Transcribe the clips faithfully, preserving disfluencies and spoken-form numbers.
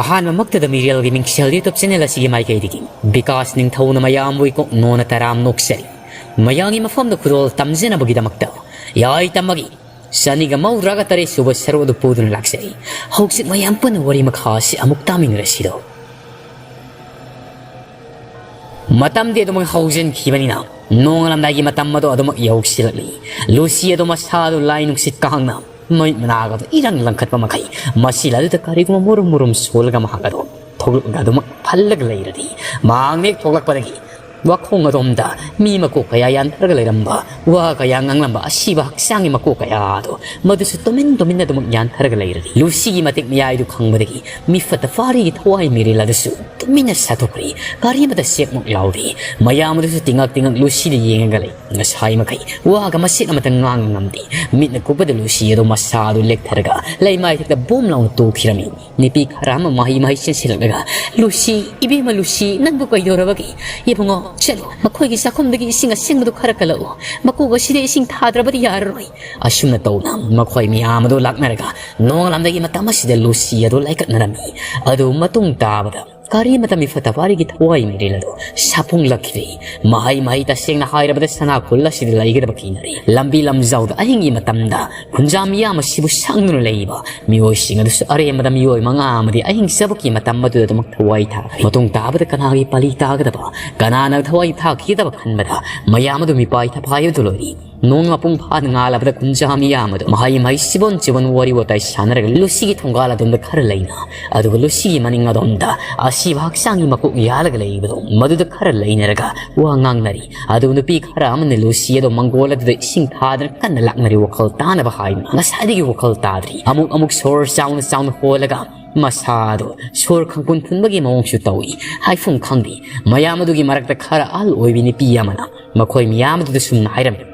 ꯑꯍꯥꯟꯕꯃꯛꯇꯗ ꯃꯤꯔꯦꯜꯒꯤ ꯃꯤꯡꯁꯦꯜ YouTube channel ꯑꯁꯤꯒꯤ ꯃꯥꯏꯀꯩꯗꯒꯤ ꯕꯤꯀꯥꯁ ꯅꯤꯡꯊꯧꯅ ꯃꯌꯥꯝꯕꯨ ꯏꯀꯣꯛ ꯅꯣꯟꯅ ꯇꯔꯥꯝ ꯅꯣꯛꯆꯔꯤ꯫ ꯃꯌꯥꯝꯒꯤ ꯃꯐꯝꯗ ꯈꯨꯗꯣꯜ ꯇꯝꯖꯅꯕꯒꯤꯗꯃꯛꯇ ꯌꯥꯏ ꯇꯝꯕꯒꯤ ꯆꯅꯤꯒ ꯃꯧꯗ꯭ꯔꯥꯒ ꯇꯔꯦꯠ ꯁꯨꯕ ꯁꯔꯨꯛ ꯑꯗꯨ ꯄꯨꯗꯨꯅ ꯂꯥꯛꯆꯔꯤ꯫ ꯍꯧꯖꯤꯛ ꯃꯌꯥꯝ ꯄꯨꯟꯅ ꯋꯥꯔꯤ ꯃꯈꯥ ꯑꯁꯤ ꯑꯃꯨꯛ ꯇꯥꯃꯤꯟꯅꯔꯁꯤꯗꯣ꯫ ꯃꯇꯝꯗꯤ ꯑꯗꯨꯃꯛ ꯍꯧꯖꯤꯟꯈꯤꯕꯅꯤꯅ ꯅꯣꯡꯉꯥꯜꯂꯝꯗꯥꯏꯒꯤ ꯃꯇꯝ ꯑꯗꯨ ꯑꯗꯨꯃꯛ ꯌꯧꯁꯤꯜꯂꯛꯂꯤ꯫ ꯂꯨꯁꯤ ꯑꯗꯨ ꯃꯁꯥꯗꯨ ꯂꯥꯏ ꯅꯨꯡꯁꯤꯠ ꯀꯥꯡꯅ ꯃꯃꯤꯠ ꯃꯅꯥꯒꯗꯨ ꯏꯔꯪ ꯂꯪꯈꯠꯄ ꯃꯈꯩ ꯃꯁꯤꯜ ꯑꯗꯨꯗ ꯀꯔꯤꯒꯨꯝꯕ ꯃꯨꯔꯨꯝ ꯃꯨꯔꯨꯝ ꯁꯣꯜꯂꯒ ꯃꯍꯥꯛ ꯑꯗꯨ ꯊꯣꯛꯂꯛꯂꯒ ꯑꯗꯨꯃꯛ ꯐꯜꯂꯒ ꯂꯩꯔꯗꯤ, ꯃꯍꯥꯛ ꯍꯦꯛ ꯊꯣꯛꯂꯛꯄꯗꯒꯤ ꯋꯥꯈꯣꯡ ꯑꯗꯣꯝꯗ ꯃꯤ ꯃꯀꯣꯛ ꯀꯌꯥ ꯌꯥꯟꯊꯔꯒ ꯂꯩꯔꯝꯕ, ꯋꯥ ꯀꯌꯥ ꯉꯥꯡꯂꯝꯕ ꯑꯁꯤꯕ ꯍꯛꯆꯥꯡꯒꯤ ꯃꯀꯣꯛ ꯀꯌꯥ ꯑꯗꯨ ꯃꯗꯨꯁꯨ ꯇꯨꯃꯤꯟ ꯇꯨꯃꯤꯟꯅ ꯑꯗꯨꯃꯛ ꯌꯥꯟꯊꯔꯒ ꯂꯩꯔꯗꯤ, ꯂꯨꯁꯤꯒꯤ ꯃꯇꯤꯛ ꯃꯌꯥꯏꯗꯨ ꯈꯪꯕꯗꯒꯤ ꯃꯤꯐꯠꯇ ꯐꯥꯔꯤꯒꯤ ꯊꯋꯥꯏ ꯃꯤꯔꯦꯜ ꯑꯗꯨꯁꯨ ꯇꯨꯃꯤꯟꯅ ꯁꯥꯊꯣꯛꯈ꯭ꯔꯦ꯫ ꯀꯔꯤꯃꯇ ꯆꯦꯛꯃꯨꯛ ꯂꯥꯎꯗꯦ꯫ ꯃꯌꯥꯝ ꯑꯗꯨꯁꯨ ꯇꯤꯉꯛ ꯇꯤꯉꯛ ꯂꯨꯁꯤꯗ ꯌꯦꯡꯉꯒ ꯂꯩ꯫ ꯉꯁꯥꯏ ꯃꯈꯩ ꯋꯥꯒ ꯃꯆꯦꯠ ꯑꯃꯠꯇ ꯉꯥꯡꯕ ꯉꯝꯗꯦ꯫ ꯃꯤꯠꯅ ꯀꯨꯞꯄꯗ ꯂꯨꯁꯤ ꯑꯗꯨ ꯃꯁꯥ ꯑꯗꯨ ꯂꯦꯛꯊꯔꯒ ꯂꯩꯃꯥꯏꯊꯛꯇ ꯕꯨꯝ ꯂꯥꯎꯅ ꯇꯣꯛꯈꯤꯔꯝꯃꯤ꯫ ꯅꯨꯄꯤ ꯈꯔ ꯑꯃ ꯃꯍꯩ ꯃꯍꯩ ꯆꯦꯟꯁꯤꯜꯂꯛꯂꯒ, "ꯂꯨꯁꯤ, ꯏꯕꯦꯝꯃ ꯂꯨꯁꯤ, ꯅꯪꯕꯨ ꯀꯩꯗꯧꯔꯕꯒꯦ? ꯏꯕꯨꯡꯉꯣ, ꯆꯠꯂꯨ, ꯃꯈꯣꯏꯒꯤ ꯆꯥꯛꯈꯨꯝꯗꯒꯤ ꯏꯁꯤꯡ ꯑꯁꯦꯡꯕꯗꯨ ꯈꯔ ꯀꯜꯂꯛꯎ꯫ ꯃꯀꯣꯛ ꯑꯁꯤꯗ ꯏꯁꯤꯡ ꯊꯥꯗ꯭ꯔꯕꯗꯤ ꯌꯥꯔꯔꯣꯏ"꯫ ꯑꯁꯨꯝꯅ ꯇꯧꯅ ꯃꯈꯣꯏ ꯃꯌꯥꯝ ꯑꯗꯨ ꯂꯥꯛꯅꯔꯒ ꯅꯣꯡꯉꯥꯜꯂꯝꯗꯥꯏꯒꯤ ꯃꯇꯝ ꯑꯁꯤꯗ ꯂꯨꯁꯤ ꯑꯗꯨ ꯂꯥꯏꯀꯠꯅꯔꯝꯃꯤ꯫ ꯑꯗꯨ ꯃꯇꯨꯡ ꯇꯥꯕꯗ ꯀꯔꯤꯃꯇ ꯃꯤꯐꯠꯇ ꯐꯥꯔꯤꯒꯤ ꯊꯋꯥꯏ ꯃꯤꯔꯦꯜ ꯑꯗꯨ ꯁꯥꯐꯨꯡꯂꯛꯈꯤꯔꯦ꯫ ꯃꯍꯩ ꯃꯍꯩ, ꯇꯁꯦꯡꯅ ꯍꯥꯏꯔꯕꯗ ꯁꯅꯥ ꯈꯨꯜ ꯑꯁꯤꯗ ꯂꯩꯒꯗꯕ ꯀꯤꯅꯔꯦ꯫ ꯂꯝꯕꯤ ꯂꯝꯖꯥꯎꯗ ꯑꯍꯤꯡꯒꯤ ꯃꯇꯝꯗ ꯈꯨꯟꯖꯥ ꯃꯤꯌꯥꯝ ꯑꯁꯤꯕꯨ ꯁꯪꯗꯨꯅ ꯂꯩꯕ ꯃꯤꯑꯣꯏꯁꯤꯡ ꯑꯗꯨꯁꯨ ꯑꯔꯦꯝꯕꯗ ꯃꯤꯑꯣꯏ ꯃꯉꯥ ꯑꯃꯗꯤ ꯑꯍꯤꯡ ꯆꯕꯛꯀꯤ ꯃꯇꯝ ꯑꯗꯨꯗ ꯑꯗꯨꯃꯛ ꯊꯋꯥꯏ ꯊꯥꯈ꯭ꯔꯦ꯫ ꯃꯇꯨꯡ ꯇꯥꯕꯗ ꯀꯅꯥꯒꯤ ꯄꯥꯂꯤ ꯇꯥꯒꯗꯕ, ꯀꯅꯥꯅ ꯊꯋꯥꯏ ꯊꯥꯈꯤꯒꯗꯕ ꯈꯟꯕꯗ ꯃꯌꯥꯝ ꯑꯗꯨ ꯃꯤꯄꯥꯏ ꯊꯐꯥꯏꯕꯗꯨ ꯂꯣꯏꯔꯤ꯫ ꯅꯣꯡ ꯃꯄꯨꯡ ꯐꯥꯅ ꯉꯥꯜꯂꯕꯗ ꯈꯨꯟꯖꯥ ꯃꯤꯌꯥꯝ ꯑꯗꯨ ꯃꯍꯩ ꯃꯍꯩ, ꯆꯤꯕꯣꯟ ꯆꯤꯕꯣꯟ ꯋꯥꯔꯤ ꯋꯥꯇꯥꯏ ꯁꯥꯟꯅꯔꯒ ꯂꯨꯁꯤꯒꯤ ꯊꯣꯡꯒꯥꯜ ꯑꯗꯣꯝꯗ ꯈꯔ ꯂꯩꯅ, ꯑꯗꯨꯒ ꯂꯨꯁꯤꯒꯤ ꯃꯅꯤꯡ ꯑꯗꯣꯝꯗ ꯑꯁꯤꯕ ꯍꯛꯆꯥꯡꯒꯤ ꯃꯀꯣꯛ ꯌꯥꯜꯂꯒ ꯂꯩꯕꯗꯣ ꯃꯗꯨꯗ ꯈꯔ ꯂꯩꯅꯔꯒ ꯋꯥ ꯉꯥꯡꯅꯔꯤ꯫ ꯑꯗꯨ ꯅꯨꯄꯤ ꯈꯔ ꯑꯃꯅ ꯂꯨꯁꯤ ꯑꯗꯣ ꯃꯪꯒꯣꯜ ꯑꯗꯨꯗ ꯏꯁꯤꯡ ꯊꯥꯗꯅ ꯀꯟꯅ ꯂꯥꯛꯅꯔꯤ꯫ ꯋꯥꯈꯜ ꯇꯥꯅꯕ ꯍꯥꯏꯗꯨꯅ ꯉꯁꯥꯏꯗꯒꯤ ꯋꯥꯈꯜ ꯇꯥꯗ꯭ꯔꯤ꯫ ꯑꯃꯨꯛ ꯑꯃꯨꯛ ꯁꯣꯔ ꯆꯥꯎꯅ ꯆꯥꯎꯅ ꯍꯣꯜꯂꯒ ꯃꯁꯥꯗꯣ ꯁꯣꯔ ꯈꯪꯀꯨꯟ ꯊꯨꯟꯕꯒꯤ ꯃꯑꯣꯡꯁꯨ ꯇꯧꯏ꯫ ꯍꯥꯏꯐꯝ ꯈꯪꯗꯦ꯫ ꯃꯌꯥꯝ ꯑꯗꯨꯒꯤ ꯃꯔꯛꯇ ꯈꯔ ꯑꯍꯜ ꯑꯣꯏꯕꯤ ꯅꯨꯄꯤ ꯑꯃꯅ ꯃꯈꯣꯏ ꯃꯤꯌꯥꯝ ꯑꯗꯨꯗ ꯁꯨꯝꯅ ꯍꯥꯏꯔꯝꯃꯤ꯫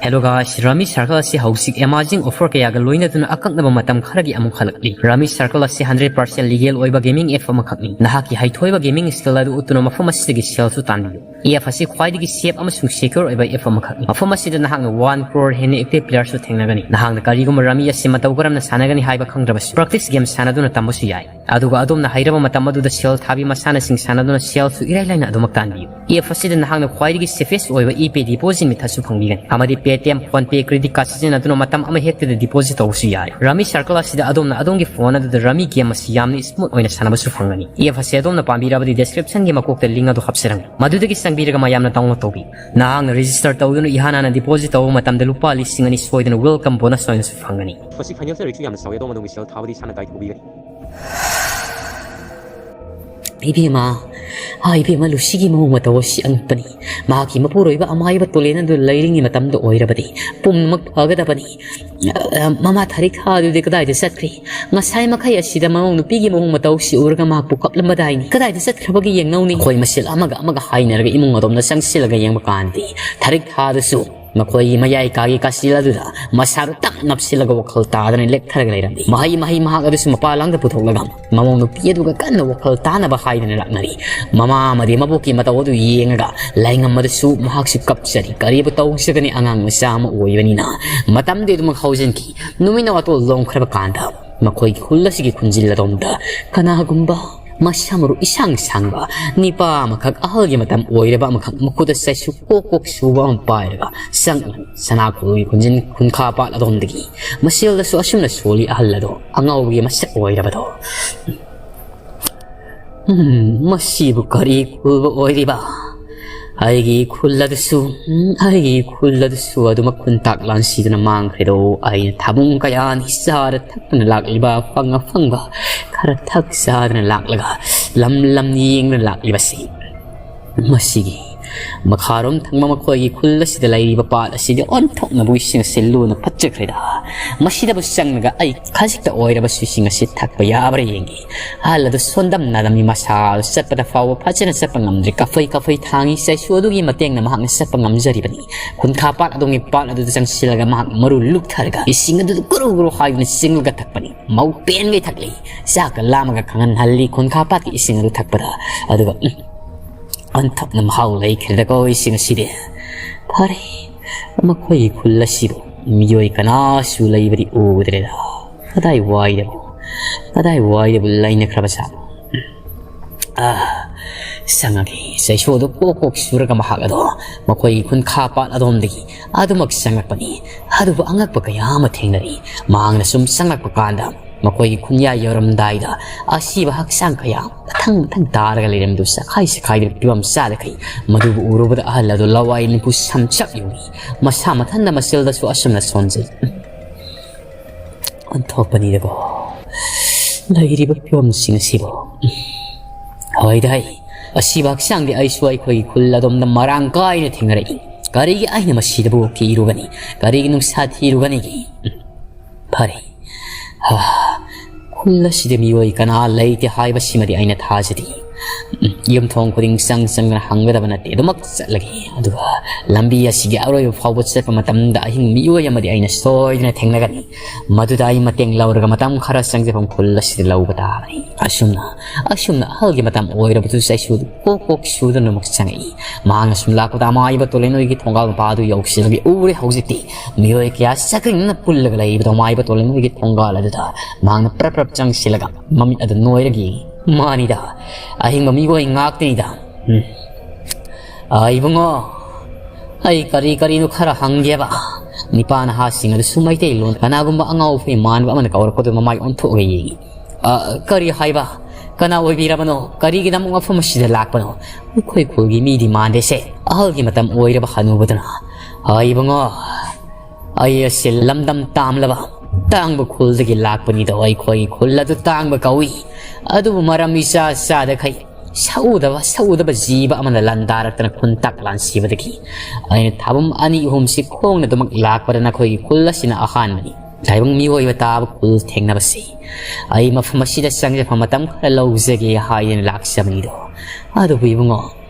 Hello guys, Rummy Circle ꯑꯁꯤ ꯍꯧꯖꯤꯛ amazing offer ꯀꯌꯥꯒ ꯂꯣꯏꯅꯗꯨꯅ ꯑꯀꯛꯅꯕ ꯃꯇꯝ ꯈꯔꯒꯤ ꯑꯃꯨꯛ ꯍꯜꯂꯛꯂꯤ꯫ Rummy Circle ꯑꯁꯤ hundred percent legal ꯑꯣꯏꯕ gaming app ꯑꯃꯈꯛꯅꯤ꯫ ꯅꯍꯥꯛꯀꯤ ꯍꯩꯊꯣꯏꯕ gaming skill ꯑꯗꯨ ꯎꯠꯇꯨꯅ ꯃꯐꯝ ꯑꯁꯤꯗꯒꯤ ꯁꯦꯜꯁꯨ ꯇꯥꯟꯕꯤꯌꯨ꯫ App ꯑꯁꯤ ꯈ꯭ꯋꯥꯏꯗꯒꯤ safe ꯑꯃꯁꯨꯡ secure ꯑꯣꯏꯕ app ꯑꯃꯈꯛꯅꯤ꯫ ꯃꯐꯝ ꯑꯁꯤꯗ ꯅꯍꯥꯛꯅ one crore ꯍꯦꯟꯅ active playerꯁꯨ ꯊꯦꯡꯅꯒꯅꯤ꯫ ꯅꯍꯥꯛꯅ ꯀꯔꯤꯒꯨꯝꯕ Rummy ꯑꯁꯤ ꯃꯇꯧ ꯀꯔꯝꯅ ꯁꯥꯟꯅꯒꯅꯤ ꯍꯥꯏꯕ ꯈꯪꯗ꯭ꯔꯕꯁꯨ practice game ꯁꯥꯟꯅꯗꯨꯅ ꯇꯝꯕꯁꯨ ꯌꯥꯏ꯫ ꯑꯗꯨꯒ ꯑꯗꯣꯝꯅ ꯍꯩꯔꯕ ꯃꯇꯝ ꯑꯗꯨꯗ ꯁꯦꯜ ꯊꯥꯕꯤ ꯃꯁꯥꯟꯅꯁꯤꯡ ꯁꯥꯟꯅꯗꯨꯅ ꯁꯦꯜꯁꯨ ꯏꯔꯥꯏ ꯂꯥꯏꯅ ꯑꯗꯨꯃꯛ ꯇꯥꯟꯕꯤꯌꯨ꯫ App ꯑꯁꯤꯗ ꯅꯍꯥꯛꯅ ꯈ꯭ꯋꯥꯏꯗꯒꯤ safest ꯑꯣꯏꯕ ePay deposit methodꯁꯨ ꯐꯪꯕꯤꯒꯅꯤ꯫ ꯑꯃꯗꯤ Paytm, PhonePe, credit card ꯁꯤꯖꯤꯟꯅꯗꯨꯅ ꯃꯇꯝ ꯑꯃ ꯍꯦꯛꯇꯗ deposit ꯇꯧꯕꯁꯨ ꯌꯥꯏ꯫ Rummy Circle ꯑꯁꯤꯗ ꯑꯗꯣꯝꯅ ꯑꯗꯣꯝꯒꯤ phone ꯑꯗꯨꯗ Rummy game ꯑꯁꯤ ꯌꯥꯝꯅ smooth ꯑꯣꯏꯅ ꯁꯥꯟꯅꯕꯁꯨ ꯐꯪꯒꯅꯤ꯫ App ꯑꯁꯤ ꯑꯗꯣꯝꯅ ꯄꯥꯝꯕꯤꯔꯕꯗꯤ descriptionꯒꯤ ꯃꯀꯣꯛꯇ link ꯑꯗꯨ ꯍꯥꯞꯆꯔꯝꯒꯦ꯫ ꯃꯗꯨꯗꯒꯤ ꯆꯪꯕꯤꯔꯒ ꯃꯌꯥꯝꯅ download ꯇꯧꯕꯤꯌꯨ꯫ ꯅꯍꯥꯛꯅ register ꯇꯧꯗꯨꯅ ꯏꯍꯥꯟ ꯍꯥꯟꯅ deposit ꯇꯧꯕ ꯃꯇꯝꯗ ꯂꯨꯄꯥ ꯂꯤꯁꯤꯡ ꯑꯅꯤ ꯁꯣꯏꯗꯅ welcome bonus ꯑꯣꯏꯅꯁꯨ ꯐꯪꯒꯅꯤ꯫ ꯃꯁꯤ financial risk ꯌꯥꯝꯅ ꯆꯥꯎꯏ, ꯑꯗꯣꯝ ꯑꯗꯣꯝꯒꯤ ꯁꯦꯜ ꯊꯥꯕꯗꯤ ꯏꯁꯥꯅ guide ꯇꯧꯕꯤꯒꯅꯤ꯫ ꯏꯕꯦꯝꯃ, ꯑꯥ, ꯏꯕꯦꯝꯃ, ꯂꯨꯁꯤꯒꯤ ꯃꯑꯣꯡ ꯃꯇꯧ ꯑꯁꯤ ꯑꯉꯛꯄꯅꯤ꯫ ꯃꯍꯥꯛꯀꯤ ꯃꯄꯨꯔꯣꯏꯕ ꯑꯃꯥꯏꯕ ꯇꯣꯂꯦꯟ ꯑꯗꯨ ꯂꯩꯔꯤꯉꯩ ꯃꯇꯝꯗ ꯑꯣꯏꯔꯕꯗꯤ ꯄꯨꯝꯅꯃꯛ ꯐꯒꯗꯕꯅꯤ꯫ ꯑ, ꯃꯃꯥ ꯊꯔꯤꯛ ꯊꯥꯗꯨꯗꯤ ꯀꯗꯥꯏꯗ ꯆꯠꯈ꯭ꯔꯤ? ꯉꯁꯥꯏ ꯃꯈꯩ ꯑꯁꯤꯗ ꯃꯑꯣꯡ ꯅꯨꯄꯤꯒꯤ ꯃꯑꯣꯡ ꯃꯇꯧꯁꯤ ꯎꯔꯒ ꯃꯍꯥꯛꯄꯨ ꯀꯞꯂꯝꯕꯗꯥꯏꯅꯤ꯫ ꯀꯗꯥꯏꯗ ꯆꯠꯈ꯭ꯔꯕꯒꯦ ꯌꯦꯡꯅꯧꯅꯦ꯫ ꯃꯈꯣꯏ ꯃꯁꯦꯜ ꯑꯃꯒ ꯑꯃꯒ ꯍꯥꯏꯅꯔꯒ ꯏꯃꯨꯡ ꯑꯗꯣꯝꯗ ꯆꯪꯁꯤꯜꯂꯒ ꯌꯦꯡꯕ ꯀꯥꯟꯗꯤ ꯊꯔꯤꯛ ꯊꯥꯗꯨꯁꯨ ꯃꯈꯣꯏꯒꯤ ꯃꯌꯥꯏ ꯀꯥꯒꯤ ꯀꯥꯆꯤꯜ ꯑꯗꯨꯗ ꯃꯁꯥꯗꯨ ꯇꯞ ꯅꯞꯁꯤꯜꯂꯒ ꯋꯥꯈꯜ ꯇꯥꯗꯅ ꯂꯦꯛꯊꯔꯒ ꯂꯩꯔꯝꯃꯤ꯫ ꯃꯍꯩ ꯃꯍꯩ ꯃꯍꯥꯛ ꯑꯗꯨꯁꯨ ꯃꯄꯥꯟ ꯂꯝꯗ ꯄꯨꯊꯣꯛꯂꯒ ꯃꯃꯧ ꯅꯨꯄꯤ ꯑꯗꯨꯒ ꯀꯟꯅ ꯋꯥꯈꯜ ꯇꯥꯅꯕ ꯍꯥꯏꯗꯅ ꯂꯥꯛꯅꯔꯤ꯫ ꯃꯃꯥ ꯑꯃꯗꯤ ꯃꯕꯣꯛꯀꯤ ꯃꯇꯧ ꯑꯗꯨ ꯌꯦꯡꯉꯒ ꯂꯥꯏꯉꯝ ꯑꯗꯨꯁꯨ ꯃꯍꯥꯛꯁꯨ ꯀꯞꯆꯔꯤ꯫ ꯀꯔꯤꯕꯨ ꯇꯧꯖꯒꯅꯤ, ꯑꯉꯥꯡ ꯃꯆꯥ ꯑꯃ ꯑꯣꯏꯕꯅꯤꯅ꯫ ꯃꯇꯝꯗꯤ ꯑꯗꯨꯃꯛ ꯍꯧꯖꯤꯟꯈꯤ꯫ ꯅꯨꯃꯤꯠꯅ ꯋꯥꯇꯣꯜ ꯂꯣꯝꯈ꯭ꯔꯕ ꯀꯥꯟꯗ ꯃꯈꯣꯏꯒꯤ ꯈꯨꯜ ꯑꯁꯤꯒꯤ ꯈꯨꯟꯖꯤꯜ ꯑꯗꯣꯝꯗ ꯀꯅꯥꯒꯨꯝꯕ ꯃꯁꯥ ꯃꯔꯨ ꯏꯁꯥꯡ ꯁꯥꯡꯕ ꯅꯤꯄꯥ ꯑꯃꯈꯛ, ꯑꯍꯜꯒꯤ ꯃꯇꯝ ꯑꯣꯏꯔꯕ ꯑꯃꯈꯛ, ꯃꯈꯨꯠꯇ ꯆꯩꯁꯨ ꯀꯣꯛ ꯀꯣꯛ ꯁꯨꯕ ꯑꯃ ꯄꯥꯏꯔꯒ ꯆꯪꯂꯛꯏ꯫ ꯁꯅꯥ ꯀꯣꯂꯨꯒꯤ ꯈꯨꯟꯖꯤꯟ ꯈꯨꯟꯈꯥ ꯄꯥꯠ ꯑꯗꯣꯝꯗꯒꯤ ꯃꯁꯦꯜꯗꯁꯨ ꯑꯁꯨꯝꯅ ꯁꯣꯜꯂꯤ ꯑꯍꯜ ꯑꯗꯣ, ꯑꯉꯥꯎꯕꯒꯤ ꯃꯁꯛ ꯑꯣꯏꯔꯕꯗꯣ꯫ "ꯎꯝ, ꯃꯁꯤꯕꯨ ꯀꯔꯤ ꯈꯨꯜꯕ ꯑꯣꯏꯔꯤꯕ? ꯑꯩꯒꯤ ꯈꯨꯜ ꯑꯗꯨꯁꯨ, ꯎꯝ, ꯑꯩꯒꯤ ꯈꯨꯜ ꯑꯗꯨꯁꯨ ꯑꯗꯨꯃꯛ ꯈꯨꯟꯇꯥꯛ ꯂꯥꯟꯁꯤꯗꯨꯅ ꯃꯥꯡꯈ꯭ꯔꯦꯗꯣ꯫ ꯑꯩꯅ ꯊꯥꯕꯨꯡ ꯀꯌꯥꯅꯤ ꯆꯥꯔ ꯊꯛꯇꯅ ꯂꯥꯛꯂꯤꯕ, ꯑꯐꯪ ꯑꯐꯪꯕ ꯈꯔ ꯊꯛ ꯆꯥꯗꯅ ꯂꯥꯛꯂꯒ, ꯂꯝ ꯂꯝ ꯌꯦꯡꯗꯅ ꯂꯥꯛꯂꯤꯕꯁꯤ꯫ ꯃꯁꯤꯒꯤ ꯃꯈꯥꯔꯣꯝ ꯊꯪꯕ ꯃꯈꯣꯏꯒꯤ ꯈꯨꯜ ꯑꯁꯤꯗ ꯂꯩꯔꯤꯕ ꯄꯥꯠ ꯑꯁꯤꯗꯤ ꯑꯣꯟꯊꯣꯛꯅꯕꯨ ꯏꯁꯤꯡ ꯑꯁꯤ ꯂꯨꯅ ꯐꯠꯆꯈ꯭ꯔꯦꯗ꯫ ꯃꯁꯤꯗꯕꯨ ꯆꯪꯂꯒ ꯑꯩ ꯈꯖꯤꯛꯇ ꯑꯣꯏꯔꯕꯁꯨ ꯏꯁꯤꯡ ꯑꯁꯤ ꯊꯛꯄ ꯌꯥꯕ꯭ꯔꯥ ꯌꯦꯡꯒꯦ꯫ ꯑꯍꯜ ꯑꯗꯨ ꯁꯣꯟꯗꯝꯅꯔꯝꯃꯤ, ꯃꯁꯥ ꯑꯗꯨ ꯆꯠꯄꯗ ꯐꯥꯎꯕ ꯐꯖꯅ ꯆꯠꯄ ꯉꯝꯗ꯭ꯔꯤ꯫ ꯀꯐꯩ ꯀꯐꯩ ꯊꯥꯡꯉꯤ ꯆꯩꯁꯨ ꯑꯗꯨꯒꯤ ꯃꯇꯦꯡꯅ ꯃꯍꯥꯛꯅ ꯆꯠꯄ ꯉꯝꯖꯔꯤꯕꯅꯤ꯫ ꯈꯨꯟꯈꯥ ꯄꯥꯠ ꯑꯗꯣꯝꯒꯤ ꯄꯥꯠ ꯑꯗꯨꯗ ꯆꯪꯁꯤꯜꯂꯒ ꯃꯍꯥꯛ ꯃꯔꯨ ꯂꯨꯛꯊꯔꯒ ꯏꯁꯤꯡ ꯑꯗꯨꯗ ꯒꯨꯔꯨ ꯒꯨꯔꯨ ꯍꯥꯏꯗꯨꯅ ꯆꯤꯡꯂꯒ ꯊꯛꯄꯅꯤ꯫ ꯃꯧ ꯄꯦꯟꯒꯩ ꯊꯛꯂꯤ꯫ ꯆꯥꯛꯀ ꯂꯥꯝꯃꯒ ꯈꯪꯍꯟꯍꯜꯂꯤ ꯈꯨꯟꯈꯥ ꯄꯥꯠꯀꯤ ꯏꯁꯤꯡ ꯑꯗꯨ ꯊꯛꯄꯗ꯫ ꯑꯗꯨꯒ, ꯎꯝ, ꯑꯣꯟꯊꯣꯛꯅ ꯃꯍꯥꯎ ꯂꯩꯈ꯭ꯔꯦꯗꯀꯣ ꯏꯁꯤꯡ ꯑꯁꯤꯗꯤ꯫ ꯐꯔꯦ, ꯃꯈꯣꯏꯒꯤ ꯈꯨꯜ ꯑꯁꯤꯕꯨ ꯃꯤꯑꯣꯏ ꯀꯅꯥꯁꯨ ꯂꯩꯕꯗꯤ ꯎꯗ꯭ꯔꯦꯗ꯫ ꯀꯗꯥꯏ ꯋꯥꯏꯗꯕꯨ, ꯀꯗꯥꯏ ꯋꯥꯏꯗꯕꯨ ꯂꯩꯅꯈ꯭ꯔꯕ ꯖꯥꯠꯅꯣ? ꯑꯥ, ꯆꯪꯉꯒꯦ꯫ ꯆꯩꯁꯨ ꯑꯗꯨ ꯀꯣꯛ ꯀꯣꯛ ꯁꯨꯔꯒ ꯃꯍꯥꯛ ꯑꯗꯣ ꯃꯈꯣꯏꯒꯤ ꯈꯨꯟꯈꯥ ꯄꯥꯠ ꯑꯗꯣꯝꯗꯒꯤ ꯑꯗꯨꯃꯛ ꯆꯪꯉꯛꯄꯅꯤ꯫ ꯑꯗꯨꯕꯨ ꯑꯉꯛꯄ ꯀꯌꯥ ꯑꯃ ꯊꯦꯡꯅꯔꯤ꯫ ꯃꯍꯥꯛꯅ ꯁꯨꯝ ꯆꯪꯂꯛꯄ ꯀꯥꯟꯗ ꯃꯈꯣꯏꯒꯤ ꯈꯨꯟꯌꯥꯏ ꯌꯧꯔꯝꯗꯥꯏꯗ ꯑꯁꯤꯕ ꯍꯛꯆꯥꯡ ꯀꯌꯥ ꯃꯊꯪ ꯃꯊꯪ ꯇꯥꯔꯒ ꯂꯩꯔꯝꯕꯗꯨ ꯆꯈꯥꯏ ꯆꯈꯥꯏꯗꯨꯅ ꯐꯤꯕꯝ ꯆꯥꯗꯈꯩ ꯃꯗꯨꯕꯨ ꯎꯔꯨꯕꯗ ꯑꯍꯜ ꯑꯗꯨ ꯂꯋꯥꯏ ꯅꯤꯄꯨ ꯁꯝꯆꯞ ꯌꯨꯡꯏ꯫ ꯃꯁꯥ ꯃꯊꯟꯗ ꯃꯆꯤꯜꯗꯁꯨ ꯑꯁꯨꯝꯅ ꯁꯣꯟꯖꯩ꯫ ꯑꯣꯟꯊꯣꯛꯄꯅꯤꯗꯀꯣ ꯂꯩꯔꯤꯕ ꯐꯤꯕꯝꯁꯤꯡ ꯑꯁꯤꯕꯨ꯫ ꯍꯣꯏꯗ, ꯑꯩ ꯑꯁꯤꯕ ꯍꯛꯆꯥꯡꯗꯤ ꯑꯩꯁꯨ ꯑꯩꯈꯣꯏꯒꯤ ꯈꯨꯜ ꯑꯗꯣꯝꯗ ꯃꯔꯥꯡ ꯀꯥꯏꯅ ꯊꯦꯡꯅꯔꯛꯏ꯫ ꯀꯔꯤꯒꯤ ꯑꯩꯅ ꯃꯁꯤꯗꯕꯨ ꯊꯤꯔꯨꯒꯅꯤ? ꯀꯔꯤꯒꯤ ꯅꯨꯡꯁꯥ ꯊꯤꯔꯨꯒꯅꯤꯒꯦ? ꯐꯔꯦ꯫ ꯍꯥ, ꯈꯨꯜ ꯑꯁꯤꯗ ꯃꯤꯑꯣꯏ ꯀꯅꯥ ꯂꯩꯇꯦ ꯍꯥꯏꯕꯁꯤꯃꯗꯤ ꯑꯩꯅ ꯊꯥꯖꯗꯦ꯫ ꯎꯝ, ꯌꯨꯝꯊꯣꯡ ꯈꯨꯗꯤꯡ ꯆꯪ ꯆꯪꯗꯨꯅ ꯍꯪꯒꯗꯕ ꯅꯠꯇꯦ, ꯑꯗꯨꯃꯛ ꯆꯠꯂꯒꯦ꯫ ꯑꯗꯨꯒ ꯂꯝꯕꯤ ꯑꯁꯤꯒꯤ ꯑꯔꯣꯏꯕ ꯐꯥꯎꯕ ꯆꯠꯄ ꯃꯇꯝꯗ ꯑꯍꯤꯡ ꯃꯤꯑꯣꯏ ꯑꯃꯗꯤ ꯑꯩꯅ ꯁꯣꯏꯗꯅ ꯊꯦꯡꯅꯒꯅꯤ꯫ ꯃꯗꯨꯗ ꯑꯩ ꯃꯇꯦꯡ ꯂꯧꯔꯒ ꯃꯇꯝ ꯈꯔ ꯆꯪꯖꯐꯝ ꯈꯨꯜ ꯑꯁꯤꯗ ꯂꯧꯕ ꯇꯥꯕꯅꯤ꯫ ꯑꯁꯨꯝꯅ, ꯑꯁꯨꯝꯅ ꯑꯍꯜꯒꯤ ꯃꯇꯝ ꯑꯣꯏꯔꯕꯗꯨ ꯆꯩꯁꯨ ꯀꯣꯛ ꯀꯣꯛ ꯁꯨꯗꯨꯅ ꯑꯃꯨꯛ ꯆꯪꯉꯛꯏ꯫ ꯃꯍꯥꯛꯅ ꯁꯨꯝ ꯂꯥꯛꯄꯗ ꯑꯃꯥꯏꯕ ꯇꯣꯂꯦꯟ ꯍꯣꯏꯒꯤ ꯊꯣꯡꯒꯥꯜ ꯃꯄꯥ ꯑꯗꯨ ꯌꯧꯁꯤꯜꯂꯒ ꯎꯔꯦ꯫ ꯍꯧꯖꯤꯛꯇꯤ ꯃꯤꯑꯣꯏ ꯀꯌꯥ ꯆꯥꯛꯀ꯭ꯔꯤꯡꯅ ꯄꯨꯜꯂꯒ ꯂꯩꯕꯗꯣ ꯑꯃꯥꯏꯕ ꯇꯣꯂꯦꯟ ꯍꯣꯏꯒꯤ ꯊꯣꯡꯒꯥꯜ ꯑꯗꯨꯗ ꯃꯍꯥꯛꯅ ꯄ꯭ꯔꯞ ꯄ꯭ꯔꯞ ꯆꯪꯁꯤꯜꯂꯒ ꯃꯃꯤꯠ ꯑꯗꯨ ꯅꯣꯏꯔꯒ ꯌꯦꯡꯉꯤ꯫ ꯃꯥꯅꯤꯗ, ꯑꯍꯤꯡꯕ ꯃꯤꯑꯣꯏ ꯉꯥꯛꯇꯅꯤꯗ꯫ ꯎꯝ꯫ ꯑ, ꯏꯕꯨꯡꯉꯣ, ꯑꯩ ꯀꯔꯤ ꯀꯔꯤꯅꯣ ꯈꯔ ꯍꯪꯒꯦꯕ꯫ ꯅꯤꯄꯥ ꯅꯍꯥꯁꯤꯡ ꯑꯗꯨꯁꯨ ꯃꯩꯇꯩꯂꯣꯟ ꯀꯅꯥꯒꯨꯝꯕ ꯑꯉꯥꯎꯕ ꯃꯥꯟꯕ ꯑꯃꯅ ꯀꯧꯔꯛꯄꯗꯨ ꯃꯃꯥꯏ ꯑꯣꯟꯊꯣꯛꯑꯒ ꯌꯦꯡꯉꯤ꯫ "ꯑ, ꯀꯔꯤ ꯍꯥꯏꯕ? ꯀꯅꯥ ꯑꯣꯏꯕꯤꯔꯕꯅꯣ? ꯀꯔꯤꯒꯤꯗꯃꯛ ꯃꯐꯝ ꯑꯁꯤꯗ ꯂꯥꯛꯄꯅꯣ? ꯑꯩꯈꯣꯏ ꯈꯨꯜꯒꯤ ꯃꯤꯗꯤ ꯃꯥꯟꯗꯦꯁꯦ", ꯑꯍꯜꯒꯤ ꯃꯇꯝ ꯑꯣꯏꯔꯕ ꯍꯅꯨꯕꯗꯨꯅ꯫ "ꯑ, ꯏꯕꯨꯡꯉꯣ, ꯑꯩ ꯑꯁꯤ ꯂꯝꯗꯝ ꯇꯥꯝꯂꯕ ꯇꯥꯡꯕ ꯈꯨꯜꯗꯒꯤ ꯂꯥꯛꯄꯅꯤꯗꯣ꯫ ꯑꯩꯈꯣꯏꯒꯤ ꯈꯨꯜ ꯑꯗꯨ ꯇꯥꯡꯕ ꯀꯧꯏ꯫ ꯑꯗꯨꯕꯨ ꯃꯔꯝ ꯏꯆꯥ ꯆꯥꯗꯈꯩ ꯁꯛꯎꯗꯕ, ꯁꯛꯎꯗꯕ ꯖꯤꯕ ꯑꯃꯅ ꯂꯥꯟꯗꯥꯔꯛꯇꯅ ꯈꯨꯟꯇꯥꯛ ꯂꯥꯟꯁꯤꯕꯗꯒꯤ ꯑꯩꯅ ꯊꯥꯕꯨꯝ ꯑꯅꯤ ꯑꯍꯨꯝꯁꯤ ꯈꯣꯡꯅ ꯑꯗꯨꯃꯛ ꯂꯥꯛꯄꯗ ꯅꯈꯣꯏꯒꯤ ꯈꯨꯜ ꯑꯁꯤꯅ ꯑꯍꯥꯟꯕꯅꯤ꯫ ꯇꯥꯏꯕꯪ ꯃꯤꯑꯣꯏꯕ ꯇꯥꯕ ꯈꯨꯜ ꯊꯦꯡꯅꯕꯁꯤ꯫ ꯑꯩ ꯃꯐꯝ ꯑꯁꯤꯗ ꯆꯪꯖꯐꯝ ꯃꯇꯝ ꯈꯔ ꯂꯧꯖꯒꯦ ꯍꯥꯏꯗꯅ ꯂꯥꯛꯆꯕꯅꯤꯗꯣ꯫ ꯑꯗꯨꯕꯨ ꯏꯕꯨꯡꯉꯣ,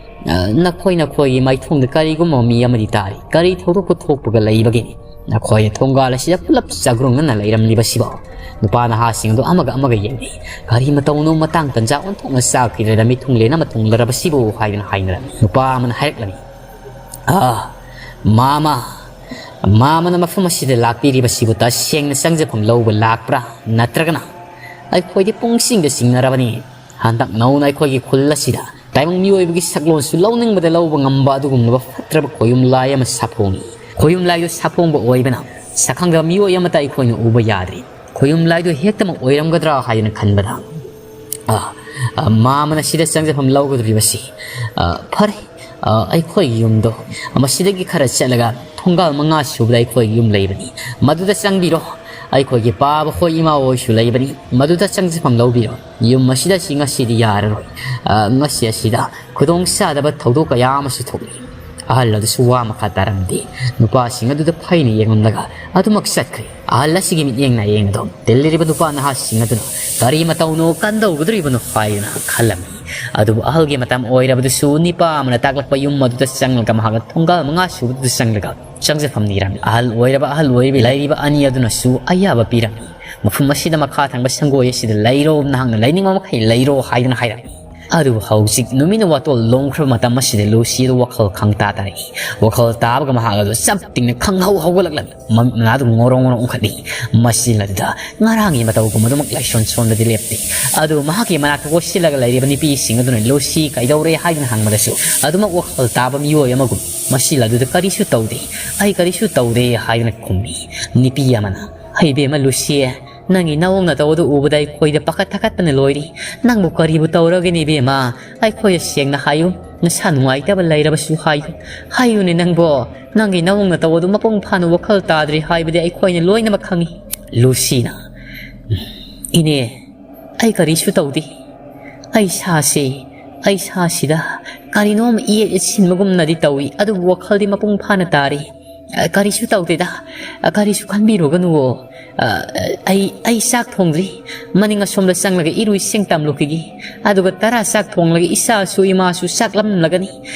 ꯑ, ꯅꯈꯣꯏ ꯅꯈꯣꯏꯒꯤ ꯃꯥꯏꯊꯣꯡꯗ ꯀꯔꯤꯒꯨꯝꯕ ꯃꯤ ꯑꯃꯗꯤ ꯇꯥꯔꯤ꯫ ꯀꯔꯤ ꯊꯧꯗꯣꯛꯄ ꯊꯣꯛꯄꯒ ꯂꯩꯕꯒꯤꯅꯤ? ꯅꯈꯣꯏꯅ ꯊꯣꯡꯒꯥꯜ ꯑꯁꯤꯗ ꯄꯨꯂꯞ ꯆꯥꯒ꯭ꯔꯨꯡꯅꯅ ꯂꯩꯔꯝꯂꯤꯕꯁꯤꯕꯣ? ꯅꯨꯄꯥ ꯅꯍꯥꯁꯤꯡ ꯑꯗꯨ ꯑꯃꯒ ꯑꯃꯒ ꯌꯦꯡꯅꯩ꯫ ꯀꯔꯤ ꯃꯇꯧꯅꯣ ꯃꯇꯥꯡ ꯇꯟꯖꯥ ꯑꯣꯟꯊꯣꯛꯅ ꯆꯥꯈꯤꯗ꯭ꯔꯦꯗ, ꯃꯤꯊꯨꯡꯂꯦꯟ ꯑꯃ ꯊꯨꯡꯂꯔꯕꯁꯤꯕꯨ ꯍꯥꯏꯗꯨꯅ ꯍꯥꯏꯅꯔꯝꯃꯤ꯫ ꯅꯨꯄꯥ ꯑꯃꯅ ꯍꯥꯏꯔꯛꯂꯝꯃꯤ, "ꯑꯥ, ꯃꯥꯃ, ꯃꯥꯃꯅ ꯃꯐꯝ ꯑꯁꯤꯗ ꯂꯥꯛꯄꯤꯔꯤꯕꯁꯤꯕꯨ ꯇꯁꯦꯡꯅ ꯆꯪꯖꯐꯝ ꯂꯧꯕ ꯂꯥꯛꯄ꯭ꯔꯥ? ꯅꯠꯇ꯭ꯔꯒꯅ ꯑꯩꯈꯣꯏꯗꯤ ꯄꯨꯡꯁꯤꯡꯗ ꯆꯤꯡꯅꯔꯕꯅꯤ꯫ ꯍꯟꯗꯛ ꯅꯧꯅ ꯑꯩꯈꯣꯏꯒꯤ ꯈꯨꯜ ꯑꯁꯤꯗ ꯇꯥꯏꯕꯪ ꯃꯤꯑꯣꯏꯕꯒꯤ ꯁꯛꯂꯣꯟꯁꯨ ꯂꯧꯅꯤꯡꯕꯗ ꯂꯧꯕ ꯉꯝꯕ ꯑꯗꯨꯒꯨꯝꯂꯕ ꯐꯠꯇ꯭ꯔꯕ ꯈꯣꯌꯨꯝ ꯂꯥꯏ ꯑꯃ ꯁꯥꯐꯣꯡꯏ꯫ ꯈꯣꯌꯨꯝ ꯂꯥꯏꯗꯨ ꯁꯥꯐꯣꯡꯕ ꯑꯣꯏꯕꯅ ꯁꯛꯈꯪꯗꯕ ꯃꯤꯑꯣꯏ ꯑꯃꯠꯇ ꯑꯩꯈꯣꯏꯅ ꯎꯕ ꯌꯥꯗ꯭ꯔꯤ꯫ ꯈꯣꯌꯨꯝ ꯂꯥꯏꯗꯨ ꯍꯦꯛꯇꯃꯛ ꯑꯣꯏꯔꯝꯒꯗ꯭ꯔꯥ ꯍꯥꯏꯗꯅ ꯈꯟꯕꯗ, ꯑ, ꯑ, ꯃꯥꯃꯅ ꯁꯤꯗ ꯆꯪꯖꯐꯝ ꯂꯧꯒꯗꯧꯔꯤꯕꯁꯤ, ꯑ, ꯐꯔꯦ, ꯑ, ꯑꯩꯈꯣꯏꯒꯤ ꯌꯨꯝꯗꯣ ꯃꯁꯤꯗꯒꯤ ꯈꯔ ꯆꯠꯂꯒ ꯊꯣꯡꯒꯥꯜ ꯃꯉꯥ ꯁꯨꯕꯗ ꯑꯩꯈꯣꯏꯒꯤ ꯌꯨꯝ ꯂꯩꯕꯅꯤ꯫ ꯃꯗꯨꯗ ꯆꯪꯕꯤꯔꯣ꯫ ꯑꯩꯈꯣꯏꯒꯤ ꯄꯥꯕ ꯍꯣꯏ, ꯏꯃꯥ ꯍꯣꯏꯁꯨ ꯂꯩꯕꯅꯤ꯫ ꯃꯗꯨꯗ ꯆꯪꯖꯐꯝ ꯂꯧꯕꯤꯔꯣ꯫ ꯌꯨꯝ ꯑꯁꯤꯗ ꯁꯤ ꯉꯁꯤꯗꯤ ꯌꯥꯔꯔꯣꯏ꯫ ꯑ, ꯉꯁꯤ ꯑꯁꯤꯗ ꯈꯨꯗꯣꯡ ꯆꯥꯗꯕ ꯊꯧꯗꯣꯛ ꯀꯌꯥ ꯑꯃꯁꯨ ꯊꯣꯛꯂꯤ꯫" ꯑꯍꯜ ꯑꯗꯨꯁꯨ ꯋꯥ ꯃꯈꯥ ꯇꯥꯔꯝꯗꯦ꯫ ꯅꯨꯄꯥꯁꯤꯡ ꯑꯗꯨꯗ ꯐꯩꯅ ꯌꯦꯡꯂꯝꯂꯒ ꯑꯗꯨꯃꯛ ꯆꯠꯈ꯭ꯔꯦ꯫ ꯑꯍꯜ ꯑꯁꯤꯒꯤ ꯃꯤꯠꯌꯦꯡ ꯅꯥꯌꯦꯡ ꯑꯗꯨ ꯇꯤꯜꯂꯤꯔꯤꯕ ꯅꯨꯄꯥ ꯅꯍꯥꯁꯤꯡ ꯑꯗꯨꯅ ꯀꯔꯤ ꯃꯇꯧꯅꯣ ꯀꯝꯗꯧꯒꯗꯧꯔꯤꯕꯅꯣ ꯍꯥꯏꯗꯨꯅ ꯈꯜꯂꯝꯃꯤ꯫ ꯑꯗꯨꯕꯨ ꯑꯍꯜꯒꯤ ꯃꯇꯝ ꯑꯣꯏꯔꯕꯗꯨꯁꯨ ꯅꯤꯄꯥ ꯑꯃꯅ ꯇꯥꯛꯂꯛꯄ ꯌꯨꯝ ꯑꯗꯨꯗ ꯆꯪꯂꯒ ꯃꯍꯥꯛꯅ ꯊꯣꯡꯒꯥꯜ ꯃꯉꯥ ꯁꯨꯕꯗꯨꯗ ꯆꯪꯂꯒ ꯆꯪꯖꯐꯝ ꯅꯤꯔꯝꯃꯤ꯫ ꯑꯍꯜ ꯑꯣꯏꯔꯕ ꯑꯍꯜ ꯑꯣꯏꯔꯤꯕ ꯂꯩꯔꯤꯕ ꯑꯅꯤ ꯑꯗꯨꯅꯁꯨ ꯑꯌꯥꯕ ꯄꯤꯔꯝꯃꯤ꯫ "ꯃꯐꯝ ꯑꯁꯤꯗ ꯃꯈꯥ ꯊꯪꯕ ꯁꯪꯒꯣꯏ ꯑꯁꯤꯗ ꯂꯩꯔꯣ, ꯅꯍꯥꯛꯅ ꯂꯩꯅꯤꯡꯕ ꯃꯈꯩ ꯂꯩꯔꯣ" ꯍꯥꯏꯗꯨꯅ ꯍꯥꯏꯔꯝꯃꯤ꯫ ꯑꯗꯨꯕꯨ ꯍꯧꯖꯤꯛ ꯅꯨꯃꯤꯠꯅ ꯋꯥꯇꯣꯜ ꯂꯣꯡꯈ꯭ꯔꯕ ꯃꯇꯝ ꯑꯁꯤꯗ ꯂꯨꯁꯤ ꯑꯗꯨ ꯋꯥꯈꯜ ꯈꯪꯇꯥ ꯇꯥꯔꯛꯏ꯫ ꯋꯥꯈꯜ ꯇꯥꯕꯒ ꯃꯍꯥꯛ ꯑꯗꯨ ꯆꯞ ꯇꯤꯡꯅ ꯈꯪꯍꯧ ꯍꯧꯒꯠꯂꯛꯂꯝꯃꯤ꯫ ꯃꯃꯤꯠ ꯃꯅꯥꯗꯨ ꯉꯣꯔꯣꯡ ꯉꯣꯔꯣꯡ ꯎꯪꯈꯠꯂꯤ꯫ ꯃꯁꯤ ꯑꯗꯨꯗ ꯉꯔꯥꯡꯒꯤ ꯃꯇꯧꯒꯨꯝ ꯑꯗꯨꯃꯛ ꯂꯥꯏꯁꯣꯟ ꯁꯣꯟꯕꯗꯤ ꯂꯦꯞꯇꯦ꯫ ꯑꯗꯨ ꯃꯍꯥꯛꯀꯤ ꯃꯅꯥꯛꯇ ꯀꯣꯏꯁꯤꯜꯂꯒ ꯂꯩꯔꯤꯕ ꯅꯨꯄꯤꯁꯤꯡ ꯑꯗꯨꯅ ꯂꯨꯁꯤ ꯀꯩꯗꯧꯔꯦ ꯍꯥꯏꯗꯨꯅ ꯍꯪꯕꯗꯁꯨ ꯑꯗꯨꯃꯛ ꯋꯥꯈꯜ ꯇꯥꯕ ꯃꯤꯑꯣꯏ ꯑꯃꯒꯨꯝ ꯃꯁꯤ ꯑꯗꯨꯗ "ꯀꯔꯤꯁꯨ ꯇꯧꯗꯦ, ꯑꯩ ꯀꯔꯤꯁꯨ ꯇꯧꯗꯦ" ꯍꯥꯏꯗꯨꯅ ꯈꯨꯝꯃꯤ꯫ ꯅꯨꯄꯤ ꯑꯃꯅ, "ꯍꯩ ꯏꯕꯦꯝꯃ ꯂꯨꯁꯤ, ꯅꯪꯒꯤ ꯅꯑꯣꯡ ꯅꯇꯧ ꯑꯗꯨ ꯎꯕꯗ ꯑꯩꯈꯣꯏꯗ ꯄꯥꯈꯠ ꯊꯥꯀꯠꯄꯅ ꯂꯣꯏꯔꯤ꯫ ꯅꯪꯕꯨ ꯀꯔꯤꯕꯨ ꯇꯧꯔꯒꯦꯅꯦ ꯏꯕꯦꯝꯃ? ꯑꯩꯈꯣꯏꯗ ꯁꯦꯡꯅ ꯍꯥꯏꯌꯨ, ꯅꯁꯥ ꯅꯨꯡꯉꯥꯏꯇꯕ ꯂꯩꯔꯕꯁꯨ ꯍꯥꯏꯌꯨ꯫ ꯍꯥꯏꯌꯨꯅꯦ ꯅꯪꯕꯣ, ꯅꯪꯒꯤ ꯅꯑꯣꯡ ꯅꯇꯧ ꯑꯗꯨ ꯃꯄꯨꯡ ꯐꯥꯅ ꯋꯥꯈꯜ ꯇꯥꯗ꯭ꯔꯤ ꯍꯥꯏꯕꯗꯤ ꯑꯩꯈꯣꯏꯅ ꯂꯣꯏꯅꯃꯛ ꯈꯪꯏ꯫" ꯂꯨꯁꯤꯅ, "ꯏꯅꯦ, ꯑꯩ ꯀꯔꯤꯁꯨ ꯇꯧꯗꯦ꯫ ꯑꯩ ꯏꯁꯥꯁꯤ ꯑꯩ ꯏꯁꯥꯁꯤꯗ ꯀꯔꯤꯅꯣꯝ ꯏꯌꯦꯠ ꯏꯁꯤꯟꯕꯒꯨꯝꯅꯗꯤ ꯇꯧꯏ, ꯑꯗꯨꯕꯨ ꯋꯥꯈꯜꯗꯤ ꯃꯄꯨꯡ ꯐꯥꯅ ꯇꯥꯔꯤ꯫ "ꯑ, ꯀꯔꯤꯁꯨ ꯇꯧꯗꯦꯗ, ꯑ, ꯀꯔꯤꯁꯨ ꯈꯟꯕꯤꯔꯨꯒꯅꯨꯋꯣ꯫ ꯑ, ꯑꯩ, ꯑꯩ ꯆꯥꯛ ꯊꯣꯡꯗ꯭ꯔꯤ꯫ ꯃꯅꯤꯡ ꯑꯁꯣꯝꯗ ꯆꯪꯂꯒ ꯏꯔꯨ ꯏꯁꯤꯡ ꯇꯝꯂꯨꯈꯤꯒꯦ꯫ ꯑꯗꯨꯒ ꯇꯔꯥ ꯆꯥꯛ ꯊꯣꯡꯂꯒ ꯏꯆꯥꯁꯨ ꯏꯃꯥꯁꯨ ꯆꯥꯛ ꯂꯥꯝꯂꯝꯂꯒꯅꯤ꯫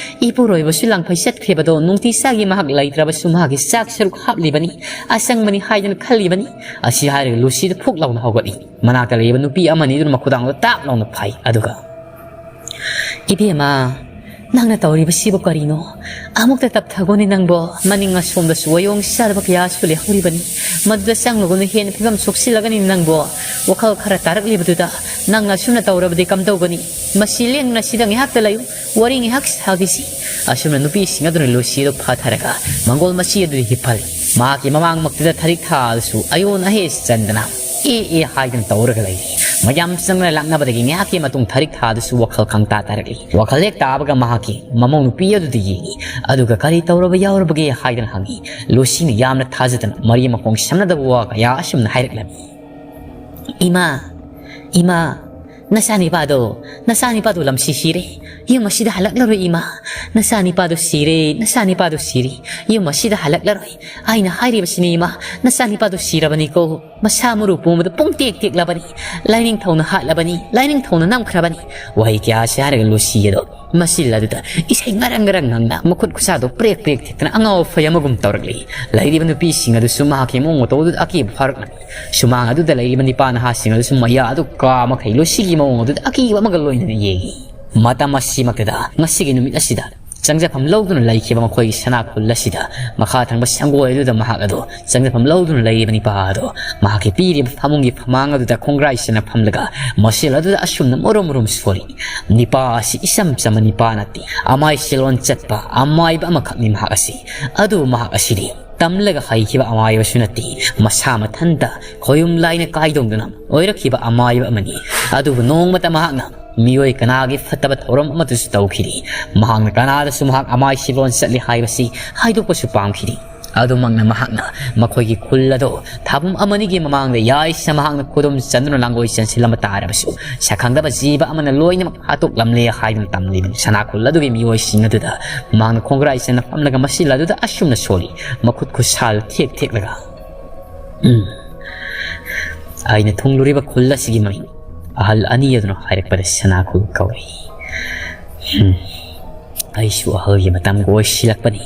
ꯏꯄꯨꯔꯣꯏꯕꯁꯨ ꯂꯥꯡꯐꯩ ꯆꯠꯈ꯭ꯔꯦꯕꯗꯣ, ꯅꯨꯡꯇꯤ ꯆꯥꯒꯤ ꯃꯍꯥꯛ ꯂꯩꯇ꯭ꯔꯕꯁꯨ ꯃꯍꯥꯛꯀꯤ ꯆꯥꯛ ꯁꯔꯨꯛ ꯍꯥꯞꯂꯤꯕꯅꯤ, ꯑꯆꯪꯕꯅꯤ ꯍꯥꯏꯗꯨꯅ ꯈꯜꯂꯤꯕꯅꯤ"꯫ ꯑꯁꯤ ꯍꯥꯏꯔꯒ ꯂꯨꯁꯤꯗ ꯐꯨꯛ ꯂꯥꯎꯅ ꯍꯧꯒꯠꯂꯤ꯫ ꯃꯅꯥꯛꯇ ꯂꯩꯕ ꯅꯨꯄꯤ ꯑꯃꯅꯤꯗꯨꯅ ꯃꯈꯨꯗꯥꯡꯗꯣ ꯇꯥꯛ ꯂꯥꯎꯅ ꯐꯥꯏ꯫ ꯑꯗꯨꯒ, "ꯏꯕꯦꯝꯃ, ꯅꯪꯅ ꯇꯧꯔꯤꯕꯁꯤꯕꯨ ꯀꯔꯤꯅꯣ? ꯑꯃꯨꯛꯇ ꯇꯞꯊꯒꯣꯅꯦ ꯅꯪꯕꯣ꯫ ꯃꯅꯤꯡ ꯑꯁꯣꯝꯗꯁꯨ ꯋꯥꯌꯣꯡ ꯆꯥꯗꯕ ꯀꯌꯥꯁꯨ ꯂꯩꯍꯧꯔꯤꯕꯅꯤ꯫ ꯃꯗꯨꯗ ꯆꯪꯂꯨꯒꯅꯨ, ꯍꯦꯟꯅ ꯐꯤꯕꯝ ꯁꯣꯛꯆꯤꯜꯂꯒꯅꯤ ꯅꯪꯕꯣ꯫ ꯋꯥꯈꯜ ꯈꯔ ꯇꯥꯔꯛꯂꯤꯕꯗꯨꯗ ꯅꯪꯅ ꯑꯁꯨꯝꯅ ꯇꯧꯔꯕꯗꯤ ꯀꯝꯗꯧꯒꯅꯤ? ꯃꯁꯤ ꯂꯦꯡꯗꯅ ꯁꯤꯗ ꯉꯥꯏꯍꯥꯛꯇ ꯂꯩꯌꯨ, ꯋꯥꯔꯤ ꯉꯥꯏꯍꯥꯛ ꯁꯥꯈꯤꯁꯤ"꯫ ꯑꯁꯨꯝꯅ ꯅꯨꯄꯤꯁꯤꯡ ꯑꯗꯨꯅ ꯂꯨꯁꯤꯗꯨ ꯐꯥꯊꯔꯒ ꯃꯪꯒꯣꯜ ꯃꯆꯤ ꯑꯗꯨꯗ ꯍꯤꯞꯍꯜꯂꯤ꯫ ꯃꯍꯥꯛꯀꯤ ꯃꯃꯥꯡꯃꯛꯇꯨꯗ ꯊꯔꯤꯛ ꯊꯥ ꯑꯗꯨꯁꯨ ꯑꯌꯣꯟ ꯑꯍꯦ ꯆꯟꯗꯅ ꯑꯦ ꯑꯦ ꯍꯥꯏꯗꯨꯅ ꯇꯧꯔꯒ ꯂꯩꯔꯤ꯫ ꯃꯌꯥꯝ ꯆꯪꯗꯅ ꯂꯥꯛꯅꯕꯗꯒꯤ ꯉꯥꯏꯍꯥꯛꯀꯤ ꯃꯇꯨꯡ ꯊꯔꯤꯛ ꯊꯥ ꯑꯗꯨꯁꯨ ꯋꯥꯈꯜ ꯈꯪꯇꯥ ꯇꯥꯔꯛꯂꯤ꯫ ꯋꯥꯈꯜ ꯍꯦꯛ ꯇꯥꯕꯒ ꯃꯍꯥꯛꯀꯤ ꯃꯃꯧ ꯅꯨꯄꯤ ꯑꯗꯨꯗ ꯌꯦꯡꯉꯤ꯫ ꯑꯗꯨꯒ "ꯀꯔꯤ ꯇꯧꯔꯕ ꯌꯥꯎꯔꯕꯒꯦ?" ꯍꯥꯏꯗꯅ ꯍꯪꯉꯤ꯫ ꯂꯨꯁꯤꯅ ꯌꯥꯝꯅ ꯊꯥꯖꯗꯅ ꯃꯔꯤ ꯃꯈꯣꯡ ꯁꯝꯅꯗꯕ ꯋꯥ ꯀꯌꯥ ꯑꯁꯨꯝꯅ ꯍꯥꯏꯔꯛꯂꯝꯃꯤ꯫ "ꯏꯃꯥ, ꯏꯃꯥ, ꯅꯆꯥꯅꯤꯄꯥꯗꯣ, ꯅꯆꯥꯅꯤꯄꯥꯗꯣ ꯂꯝꯁꯤ ꯁꯤꯔꯦ꯫ ꯌꯨꯝ ꯑꯁꯤꯗ ꯍꯜꯂꯛꯂꯔꯣꯏ ꯏꯃꯥ꯫ ꯅꯆꯥꯅꯤꯄꯥꯗꯣ ꯁꯤꯔꯦ, ꯅꯆꯥꯅꯤꯄꯥꯗꯣ ꯁꯤꯔꯦ꯫ ꯌꯨꯝ ꯑꯁꯤꯗ ꯍꯜꯂꯛꯂꯔꯣꯏ꯫ ꯑꯩꯅ ꯍꯥꯏꯔꯤꯕꯁꯤꯅꯤ ꯏꯃꯥ, ꯅꯆꯥꯅꯤꯄꯥꯗꯣ ꯁꯤꯔꯕꯅꯤꯀꯣ꯫ ꯃꯁꯥ ꯃꯔꯨ ꯄꯨꯝꯕꯗ ꯄꯨꯡꯇꯦꯛ ꯇꯦꯛꯂꯕꯅꯤ꯫ ꯂꯥꯏꯅꯤꯡꯊꯧꯅ ꯍꯥꯠꯂꯕꯅꯤ, ꯂꯥꯏꯅꯤꯡꯊꯧꯅ ꯅꯝꯈ꯭ꯔꯕꯅꯤ"꯫ ꯋꯥꯍꯩ ꯀꯌꯥꯁꯤ ꯍꯥꯏꯔꯒ ꯂꯨꯁꯤ ꯑꯗꯣ ꯃꯆꯤꯜ ꯑꯗꯨꯗ ꯏꯁꯩ ꯉꯔꯪ ꯉꯔꯪ ꯉꯪꯅ ꯃꯈꯨꯠ ꯈꯨꯠꯁꯥꯗꯣ ꯄ꯭ꯔꯦꯛ ꯄ꯭ꯔꯦꯛ ꯊꯦꯛꯇꯅ ꯑꯉꯥꯎ ꯑꯐꯩ ꯑꯃꯒꯨꯝ ꯇꯧꯔꯛꯂꯤ꯫ ꯂꯩꯔꯤꯕ ꯅꯨꯄꯤꯁꯤꯡ ꯑꯗꯨꯁꯨ ꯃꯍꯥꯛꯀꯤ ꯃꯑꯣꯡ ꯃꯇꯧ ꯑꯗꯨꯗ ꯑꯀꯤꯕ ꯐꯥꯎꯔꯛꯂꯝꯃꯤ꯫ ꯁꯨꯃꯥꯡ ꯑꯗꯨꯗ ꯂꯩꯔꯤꯕ ꯅꯤꯄꯥ ꯅꯍꯥꯁꯤꯡ ꯑꯗꯨꯁꯨ ꯃꯌꯥ ꯑꯗꯨ ꯀꯥ ꯃꯈꯩ ꯂꯨꯁꯤꯒꯤ ꯃꯑꯣꯡ ꯑꯗꯨꯗ ꯑꯀꯤꯕ ꯑꯃꯒ ꯂꯣꯏꯅꯅ ꯌꯦꯡꯉꯤ꯫ ꯃꯇꯝ ꯑꯁꯤꯃꯛꯇꯗ ꯉꯁꯤꯒꯤ ꯅꯨꯃꯤꯠ ꯑꯁꯤꯗ ꯆꯪꯖꯐꯝ ꯂꯧꯗꯨꯅ ꯂꯩꯈꯤꯕ ꯃꯈꯣꯏꯒꯤ ꯁꯅꯥ ꯈꯨꯜ ꯑꯁꯤꯗ ꯃꯈꯥ ꯊꯪꯕ ꯁꯪꯒꯣꯏ ꯑꯗꯨꯗ ꯃꯍꯥꯛ ꯑꯗꯣ ꯆꯪꯖꯐꯝ ꯂꯧꯗꯨꯅ ꯂꯩꯔꯤꯕ ꯅꯤꯄꯥ ꯑꯗꯣ ꯃꯍꯥꯛꯀꯤ ꯄꯤꯔꯤꯕ ꯐꯃꯨꯡꯒꯤ ꯐꯃꯥꯡ ꯑꯗꯨꯗ ꯈꯣꯡꯒ꯭ꯔꯥꯏ ꯆꯟꯅ ꯐꯝꯂꯒ ꯃꯁꯦꯜ ꯑꯗꯨꯗ ꯑꯁꯨꯝꯅ ꯃꯔꯨꯝ ꯃꯔꯨꯝ ꯁꯣꯜꯂꯤ꯫ ꯅꯤꯄꯥ ꯑꯁꯤ ꯏꯆꯝ ꯆꯝꯕ ꯅꯤꯄꯥ ꯅꯠꯇꯦ꯫ ꯑꯃꯥꯏ ꯁꯤꯂꯣꯟ ꯆꯠꯄ ꯑꯃꯥꯏꯕ ꯑꯃꯈꯛꯅꯤ ꯃꯍꯥꯛ ꯑꯁꯤ꯫ ꯑꯗꯨꯕꯨ ꯃꯍꯥꯛ ꯑꯁꯤꯗꯤ ꯇꯝꯂꯒ ꯍꯩꯈꯤꯕ ꯑꯃꯥꯏꯕꯁꯨ ꯅꯠꯇꯦ꯫ ꯃꯁꯥ ꯃꯊꯟꯇ ꯈꯣꯌꯨꯝ ꯂꯥꯏꯅ ꯀꯥꯏꯗꯣꯡꯗꯨꯅ ꯑꯣꯏꯔꯛꯈꯤꯕ ꯑꯃꯥꯏꯕ ꯑꯃꯅꯤ꯫ ꯑꯗꯨꯕꯨ ꯅꯣꯡꯃꯇ ꯃꯍꯥꯛꯅ ꯃꯤꯑꯣꯏ ꯀꯅꯥꯒꯤ ꯐꯠꯇꯕ ꯊꯧꯔꯝ ꯑꯃꯠꯇꯁꯨ ꯇꯧꯈꯤꯗꯦ꯫ ꯃꯍꯥꯛꯅ ꯀꯅꯥꯗꯁꯨ ꯃꯍꯥꯛ ꯑꯃꯥꯏ ꯁꯤꯂꯣꯟ ꯆꯠꯂꯤ ꯍꯥꯏꯕꯁꯤ ꯍꯥꯏꯗꯣꯛꯄꯁꯨ ꯄꯥꯝꯈꯤꯗꯦ꯫ ꯑꯗꯨꯃꯛꯅ ꯃꯍꯥꯛꯅ ꯃꯈꯣꯏꯒꯤ ꯈꯨꯜ ꯑꯗꯨ ꯊꯥꯕꯨꯝ ꯑꯃꯅꯤꯒꯤ ꯃꯃꯥꯡꯗ ꯌꯥꯏꯁ ꯃꯍꯥꯛꯅ ꯈꯨꯗꯨꯝ ꯆꯟꯗꯨꯅ ꯂꯥꯡꯒꯣꯏ ꯆꯦꯟꯁꯤꯜꯂꯝꯕ ꯇꯥꯔꯕꯁꯨ, ꯁꯛꯈꯪꯗꯕ ꯖꯤꯕ ꯑꯃꯅ ꯂꯣꯏꯅꯃꯛ ꯍꯥꯠꯇꯣꯛꯂꯝꯂꯦ ꯍꯥꯏꯗꯨꯅ ꯇꯝꯂꯤꯕꯅꯤ꯫ ꯁꯅꯥ ꯈꯨꯜ ꯑꯗꯨꯒꯤ ꯃꯤꯑꯣꯏꯁꯤꯡ ꯑꯗꯨꯗ ꯃꯍꯥꯛꯅ ꯈꯣꯡꯒ꯭ꯔꯥꯏ ꯆꯟꯅ ꯐꯝꯂꯒ ꯃꯁꯤꯜ ꯑꯗꯨꯗ ꯑꯁꯨꯝꯅ ꯁꯣꯜꯂꯤ, ꯃꯈꯨꯠ ꯈꯨꯠꯁꯥꯜ ꯊꯦꯛ ꯊꯦꯛꯂꯒ, "ꯎꯝ, ꯑꯩꯅ ꯊꯨꯡꯂꯨꯔꯤꯕ ꯈꯨꯜ ꯑꯁꯤꯒꯤ ꯃꯃꯤꯡ ꯑꯍꯜ ꯑꯅꯤ ꯑꯗꯨꯅ ꯍꯥꯏꯔꯛꯄꯗ ꯁꯅꯥ ꯈꯨꯜ ꯀꯧꯏ꯫ ꯎꯝ, ꯑꯩꯁꯨ ꯑꯍꯜꯒꯤ ꯃꯇꯝꯒ ꯑꯣꯏꯁꯤꯜꯂꯛꯄꯅꯤ꯫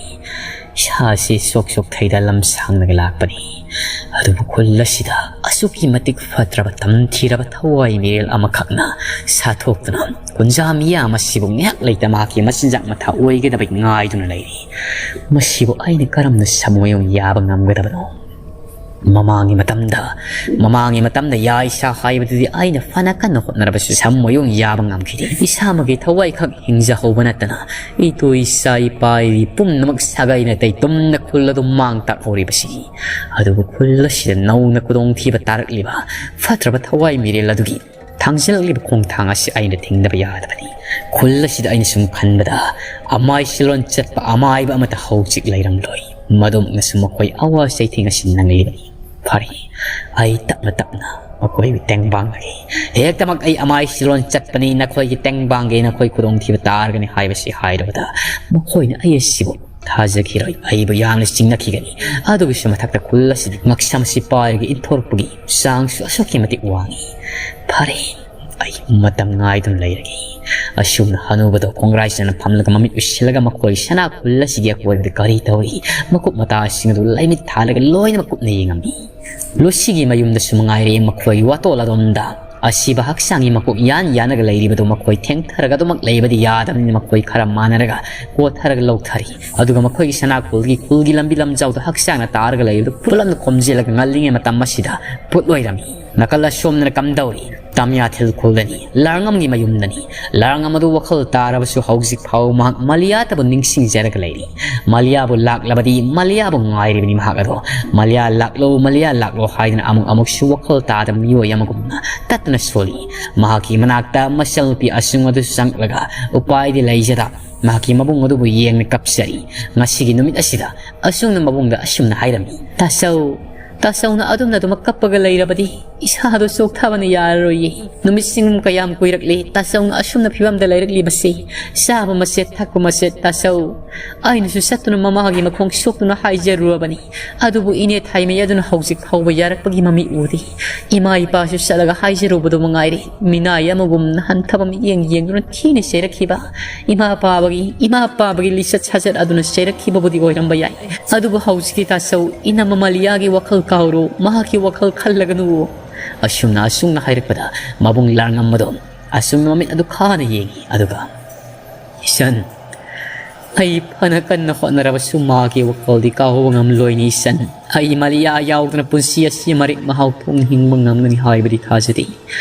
ꯏꯁꯥꯁꯤ ꯁꯣꯛ ꯁꯣꯛ ꯊꯩꯗ ꯂꯝ ꯁꯥꯡꯅꯒ ꯂꯥꯛꯄꯅꯤ꯫ ꯑꯗꯨꯕꯨ ꯈꯨꯜ ꯑꯁꯤꯗ ꯑꯁꯨꯛꯀꯤ ꯃꯇꯤꯛ ꯐꯠꯇ꯭ꯔꯕ ꯇꯝꯊꯤꯔꯕ ꯊꯋꯥꯏ ꯃꯤꯔꯦꯜ ꯑꯃꯈꯛꯅ ꯁꯥꯊꯣꯛꯇꯨꯅ ꯀꯨꯟꯖꯥ ꯃꯤꯌꯥꯝ ꯑꯁꯤꯕꯨ ꯉꯥꯏꯍꯥꯛ ꯂꯩꯇ ꯃꯍꯥꯛꯀꯤ ꯃꯆꯤꯟꯖꯥꯛ ꯃꯊꯥ ꯑꯣꯏꯒꯗꯕ ꯉꯥꯏꯗꯨꯅ ꯂꯩꯔꯤ꯫ ꯃꯁꯤꯕꯨ ꯑꯩꯅ ꯀꯔꯝꯅ ꯁꯃꯣꯏ ꯑꯣꯏꯅ ꯌꯥꯕ ꯉꯝꯒꯗꯕꯅꯣ?" ꯃꯃꯥꯡꯒꯤ ꯃꯇꯝꯗ, ꯃꯃꯥꯡꯒꯤ ꯃꯇꯝꯗ ꯌꯥꯏꯁꯥ ꯍꯥꯏꯕꯗꯨꯗꯤ ꯑꯩꯅ ꯐꯅ ꯀꯟꯅ ꯍꯣꯠꯅꯔꯕꯁꯨ ꯁꯃꯣꯏ ꯑꯣꯏꯅ ꯌꯥꯕ ꯉꯝꯈꯤꯗꯦ꯫ ꯏꯁꯥꯃꯛꯀꯤ ꯊꯋꯥꯏꯈꯛ ꯍꯤꯡꯖꯍꯧꯕ ꯅꯠꯇꯅ ꯏꯇꯨ ꯏꯆꯥ ꯏꯄꯥ ꯏꯔꯤ ꯄꯨꯝꯅꯃꯛ ꯁꯥꯒꯩꯅ ꯇꯩꯇꯨꯝꯅ ꯈꯨꯜ ꯑꯗꯨ ꯃꯥꯡ ꯇꯥꯛꯍꯧꯔꯤꯕꯁꯤꯅꯤ꯫ ꯑꯗꯨꯕꯨ ꯈꯨꯜ ꯑꯁꯤꯗ ꯅꯧꯅ ꯈꯨꯗꯣꯡꯊꯤꯕ ꯇꯥꯔꯛꯂꯤꯕ ꯐꯠꯇ꯭ꯔꯕ ꯊꯋꯥꯏ ꯃꯤꯔꯦꯜ ꯑꯗꯨꯒꯤ ꯊꯥꯡꯖꯤꯜꯂꯛꯂꯤꯕ ꯈꯣꯡꯊꯥꯡ ꯑꯁꯤ ꯑꯩꯅ ꯊꯤꯡꯗꯕ ꯌꯥꯗꯕꯅꯤ꯫ ꯈꯨꯜ ꯑꯁꯤꯗ ꯑꯩꯅ ꯁꯨꯝ ꯈꯟꯕꯗ ꯑꯃꯥꯏ ꯁꯤꯂꯣꯟ ꯆꯠꯄ ꯑꯃꯥꯏꯕ ꯑꯃꯠꯇ ꯍꯧꯖꯤꯛ ꯂꯩꯔꯝꯂꯣꯏ꯫ ꯃꯗꯨꯃꯛꯅꯁꯨ ꯃꯈꯣꯏ ꯑꯋꯥ ꯆꯩꯊꯦꯡ ꯑꯁꯤ ꯅꯪꯂꯤꯕꯅꯤ꯫ ꯐꯔꯦ, ꯑꯩ ꯇꯞꯅ ꯇꯞꯅ ꯃꯈꯣꯏꯕꯨ ꯇꯦꯡꯕꯥꯡꯂꯒꯦ꯫ ꯍꯦꯛꯇꯃꯛ ꯑꯩ ꯑꯃꯥꯏ ꯁꯤꯂꯣꯟ ꯆꯠꯄꯅꯤ, ꯅꯈꯣꯏꯒꯤ ꯇꯦꯡꯕꯥꯡꯒꯦ, ꯅꯈꯣꯏ ꯈꯨꯗꯣꯡꯊꯤꯕ ꯇꯥꯔꯒꯅꯤ ꯍꯥꯏꯕꯁꯤ ꯍꯥꯏꯔꯕꯗ ꯃꯈꯣꯏꯅ ꯑꯩ ꯑꯁꯤꯕꯨ ꯊꯥꯖꯈꯤꯔꯣꯏ, ꯑꯩꯕꯨ ꯌꯥꯝꯅ ꯆꯤꯡꯅꯈꯤꯒꯅꯤ꯫ ꯑꯗꯨꯒꯤꯁꯨ ꯃꯊꯛꯇ ꯈꯨꯜ ꯑꯁꯤꯗ ꯉꯛꯁꯝ ꯁꯤꯄꯥꯏꯒꯤ ꯏꯟꯊꯣꯔꯛꯄꯒꯤ ꯆꯥꯡꯁꯨ ꯑꯁꯨꯛꯀꯤ ꯃꯇꯤꯛ ꯋꯥꯡꯏ꯫ ꯐꯔꯦ, ꯑꯩ ꯃꯇꯝ ꯉꯥꯏꯗꯨꯅ ꯂꯩꯔꯒꯦ꯫ ꯑꯁꯨꯝꯅ ꯍꯅꯨꯕꯗꯣ ꯈꯣꯡꯒ꯭ꯔꯥꯏ ꯆꯟꯅ ꯐꯝꯂꯒ ꯃꯃꯤꯠ ꯎꯏꯁꯤꯜꯂꯒ ꯃꯈꯣꯏ ꯁꯅꯥ ꯈꯨꯜ ꯑꯁꯤꯒꯤ ꯑꯀꯣꯏꯕꯗ ꯀꯔꯤ ꯇꯧꯔꯤ, ꯃꯀꯨꯞ ꯃꯇꯥꯁꯤꯡ ꯑꯗꯨ ꯂꯩꯃꯤꯠ ꯊꯥꯜꯂꯒ ꯂꯣꯏꯅꯃꯛ ꯀꯨꯞꯅ ꯌꯦꯡꯉꯝꯃꯤ꯫ ꯂꯨꯁꯤꯒꯤ ꯃꯌꯨꯝꯗꯁꯨ ꯃꯉꯥꯏꯔꯦ ꯃꯈꯣꯏ ꯋꯥꯇꯣꯜ ꯑꯗꯣꯝꯗ ꯑꯁꯤꯕ ꯍꯛꯆꯥꯡꯒꯤ ꯃꯀꯣꯛ ꯌꯥꯟ ꯌꯥꯟꯅꯒ ꯂꯩꯔꯤꯕꯗꯨ ꯃꯈꯣꯏ ꯊꯦꯡꯊꯔꯒ ꯑꯗꯨꯃꯛ ꯂꯩꯕꯗꯤ ꯌꯥꯗꯕꯅꯤꯅ ꯃꯈꯣꯏ ꯈꯔ ꯃꯥꯟꯅꯔꯒ ꯀꯣꯊꯔꯒ ꯂꯧꯊꯔꯤ꯫ ꯑꯗꯨꯒ ꯃꯈꯣꯏꯒꯤ ꯁꯅꯥ ꯈꯨꯜꯒꯤ ꯈꯨꯜꯒꯤ ꯂꯝꯕꯤ ꯂꯝꯖꯥꯎꯗ ꯍꯛꯆꯥꯡꯅ ꯇꯥꯔꯒ ꯂꯩꯕꯗꯨ ꯄꯨꯂꯞꯅ ꯈꯣꯝꯖꯤꯜꯂꯒ ꯉꯜꯂꯤꯉꯩ ꯃꯇꯝ ꯑꯁꯤꯗ ꯄꯨꯠ ꯑꯣꯏꯔꯝꯃꯤ꯫ ꯅꯥꯀꯜ ꯑꯁꯣꯝꯗꯅ ꯀꯝꯗꯧꯔꯤ? ꯇꯥꯃꯤꯌꯥꯊꯤꯜ ꯈꯨꯜꯗꯅꯤ, ꯂꯥꯡꯉꯝꯒꯤ ꯃꯌꯨꯝꯗꯅꯤ꯫ ꯂꯥꯡꯉꯝ ꯑꯗꯨ ꯋꯥꯈꯜ ꯇꯥꯔꯕꯁꯨ ꯍꯧꯖꯤꯛ ꯐꯥꯎ ꯃꯍꯥꯛ ꯃꯂꯤꯌꯥꯇꯕꯨ ꯅꯤꯡꯁꯤꯡꯖꯔꯒ ꯂꯩꯔꯤ꯫ ꯃꯂꯤꯌꯥꯕꯨ ꯂꯥꯛꯂꯕꯗꯤ ꯃꯂꯤꯌꯥꯕꯨ ꯉꯥꯏꯔꯤꯕꯅꯤ ꯃꯍꯥꯛ ꯑꯗꯣ꯫ "ꯃꯂꯤꯌꯥ ꯂꯥꯛꯂꯣ, ꯃꯂꯤꯌꯥ ꯂꯥꯛꯂꯣ" ꯍꯥꯏꯗꯨꯅ ꯑꯃꯨꯛ ꯑꯃꯨꯛꯁꯨ ꯋꯥꯈꯜ ꯇꯥꯗꯕ ꯃꯤꯑꯣꯏ ꯑꯃꯒꯨꯝꯅ ꯇꯠꯇꯅ ꯁꯣꯜꯂꯤ꯫ ꯃꯍꯥꯛꯀꯤ ꯃꯅꯥꯛꯇ ꯃꯆꯜꯅꯨꯄꯤ ꯑꯁꯨꯡ ꯑꯗꯨꯁꯨ ꯆꯪꯂꯛꯂꯒ, "ꯎꯄꯥꯏꯗꯤ ꯂꯩꯖꯗ, ꯃꯍꯥꯛꯀꯤ ꯃꯕꯨꯡ ꯑꯗꯨꯕꯨ ꯌꯦꯡꯅ ꯀꯞꯆꯔꯤ꯫ ꯉꯁꯤꯒꯤ ꯅꯨꯃꯤꯠ ꯑꯁꯤꯗ ꯑꯁꯨꯝꯅ ꯃꯕꯨꯡꯗ ꯑꯁꯨꯝꯅ ꯍꯥꯏꯔꯝꯃꯤ, "ꯇꯥꯆꯧ, ꯇꯥꯆꯧꯅ ꯑꯗꯨꯝꯅ ꯑꯗꯨꯃꯛ ꯀꯞꯄꯒ ꯂꯩꯔꯕꯗꯤ ꯏꯁꯥꯗꯣ ꯆꯣꯛꯊꯕꯅ ꯌꯥꯔꯔꯣꯏꯌꯦ꯫ ꯅꯨꯃꯤꯠꯁꯤꯡ ꯀꯌꯥꯝ ꯀꯨꯏꯔꯛꯂꯦ ꯇꯥꯆꯧꯅ ꯑꯁꯨꯝꯅ ꯐꯤꯕꯝꯗ ꯂꯩꯔꯛꯂꯤꯕꯁꯦ꯫ ꯆꯥꯕ ꯃꯆꯦꯠ, ꯊꯛꯄ ꯃꯆꯦꯠ, ꯇꯥꯆꯧ꯫ ꯑꯩꯅꯁꯨ ꯆꯠꯇꯨꯅ ꯃꯃꯥꯒꯤ ꯃꯈꯣꯡ ꯁꯣꯛꯇꯨꯅ ꯍꯥꯏꯖꯔꯨꯔꯕꯅꯤ꯫ ꯑꯗꯨꯕꯨ ꯏꯅꯦ ꯊꯥꯏꯃꯩ ꯑꯗꯨꯅ ꯍꯧꯖꯤꯛ ꯐꯥꯎꯕ ꯌꯥꯔꯛꯄꯒꯤ ꯃꯃꯤ ꯎꯗꯦ꯫ ꯏꯃꯥ ꯏꯄꯥꯁꯨ ꯆꯠꯂꯒ ꯍꯥꯏꯖꯔꯨꯕꯗꯨ ꯃꯉꯥꯏꯔꯦ꯫ ꯃꯤꯅꯥꯏ ꯑꯃꯒꯨꯝ ꯍꯟꯊꯕ ꯃꯤꯠꯌꯦꯡ ꯌꯦꯡꯗꯨꯅ ꯊꯤꯅ ꯆꯩꯔꯛꯈꯤꯕ꯫ ꯏꯃꯥ ꯄꯥꯕꯒꯤ, ꯏꯃꯥ ꯄꯥꯕꯒꯤ ꯂꯤꯆꯠ ꯁꯥꯖꯠ ꯑꯗꯨꯅ ꯆꯩꯔꯛꯈꯤꯕꯕꯨꯗꯤ ꯑꯣꯏꯔꯝꯕ ꯌꯥꯏ꯫ ꯑꯗꯨꯕꯨ ꯍꯧꯖꯤꯛꯇꯤ ꯇꯥꯆꯧ, ꯏꯅꯝꯃ ꯃꯥꯂꯤꯌꯥꯒꯤ ꯋꯥꯈꯜ ꯀꯥꯎꯔꯣ, ꯃꯍꯥꯛꯀꯤ ꯋꯥꯈꯜ ꯈꯜꯂꯒꯅꯨ꯫" ꯑꯁꯨꯝꯅ ꯑꯁꯨꯝꯅ ꯍꯥꯏꯔꯛꯄꯗ ꯃꯕꯨꯡ ꯂꯥꯡꯉꯝꯕꯗꯣ ꯑꯁꯨꯝꯅ ꯃꯃꯤꯠ ꯑꯗꯨ ꯈꯥꯅ ꯌꯦꯡꯉꯤ꯫ ꯑꯗꯨꯒ, "ꯏꯆꯟ, ꯑꯩ ꯐꯅ ꯀꯟꯅ ꯍꯣꯠꯅꯔꯕꯁꯨ ꯃꯥꯒꯤ ꯋꯥꯈꯜꯗꯤ ꯀꯥꯎꯕ ꯉꯝꯂꯣꯏꯅꯦ ꯏꯆꯟ꯫ ꯑꯩ ꯃꯥꯂꯤꯌꯥ ꯌꯥꯎꯗꯅ ꯄꯨꯟꯁꯤ ꯑꯁꯤ ꯃꯔꯦꯛ ꯃꯍꯥꯎ ꯊꯣꯛꯅ ꯍꯤꯡꯕ ꯉꯝꯒꯅꯤ ꯍꯥꯏꯕꯗꯤ ꯊꯥꯖꯗꯦ꯫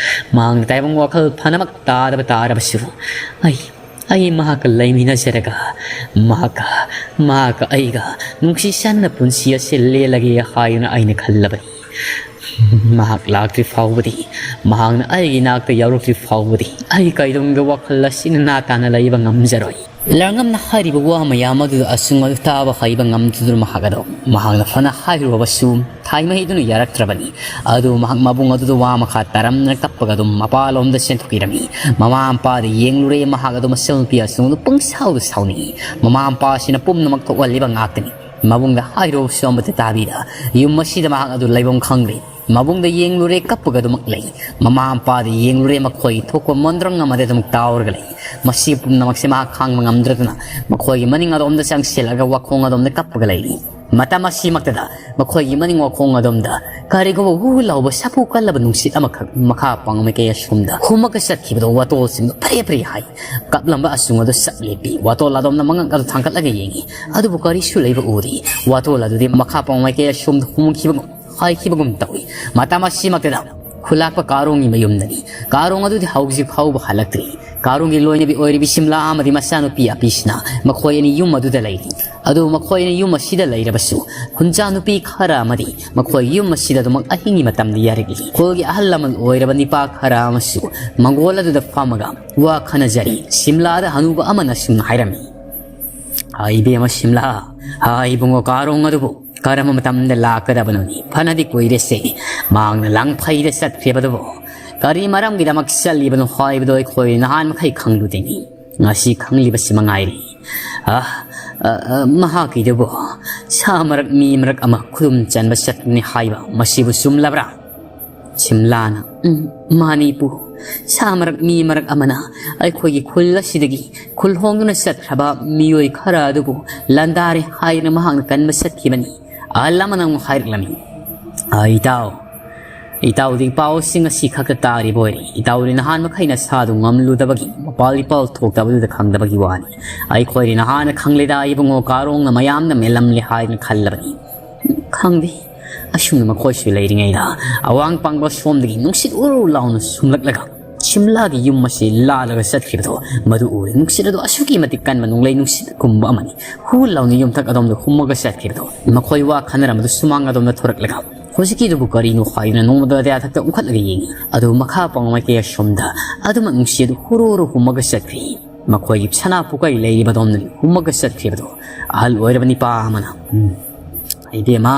ꯃꯍꯥꯛꯅ ꯇꯥꯏꯕꯪ ꯋꯥꯈꯜ ꯐꯅꯃꯛ ꯇꯥꯗꯕ ꯇꯥꯔꯕꯁꯨ ꯑꯩ, ꯑꯩ ꯃꯍꯥꯛꯀ ꯂꯩꯃꯤꯟꯅꯖꯔꯒ ꯃꯍꯥꯛꯀ, ꯃꯍꯥꯛꯀ ꯑꯩꯒ ꯅꯨꯡꯁꯤ ꯆꯥꯟꯅ ꯄꯨꯟꯁꯤ ꯑꯁꯤ ꯂꯦꯜꯂꯒꯦ ꯍꯥꯏꯗꯨꯅ ꯑꯩꯅ ꯈꯜꯂꯕꯅꯤ꯫ ꯃꯍꯥꯛ ꯂꯥꯛꯇ꯭ꯔꯤ ꯐꯥꯎꯕꯗꯤ, ꯃꯍꯥꯛꯅ ꯑꯩꯒꯤ ꯅꯥꯛꯇ ꯌꯥꯎꯔꯛꯇ꯭ꯔꯤ ꯐꯥꯎꯕꯗꯤ ꯑꯩ ꯀꯩꯗꯧꯅꯨꯡꯗ ꯋꯥꯈꯜ ꯑꯁꯤ ꯅꯦꯅꯥ ꯇꯥꯅ ꯂꯩꯕ ꯉꯝꯖꯔꯣꯏ꯫" ꯂꯥꯡꯉꯝꯅ ꯍꯥꯏꯔꯤꯕ ꯋꯥ ꯃꯌꯥꯝ ꯑꯗꯨ ꯑꯁꯨꯝ ꯑꯗꯨ ꯇꯥꯕ ꯍꯩꯕ ꯉꯝꯗꯗꯨꯅ ꯃꯍꯥꯛ ꯑꯗꯨ ꯃꯍꯥꯛꯅ ꯐꯅ ꯍꯥꯏꯔꯨꯔꯕꯁꯨ ꯊꯥꯏꯃꯩꯗꯨꯅ ꯌꯥꯔꯛꯇ꯭ꯔꯕꯅꯤ꯫ ꯑꯗꯨ ꯃꯍꯥꯛ ꯃꯕꯨꯡ ꯑꯗꯨꯗ ꯋꯥ ꯃꯈꯥ ꯇꯥꯔꯝꯗꯅ ꯀꯞꯄꯒ ꯑꯗꯨꯝ ꯃꯄꯥꯂꯣꯝꯗ ꯆꯦꯟꯊꯣꯛꯄꯤꯔꯝꯃꯤ꯫ ꯃꯃꯥ ꯃꯄꯥꯗ ꯌꯦꯡꯂꯨꯔꯦ, ꯃꯍꯥꯛ ꯑꯗꯨ ꯃꯆꯟꯅꯨꯄꯤ ꯑꯁꯨꯝ ꯑꯗꯨ ꯄꯪꯁꯥꯎꯗ ꯁꯥꯎꯅꯤꯡꯏ꯫ ꯃꯃꯥ ꯃꯄꯥꯁꯤꯅ ꯄꯨꯝꯅꯃꯛ ꯊꯣꯛꯍꯜꯂꯤꯕ ꯉꯥꯛꯇꯅꯤ꯫ ꯃꯕꯨꯡꯗ ꯍꯥꯏꯔꯨꯕꯁꯨ ꯑꯃꯠꯇ ꯇꯥꯕꯤꯗ ꯌꯨꯝ ꯑꯁꯤꯗ ꯃꯍꯥꯛ ꯑꯗꯨ ꯂꯩꯐꯝ ꯈꯪꯗ꯭ꯔꯦ꯫ ꯃꯕꯨꯡꯗ ꯌꯦꯡꯂꯨꯔꯦ, ꯀꯞꯄꯒ ꯑꯗꯨꯃꯛ ꯂꯩ꯫ ꯃꯃꯥ ꯃꯄꯥꯗ ꯌꯦꯡꯂꯨꯔꯦ, ꯃꯈꯣꯏ ꯊꯣꯛꯄ ꯃꯣꯟꯗ꯭ꯔꯪ ꯑꯃꯗ ꯑꯗꯨꯃꯛ ꯇꯥꯎꯔꯒ ꯂꯩ꯫ ꯃꯁꯤ ꯄꯨꯝꯅꯃꯛꯁꯦ ꯃꯍꯥꯛ ꯈꯥꯡꯕ ꯉꯝꯗ꯭ꯔꯗꯨꯅ ꯃꯈꯣꯏꯒꯤ ꯃꯅꯤꯡ ꯑꯗꯣꯝꯗ ꯆꯪꯁꯤꯜꯂꯒ ꯋꯥꯈꯣꯡ ꯑꯗꯣꯝꯗ ꯀꯞꯄꯒ ꯂꯩꯔꯤ꯫ ꯃꯇꯝ ꯑꯁꯤꯃꯛꯇꯗ ꯃꯈꯣꯏꯒꯤ ꯃꯅꯤꯡ ꯋꯥꯈꯣꯡ ꯑꯗꯣꯝꯗ ꯀꯔꯤꯒꯨꯝꯕ ꯍꯨ ꯂꯥꯎꯕ ꯁꯥꯐꯨ ꯀꯜꯂꯕ ꯅꯨꯡꯁꯤꯠ ꯑꯃꯈꯛ ꯃꯈꯥ ꯄꯥꯡꯃꯥꯏꯀꯩ ꯑꯁꯣꯝꯗ ꯍꯨꯝꯃꯒ ꯆꯠꯈꯤꯕꯗꯣ ꯋꯥꯇꯣꯜꯁꯤꯡꯗꯣ ꯐꯔꯦ ꯐꯔꯦ ꯍꯥꯏ꯫ ꯀꯞꯂꯝꯕ ꯑꯁꯨꯡ ꯑꯗꯨ ꯆꯞ ꯂꯦꯞꯄꯤ꯫ ꯋꯥꯇꯣꯜ ꯑꯗꯣꯝꯅ ꯃꯉꯛ ꯑꯗꯨ ꯊꯥꯡꯒꯠꯂꯒ ꯌꯦꯡꯉꯤ꯫ ꯑꯗꯨꯕꯨ ꯀꯔꯤꯁꯨ ꯂꯩꯕ ꯎꯗꯦ꯫ ꯋꯥꯇꯣꯜ ꯑꯗꯨꯗꯤ ꯃꯈꯥ ꯄꯥꯡꯃꯥꯏꯀꯩ ꯑꯁꯣꯝꯗ ꯍꯨꯝꯈꯤꯕꯒꯨꯝ ꯍꯥꯏꯈꯤꯕꯒꯨꯝ ꯇꯧꯏ꯫ ꯃꯇꯝ ꯑꯁꯤꯃꯛꯇꯗ ꯈꯨꯂꯥꯛꯄ ꯀꯥꯔꯣꯡꯒꯤ ꯃꯌꯨꯝꯗꯅꯤ꯫ ꯀꯥꯔꯣꯡ ꯑꯗꯨꯗꯤ ꯍꯧꯖꯤꯛ ꯐꯥꯎꯕ ꯍꯜꯂꯛꯇ꯭ꯔꯤ꯫ ꯀꯥꯔꯣꯡꯒꯤ ꯂꯣꯏꯅꯕꯤ ꯑꯣꯏꯔꯤꯕꯤ ꯁꯤꯝꯂꯥ ꯑꯃꯗꯤ ꯃꯆꯥꯅꯨꯄꯤ ꯑꯄꯤꯁꯤꯅ ꯃꯈꯣꯏ ꯑꯅꯤ ꯌꯨꯝ ꯑꯗꯨꯗ ꯂꯩꯔꯤ꯫ ꯑꯗꯨꯕꯨ ꯃꯈꯣꯏ ꯑꯅꯤ ꯌꯨꯝ ꯑꯁꯤꯗ ꯂꯩꯔꯕꯁꯨ, ꯈꯨꯟꯖꯥ ꯅꯨꯄꯤ ꯈꯔ ꯑꯃꯗꯤ ꯃꯈꯣꯏ ꯌꯨꯝ ꯑꯁꯤꯗ ꯑꯗꯨꯃꯛ ꯑꯍꯤꯡꯒꯤ ꯃꯇꯝꯗ ꯌꯥꯔꯛꯂꯤ꯫ ꯈꯨꯜꯒꯤ ꯑꯍꯜ ꯂꯃꯟ ꯑꯣꯏꯔꯕ ꯅꯤꯄꯥ ꯈꯔ ꯑꯃꯁꯨ ꯃꯪꯒꯣꯜ ꯑꯗꯨꯗ ꯐꯝꯃꯒ ꯋꯥ ꯈꯟꯅꯖꯔꯤ꯫ ꯁꯤꯝꯂꯥꯗ ꯍꯅꯨꯕ ꯑꯃꯅ ꯁꯨꯝꯅ ꯍꯥꯏꯔꯝꯃꯤ, "ꯍꯥꯏ ꯏꯕꯦꯝꯃ ꯁꯤꯝꯂꯥ, ꯍꯥꯏ ꯏꯕꯨꯡꯉꯣ ꯀꯥꯔꯣꯡ ꯑꯗꯨꯕꯨ ꯀꯔꯝꯕ ꯃꯇꯝꯗ ꯂꯥꯛꯀꯗꯕꯅꯣꯅꯤ? ꯐꯅꯗꯤ ꯀꯨꯏꯔꯦꯁꯦ꯫ ꯃꯥꯡꯅ ꯂꯥꯡꯐꯩꯗ ꯆꯠꯈ꯭ꯔꯤꯕꯗꯨꯕꯨ ꯀꯔꯤ ꯃꯔꯝꯒꯤꯗꯃꯛ ꯆꯠꯂꯤꯕꯅꯣ ꯍꯥꯏꯕꯗꯣ ꯑꯩꯈꯣꯏ ꯅꯍꯥꯟ ꯃꯈꯩ ꯈꯪꯂꯨꯗꯦꯅꯤ꯫ ꯉꯁꯤ ꯈꯪꯂꯤꯕꯁꯤ ꯃꯉꯥꯏꯔꯦ꯫ ꯑ, ꯑ, ꯑ, ꯃꯍꯥꯛꯀꯤꯗꯨꯕꯨ ꯁꯥ ꯃꯔꯛ ꯃꯤ ꯃꯔꯛ ꯑꯃ ꯈꯨꯗꯨꯝ ꯆꯟꯕ ꯆꯠꯄꯅꯤ ꯍꯥꯏꯕ, ꯃꯁꯤꯕꯨ ꯆꯨꯝꯂꯕ꯭ꯔꯥ?" ꯁꯤꯝꯂꯥꯅ, "ꯎꯝ, ꯃꯥꯅꯤ ꯏꯄꯨ꯫ ꯁꯥ ꯃꯔꯛ ꯃꯤ ꯃꯔꯛ ꯑꯃꯅ ꯑꯩꯈꯣꯏꯒꯤ ꯈꯨꯜ ꯑꯁꯤꯗꯒꯤ ꯈꯨꯜ ꯍꯣꯡꯗꯨꯅ ꯆꯠꯈ꯭ꯔꯕ ꯃꯤꯑꯣꯏ ꯈꯔ ꯑꯗꯨꯕꯨ ꯂꯥꯟꯗꯥꯔꯦ ꯍꯥꯏꯗꯨꯅ ꯃꯍꯥꯛꯅ ꯀꯟꯕ ꯆꯠꯈꯤꯕꯅꯤ꯫ ꯑꯍꯜ ꯑꯃꯅ ꯑꯃꯨꯛ ꯍꯥꯏꯔꯛꯂꯝꯃꯤ, ꯑ, ꯏꯇꯥꯎ, ꯏꯇꯥꯎꯗꯤ ꯄꯥꯎꯁꯤꯡ ꯑꯁꯤ ꯈꯛꯇ ꯇꯥꯔꯤꯕ ꯑꯣꯏꯔꯦ꯫ ꯏꯇꯥꯎꯗꯤ ꯅꯍꯥꯟ ꯃꯈꯩ ꯅꯁꯥꯗꯨ ꯉꯝꯂꯨꯗꯕꯒꯤ, ꯃꯄꯥꯜ ꯏꯄꯥꯜ ꯊꯣꯛꯇꯕꯗꯨꯗ ꯈꯪꯗꯕꯒꯤ ꯋꯥꯅꯤ꯫ ꯑꯩꯈꯣꯏꯗꯤ ꯅꯍꯥꯟꯅ ꯈꯪꯂꯦꯗ, ꯏꯕꯨꯡꯉꯣ ꯀꯥꯔꯣꯡꯅ ꯃꯌꯥꯝꯅ ꯃꯦꯜꯂꯝꯂꯦ ꯍꯥꯏꯗꯨꯅ ꯈꯜꯂꯕꯅꯤ꯫ ꯈꯪꯗꯦ, ꯑꯁꯨꯝꯅ ꯃꯈꯣꯏꯁꯨ ꯂꯩꯔꯤꯉꯩꯗ ꯑꯋꯥꯡ ꯄꯥꯡꯕ ꯁꯣꯝꯗꯒꯤ ꯅꯨꯡꯁꯤꯠ ꯎꯔꯨ ꯂꯥꯎꯅ ꯁꯨꯝꯂꯛꯂꯒ ꯁꯤꯝꯂꯥꯒꯤ ꯌꯨꯝ ꯑꯁꯤ ꯂꯥꯜꯂꯒ ꯆꯠꯈꯤꯕꯗꯣ ꯃꯗꯨ ꯎꯔꯦ꯫ ꯅꯨꯡꯁꯤꯠ ꯑꯗꯨ ꯑꯁꯨꯛꯀꯤ ꯃꯇꯤꯛ ꯀꯟꯕ ꯅꯣꯡꯂꯩ ꯅꯨꯡꯁꯤꯠꯀꯨꯝꯕ ꯑꯃꯅꯤ꯫ ꯍꯨ ꯂꯥꯎꯅ ꯌꯨꯝꯊꯛ ꯑꯗꯣꯝꯗ ꯍꯨꯝꯃꯒ ꯆꯠꯈꯤꯕꯗꯣ ꯃꯈꯣꯏ ꯋꯥ ꯈꯟꯅꯔꯝꯕꯗꯨ ꯁꯨꯃꯥꯡ ꯑꯗꯣꯝꯗ ꯊꯣꯔꯛꯂꯒ, "ꯍꯧꯖꯤꯛꯀꯤꯗꯨꯕꯨ ꯀꯔꯤꯅꯣ?" ꯍꯥꯏꯗꯨꯅ ꯅꯣꯡꯃꯗ ꯃꯊꯛꯇ ꯎꯪꯈꯠꯂꯒ ꯌꯦꯡꯉꯤ꯫ ꯑꯗꯨ ꯃꯈꯥ ꯄꯥꯡ ꯃꯥꯏꯀꯩ ꯑꯁꯣꯝꯗ ꯑꯗꯨꯃꯛ ꯅꯨꯡꯁꯤꯠ ꯍꯨꯔꯨ ꯍꯨꯔꯨ ꯍꯨꯝꯃꯒ ꯆꯠꯈ꯭ꯔꯤ꯫ ꯃꯈꯣꯏꯒꯤ ꯁꯅꯥ ꯄꯨꯀꯩ ꯂꯩꯔꯤꯕ ꯑꯗꯣꯝꯗ ꯍꯨꯝꯃꯒ ꯆꯠꯈꯤꯕꯗꯣ ꯑꯍꯜ ꯑꯣꯏꯔꯕ ꯅꯤꯄꯥ ꯑꯃꯅ, "ꯎꯝ, ꯏꯕꯦꯝꯃ,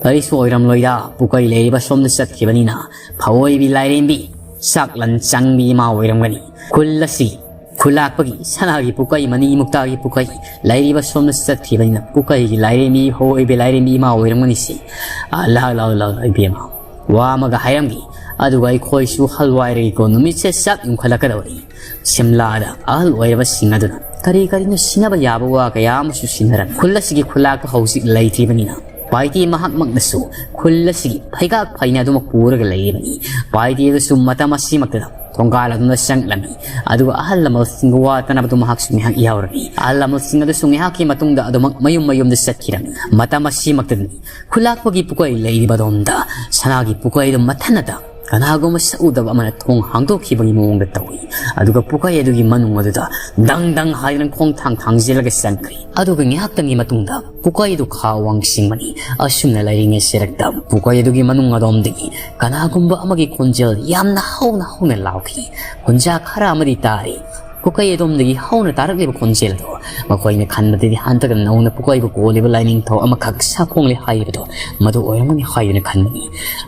ꯀꯔꯤꯁꯨ ꯑꯣꯏꯔꯝꯂꯣꯏꯗ, ꯄꯨꯀꯩ ꯂꯩꯔꯤꯕ ꯁꯣꯝꯗ ꯆꯠꯈꯤꯕꯅꯤꯅ ꯐꯑꯣꯏꯕꯤ ꯂꯥꯏꯔꯦꯝꯕꯤ, ꯆꯥꯛꯂꯟ ꯆꯪꯕꯤ ꯏꯃꯥ ꯑꯣꯏꯔꯝꯒꯅꯤ꯫ ꯈꯨꯜ ꯑꯁꯤ ꯈꯨꯂꯥꯛꯄꯒꯤ ꯁꯅꯥꯒꯤ ꯄꯨꯀꯩ, ꯃꯅꯤ ꯃꯨꯛꯇꯥꯒꯤ ꯄꯨꯀꯩ ꯂꯩꯔꯤꯕ ꯁꯣꯝꯗ ꯆꯠꯈꯤꯕꯅꯤꯅ ꯄꯨꯀꯩꯒꯤ ꯂꯥꯏꯔꯦꯝꯕꯤ, ꯐꯑꯣꯏꯕꯤ ꯂꯥꯏꯔꯦꯝꯕꯤ ꯏꯃꯥ ꯑꯣꯏꯔꯝꯒꯅꯤ ꯁꯤ꯫ ꯑ, ꯂꯥꯎ, ꯂꯥꯎ, ꯂꯥꯎ, ꯂꯥꯎ, ꯏꯕꯦꯝꯃ, ꯋꯥ ꯑꯃꯒ ꯍꯥꯏꯔꯝꯒꯦ, ꯑꯗꯨꯒ ꯑꯩꯈꯣꯏꯁꯨ ꯍꯜꯋꯥꯏꯔꯒꯦꯀꯣ, ꯅꯨꯃꯤꯠꯁꯦ ꯆꯞ ꯌꯨꯡꯈꯠꯂꯛꯀꯗꯧꯔꯤ꯫" ꯁꯤꯝꯂꯥꯗ ꯑꯍꯜ ꯑꯣꯏꯔꯕꯁꯤꯡ ꯑꯗꯨꯅ ꯀꯔꯤ ꯀꯔꯤꯅꯣ ꯁꯤꯟꯅꯕ ꯌꯥꯕ ꯋꯥ ꯀꯌꯥ ꯑꯃꯁꯨ ꯁꯤꯟꯅꯔꯝꯃꯤ꯫ ꯈꯨꯜ ꯑꯁꯤꯒꯤ ꯈꯨꯂꯥꯛꯄ ꯍꯧꯖꯤꯛ ꯂꯩꯇ꯭ꯔꯤꯕꯅꯤꯅ ꯄꯥꯏꯇꯦ ꯃꯍꯥꯛꯃꯛꯅꯁꯨ ꯈꯨꯜ ꯑꯁꯤꯒꯤ ꯐꯩꯒꯥꯛ ꯐꯩꯅ ꯑꯗꯨꯃꯛ ꯄꯨꯔꯒ ꯂꯩꯔꯤꯕꯅꯤ꯫ ꯄꯥꯏꯇꯦ ꯑꯗꯨꯁꯨ ꯃꯇꯝ ꯑꯁꯤꯃꯛꯇꯗ ꯊꯣꯡꯒꯥꯜ ꯑꯗꯨꯗ ꯆꯪꯂꯝꯃꯤ꯫ ꯑꯗꯨꯒ ꯑꯍꯜ ꯂꯃꯟꯁꯤꯡꯒ ꯋꯥ ꯇꯥꯅꯕꯗꯨ ꯃꯍꯥꯛꯁꯨ ꯉꯥꯏꯍꯥꯛ ꯌꯥꯎꯔꯝꯃꯤ꯫ ꯑꯍꯜ ꯂꯃꯟꯁꯤꯡ ꯑꯗꯨꯁꯨ ꯉꯥꯏꯍꯥꯛꯀꯤ ꯃꯇꯨꯡꯗ ꯑꯗꯨꯃꯛ ꯃꯌꯨꯝ ꯃꯌꯨꯝꯗ ꯆꯠꯈꯤꯔꯝꯃꯤ꯫ ꯃꯇꯝ ꯑꯁꯤꯃꯛꯇꯗꯅꯤ ꯈꯨꯂꯥꯛꯄꯒꯤ ꯄꯨꯀꯩ ꯂꯩꯔꯤꯕ ꯑꯗꯣꯝꯗ ꯁꯅꯥꯒꯤ ꯄꯨꯀꯩꯗꯨ ꯃꯊꯟꯅꯇ ꯀꯅꯥꯒꯨꯝꯕ ꯁꯛ ꯎꯗꯕ ꯑꯃꯅ ꯊꯣꯡ ꯍꯥꯡꯗꯣꯛꯈꯤꯕꯒꯤ ꯃꯑꯣꯡꯗ ꯇꯧꯏ꯫ ꯑꯗꯨꯒ ꯄꯨꯀꯩ ꯑꯗꯨꯒꯤ ꯃꯅꯨꯡ ꯑꯗꯨꯗ ꯗꯪ ꯗꯪ ꯍꯥꯏꯗꯨꯅ ꯈꯣꯡꯊꯥꯡ ꯊꯥꯡꯖꯤꯜꯂꯒ ꯆꯪꯈ꯭ꯔꯦ꯫ ꯑꯗꯨꯒ ꯉꯥꯏꯍꯥꯛꯇꯪꯒꯤ ꯃꯇꯨꯡꯗ ꯄꯨꯀꯩ ꯑꯗꯨ ꯈꯥ ꯋꯥꯡ ꯆꯤꯡꯕꯅꯤ꯫ ꯑꯁꯨꯝꯅ ꯂꯩꯔꯤꯉꯩ ꯁꯦꯔꯛꯇ ꯄꯨꯀꯩ ꯑꯗꯨꯒꯤ ꯃꯅꯨꯡ ꯑꯗꯣꯝꯗꯒꯤ ꯀꯅꯥꯒꯨꯝꯕ ꯑꯃꯒꯤ ꯈꯣꯟꯖꯦꯜ ꯌꯥꯝꯅ ꯍꯧꯅ ꯍꯧꯅ ꯂꯥꯎꯈꯤ꯫ ꯍꯨꯟꯖꯥ ꯈꯔ ꯑꯃꯗꯤ ꯇꯥꯔꯤ꯫ ꯄꯨꯀꯩ ꯑꯗꯣꯝꯗꯒꯤ ꯍꯧꯅ ꯇꯥꯔꯛꯂꯤꯕ ꯈꯣꯟꯖꯦꯜ ꯑꯗꯨ ꯃꯈꯣꯏꯅ ꯈꯟꯕꯗꯗꯤ ꯍꯟꯗꯛ ꯅꯧꯅ ꯄꯨꯀꯩꯕꯨ ꯀꯣꯜꯂꯤꯕ ꯂꯥꯏꯅꯤꯡꯊꯧ ꯑꯃꯈꯛ ꯁꯥꯐꯣꯡꯂꯦ ꯍꯥꯏꯔꯤꯕꯗꯣ ꯃꯗꯨ ꯑꯣꯏꯔꯝꯒꯅꯤ ꯍꯥꯏꯗꯨꯅ ꯈꯟꯕꯅꯤ꯫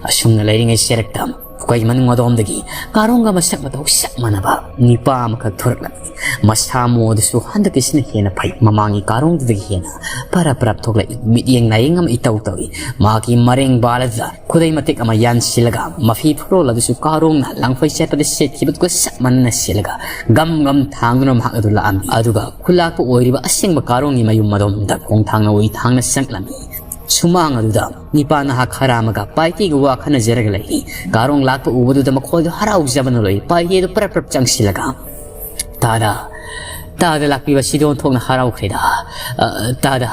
ꯑꯁꯨꯝꯅ ꯂꯩꯔꯤꯉꯩ ꯁꯦꯔꯛꯇ ꯄꯨꯀꯩ ꯃꯅꯨꯡ ꯑꯗꯣꯝꯗꯒꯤ ꯀꯥꯔꯣꯡꯒ ꯃꯁꯛ ꯃꯇꯧ ꯆꯞ ꯃꯥꯟꯅꯕ ꯅꯤꯄꯥ ꯑꯃꯈꯛ ꯊꯣꯔꯛꯂꯝꯃꯤ꯫ ꯃꯁꯥ ꯃꯎ ꯑꯗꯨꯁꯨ ꯍꯟꯗꯛꯀꯤꯁꯤꯅ ꯍꯦꯟꯅ ꯐꯩ꯫ ꯃꯃꯥꯡꯒꯤ ꯀꯥꯔꯣꯡꯗꯨꯗꯒꯤ ꯍꯦꯟꯅ ꯄꯔꯞ ꯄꯔꯞ ꯊꯣꯛꯂꯛꯏ꯫ ꯃꯤꯠꯌꯦꯡ ꯅꯥꯌꯦꯡ ꯑꯃ ꯏꯇꯧ ꯇꯧꯏ꯫ ꯃꯍꯥꯛꯀꯤ ꯃꯔꯦꯡ ꯕꯥꯜ ꯑꯗꯨꯗ ꯈꯨꯗꯩ ꯃꯇꯦꯛ ꯑꯃ ꯌꯥꯟꯁꯤꯜꯂꯒ, ꯃꯐꯤ ꯐꯤꯔꯣꯜ ꯑꯗꯨꯁꯨ ꯀꯥꯔꯣꯡꯅ ꯂꯪꯐꯩ ꯁꯦꯠꯄꯗ ꯁꯦꯠꯈꯤꯕꯗꯨꯒ ꯆꯞ ꯃꯥꯟꯅꯅ ꯁꯦꯠꯂꯒ, ꯒꯝ ꯒꯝ ꯊꯥꯡꯗꯨꯅ ꯃꯍꯥꯛ ꯑꯗꯨ ꯂꯥꯛꯑꯝꯃꯤ꯫ ꯑꯗꯨꯒ ꯈꯨꯂꯥꯛꯄ ꯑꯣꯏꯔꯤꯕ ꯑꯁꯦꯡꯕ ꯀꯥꯔꯣꯡꯒꯤ ꯃꯌꯨꯝ ꯑꯗꯣꯝꯗ ꯈꯣꯡꯊꯥꯡꯅ ꯑꯣꯏ ꯊꯥꯡꯅ ꯆꯪꯂꯝꯃꯤ꯫ ꯁꯨꯃꯥꯡ ꯑꯗꯨꯗ ꯅꯤꯄꯥ ꯅꯍꯥ ꯈꯔ ꯑꯃꯒ ꯄꯥꯏꯇꯦꯒ ꯋꯥ ꯈꯟꯅꯖꯔꯒ ꯂꯩꯔꯤ꯫ ꯀꯥꯔꯣꯡ ꯂꯥꯛꯄ ꯎꯕꯗꯨꯗ ꯃꯈꯣꯏꯗꯣ ꯍꯔꯥꯎꯖꯕꯅ ꯂꯣꯏ꯫ ꯄꯥꯏꯇꯦꯗꯨ ꯄꯔꯞ ꯄꯔꯞ ꯆꯪꯁꯤꯜꯂꯒ, "ꯇꯥꯗ, ꯇꯥꯗ ꯂꯥꯛꯄꯤꯕꯁꯤꯗ ꯑꯣꯟꯊꯣꯛꯅ ꯍꯔꯥꯎꯈ꯭ꯔꯦꯗ꯫ ꯑ, ꯇꯥꯗ,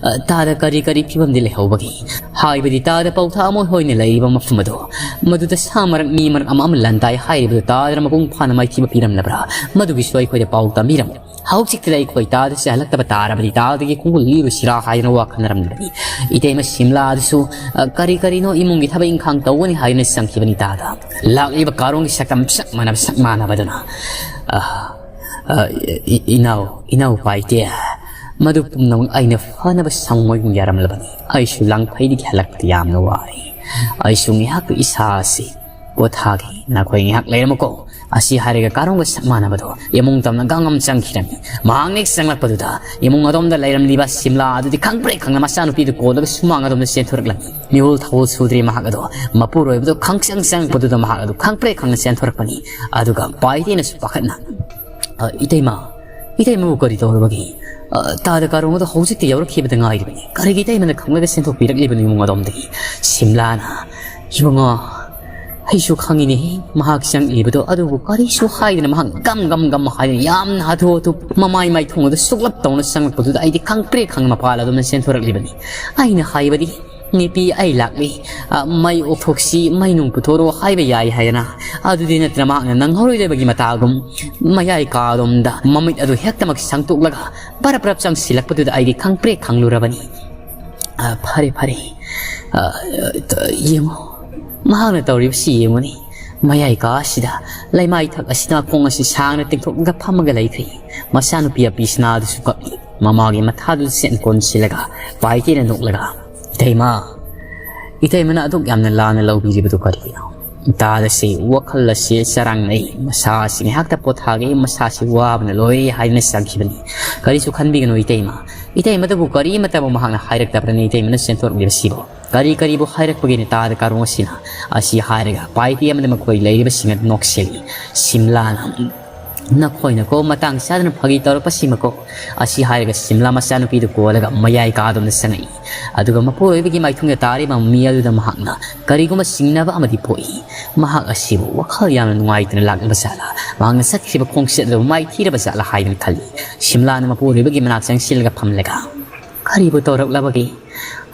ꯑ, ꯇꯥꯗ ꯀꯔꯤ ꯀꯔꯤ ꯐꯤꯕꯝꯗꯤ ꯂꯩꯍꯧꯕꯒꯦ? ꯍꯥꯏꯕꯗꯤ ꯇꯥꯗ ꯄꯥꯎꯊꯥ ꯑꯃ ꯑꯣꯏꯅ ꯂꯩꯔꯤꯕ ꯃꯐꯝ ꯑꯗꯣ, ꯃꯗꯨꯗ ꯁꯥ ꯃꯔꯛ ꯃꯤ ꯃꯔꯛ ꯑꯃ ꯑꯃ ꯂꯥꯟꯗꯥꯏ ꯍꯥꯏꯔꯤꯕꯗꯣ ꯇꯥꯗꯅ ꯃꯄꯨꯡ ꯐꯥꯅ ꯃꯥꯏꯊꯤꯕ ꯄꯤꯔꯝꯂꯕ꯭ꯔꯥ? ꯃꯗꯨꯒꯤꯁꯨ ꯑꯩꯈꯣꯏꯗ ꯄꯥꯎ ꯇꯝꯕꯤꯔꯝꯃꯨ꯫ ꯍꯧꯖꯤꯛꯇꯗ ꯑꯩꯈꯣꯏ ꯇꯥꯗꯁꯦ ꯍꯜꯂꯛꯇꯕ ꯇꯥꯔꯕꯗꯤ ꯇꯥꯗꯒꯤ ꯈꯣꯡꯒꯨꯜ ꯂꯤꯔꯨꯁꯤꯔꯥ?" ꯍꯥꯏꯗꯅ ꯋꯥ ꯈꯟꯅꯔꯝꯂꯕꯅꯤ꯫ ꯏꯇꯩꯃ ꯁꯤꯝꯂꯥ ꯑꯗꯨꯁꯨ, "ꯑ, ꯀꯔꯤ ꯀꯔꯤꯅꯣ ꯏꯃꯨꯡꯒꯤ ꯊꯕꯛ ꯏꯪꯈꯥꯡ ꯇꯧꯒꯅꯤ ꯍꯥꯏꯗꯨꯅ ꯆꯪꯈꯤꯕꯅꯤ ꯇꯥꯗ꯫ ꯂꯥꯛꯂꯤꯕ ꯀꯥꯔꯣꯡꯒꯤ ꯁꯛꯇꯝ ꯆꯞ ꯃꯥꯟꯅꯕ, ꯁꯛ ꯃꯥꯟꯅꯕꯗꯨꯅ꯫ ꯑ, ꯑ, ꯏ-, ꯏꯅꯥꯎ, ꯏꯅꯥꯎ ꯄꯥꯏꯇꯦ, ꯃꯗꯨ ꯄꯨꯝꯅꯃꯛ ꯑꯩꯅ ꯐꯅꯕ ꯁꯪꯉꯣꯏꯒꯨꯝ ꯌꯥꯔꯝꯂꯕꯅꯤ꯫ ꯑꯩꯁꯨ ꯂꯥꯡꯐꯩꯗꯒꯤ ꯍꯜꯂꯛꯄꯗ ꯌꯥꯝꯅ ꯋꯥꯔꯦ꯫ ꯑꯩꯁꯨ ꯉꯥꯏꯍꯥꯛ ꯏꯁꯥ ꯑꯁꯤ ꯄꯣꯊꯥꯒꯦ꯫ ꯅꯈꯣꯏ ꯉꯥꯏꯍꯥꯛ ꯂꯩꯔꯝꯃꯨꯀꯣ꯫" ꯑꯁꯤ ꯍꯥꯏꯔꯒ ꯀꯥꯔꯣꯡꯒ ꯁꯛ ꯃꯥꯟꯅꯕꯗꯣ ꯏꯃꯨꯡ ꯇꯝꯅ ꯒꯝ ꯒꯝ ꯆꯪꯈꯤꯔꯝꯃꯤ꯫ ꯃꯍꯥꯛ ꯅꯦꯛ ꯆꯪꯂꯛꯄꯗꯨꯗ ꯏꯃꯨꯡ ꯑꯗꯣꯝꯗ ꯂꯩꯔꯝꯂꯤꯕ ꯁꯤꯝꯂꯥ ꯑꯗꯨꯗꯤ ꯈꯪꯄ꯭ꯔꯦꯛ ꯈꯪꯅ ꯃꯆꯥꯅꯨꯄꯤꯗꯨ ꯀꯣꯜꯂꯒ ꯁꯨꯃꯥꯡ ꯑꯗꯣꯝꯗ ꯆꯦꯟꯊꯣꯔꯛꯂꯝꯃꯤ꯫ ꯃꯤꯍꯨꯜ ꯊꯧꯍꯨꯜ ꯁꯨꯗ꯭ꯔꯤ ꯃꯍꯥꯛ ꯑꯗꯣ꯫ ꯃꯄꯨꯔꯣꯏꯕꯗꯣ ꯈꯪꯆꯪ ꯆꯪꯉꯛꯄꯗꯨꯗ ꯃꯍꯥꯛ ꯑꯗꯨ ꯈꯪꯄ꯭ꯔꯦꯛ ꯈꯪꯅ ꯆꯦꯟꯊꯣꯔꯛꯄꯅꯤ꯫ ꯑꯗꯨꯒ ꯄꯥꯏꯇꯦꯅꯁꯨ ꯄꯥꯈꯠꯅ, "ꯑ, ꯏꯇꯩꯃ, "ꯏꯇꯩꯃꯕꯨ ꯀꯔꯤ ꯇꯧꯔꯕꯒꯦ? ꯑ, ꯇꯥꯗ ꯀꯥꯔꯣꯡ ꯑꯗꯣ ꯍꯧꯖꯤꯛꯇ ꯌꯧꯔꯛꯈꯤꯕꯗ ꯉꯥꯏꯔꯤꯕꯅꯤ꯫ ꯀꯔꯤꯒꯤ ꯏꯇꯩꯃꯅ ꯈꯪꯂꯒ ꯁꯦꯟꯊꯣꯛꯄꯤꯔꯛꯂꯤꯕꯅꯣ ꯏꯃꯨꯡ ꯑꯗꯣꯝꯗꯒꯤ?" ꯁꯤꯝꯂꯥꯅ, "ꯏꯕꯨꯡꯉꯣ, ꯑꯩꯁꯨ ꯈꯪꯉꯤꯅꯦ ꯃꯍꯥꯛ ꯆꯪꯂꯤꯕꯗꯣ, ꯑꯗꯨꯕꯨ ꯀꯔꯤꯁꯨ ꯍꯥꯏꯗꯅ ꯃꯍꯥꯛ ꯒꯝ ꯒꯝ ꯒꯝ ꯍꯥꯏꯗꯅ ꯌꯥꯝꯅ ꯍꯥꯊꯨ ꯍꯥꯊꯨ ꯃꯃꯥꯏ ꯃꯥꯏꯊꯣꯡ ꯑꯗꯨ ꯁꯨꯛꯂꯞ ꯇꯧꯅ ꯆꯪꯂꯛꯄꯗꯨꯗ ꯑꯩꯗꯤ ꯈꯪꯄ꯭ꯔꯦꯛ ꯈꯪ ꯃꯄꯥꯜ ꯑꯗꯨꯝꯅ ꯆꯦꯟꯊꯣꯔꯛꯂꯤꯕꯅꯤ꯫ ꯑꯩꯅ ꯍꯥꯏꯕꯗꯤ, ꯅꯨꯄꯤ ꯑꯩ ꯂꯥꯛꯂꯤ, ꯑ, ꯃꯩ ꯑꯣꯛꯊꯣꯛꯁꯤ, ꯃꯩ ꯅꯨꯡ ꯄꯨꯊꯣꯔꯛꯑꯣ ꯍꯥꯏꯕ ꯌꯥꯏ ꯍꯥꯏꯗꯅ, ꯑꯗꯨꯗꯤ ꯅꯠꯇꯅ ꯃꯍꯥꯛꯅ ꯅꯪꯍꯧꯔꯣꯏꯗꯕꯒꯤ ꯃꯇꯥꯒꯨꯝ ꯃꯌꯥꯏ ꯀꯥꯔꯣꯝꯗ ꯃꯃꯤꯠ ꯑꯗꯨ ꯍꯦꯛꯇꯃꯛ ꯁꯪꯇꯣꯛꯂꯒ ꯕꯔꯞ ꯕꯔꯞ ꯆꯪꯁꯤꯜꯂꯛꯄꯗꯨꯗ ꯑꯩꯗꯤ ꯈꯪꯄ꯭ꯔꯦꯛ ꯈꯪꯂꯨꯔꯕꯅꯤ꯫ ꯑ, ꯐꯔꯦ, ꯐꯔꯦ꯫ ꯑ, ꯌꯦꯡꯉꯨ, ꯃꯍꯥꯛꯅ ꯇꯧꯔꯤꯕꯁꯤ ꯌꯦꯡꯉꯨꯅꯤ꯫ ꯃꯌꯥꯏ ꯀꯥ ꯑꯁꯤꯗ ꯂꯩꯃꯥꯏ ꯊꯛ ꯑꯁꯤꯗ ꯈꯣꯡ ꯑꯁꯤ ꯁꯥꯡꯅ ꯇꯤꯡꯊꯣꯛꯂꯒ ꯐꯝꯃꯒ ꯂꯩꯈ꯭ꯔꯤ꯫ ꯃꯆꯥꯅꯨꯄꯤ ꯑꯄꯤꯁꯤꯅ ꯑꯗꯨꯁꯨ ꯀꯞꯂꯤ꯫ ꯃꯃꯥꯒꯤ ꯃꯊꯥꯗꯨ ꯆꯦꯠꯅ ꯀꯣꯟꯁꯤꯜꯂꯒ ꯄꯥꯏꯇꯦꯅ ꯅꯣꯛꯂꯒ, "ꯏꯇꯩꯃ, ꯏꯇꯩꯃꯅ ꯑꯗꯨꯛ ꯌꯥꯝꯅ ꯂꯥꯟꯅ ꯂꯧꯕꯤꯔꯤꯕꯗꯨ ꯀꯔꯤꯒꯤꯅꯣ?" ꯇꯥꯗꯁꯤ ꯋꯥꯈꯜ ꯑꯁꯤ ꯆꯔꯥꯡꯅꯩ꯫ ꯃꯁꯥ ꯑꯁꯤ ꯉꯥꯏꯍꯥꯛꯇ ꯄꯣꯊꯥꯒꯦ, ꯃꯁꯥꯁꯤ ꯋꯥꯕꯅ ꯂꯣꯏꯔꯦ ꯍꯥꯏꯗꯨꯅ ꯆꯪꯈꯤꯕꯅꯤ꯫ "ꯀꯔꯤꯁꯨ ꯈꯟꯕꯤꯒꯅꯨ ꯏꯇꯩꯃ꯫ ꯏꯇꯩꯃꯗꯕꯨ ꯀꯔꯤꯃꯇꯕꯨ ꯃꯍꯥꯛꯅ ꯍꯥꯏꯔꯛꯇꯕ꯭ꯔꯅꯤ ꯏꯇꯩꯃꯅ ꯆꯦꯟꯊꯣꯔꯛꯂꯤꯕꯁꯤꯕꯨ? ꯀꯔꯤ ꯀꯔꯤꯕꯨ ꯍꯥꯏꯔꯛꯄꯒꯦꯅꯦ ꯇꯥꯗ ꯀꯥꯔꯣꯡ ꯑꯁꯤꯅ?" ꯑꯁꯤ ꯍꯥꯏꯔꯒ ꯄꯥꯏꯇꯦ ꯑꯃꯗꯤ ꯃꯈꯣꯏ ꯂꯩꯔꯤꯕꯁꯤꯡ ꯑꯗꯨ ꯅꯣꯛꯁꯤꯜꯂꯤ꯫ ꯁꯤꯝꯂꯥꯅ, "ꯅꯈꯣꯏꯅꯀꯣ ꯃꯇꯥꯡ ꯆꯥꯗꯅ ꯐꯥꯒꯤ ꯇꯧꯔꯛꯄꯁꯤꯃꯀꯣ?" ꯑꯁꯤ ꯍꯥꯏꯔꯒ ꯁꯤꯝꯂꯥ ꯃꯆꯥꯅꯨꯄꯤꯗꯨ ꯀꯣꯜꯂꯒ ꯃꯌꯥꯏ ꯀꯥꯗꯣꯝꯗ ꯆꯪꯉꯛꯏ꯫ ꯑꯗꯨꯒ ꯃꯄꯨꯔꯣꯏꯕꯒꯤ ꯃꯥꯏꯊꯣꯡꯗ ꯇꯥꯔꯤꯕ ꯃꯃꯤ ꯑꯗꯨꯗ ꯃꯍꯥꯛꯅ ꯀꯔꯤꯒꯨꯝꯕ ꯆꯤꯡꯅꯕ ꯑꯃꯗꯤ ꯄꯣꯛꯏ꯫ ꯃꯍꯥꯛ ꯑꯁꯤꯕꯨ ꯋꯥꯈꯜ ꯌꯥꯝꯅ ꯅꯨꯡꯉꯥꯏꯇꯅ ꯂꯥꯛꯂꯕ ꯖꯥꯠꯂꯥ? ꯃꯍꯥꯛꯅ ꯆꯠꯈ꯭ꯔꯤꯕ ꯈꯣꯡꯆꯠ ꯑꯗꯨ ꯃꯥꯏꯊꯤꯔꯕ ꯖꯥꯠꯂꯥ ꯍꯥꯏꯗꯨꯅ ꯈꯜꯂꯤ꯫ ꯁꯤꯝꯂꯥꯅ ꯃꯄꯨꯔꯣꯏꯕꯒꯤ ꯃꯅꯥꯛ ꯆꯪꯁꯤꯜꯂꯒ ꯐꯝꯂꯒ, "ꯀꯔꯤꯕꯨ ꯇꯧꯔꯛꯂꯕꯒꯦ?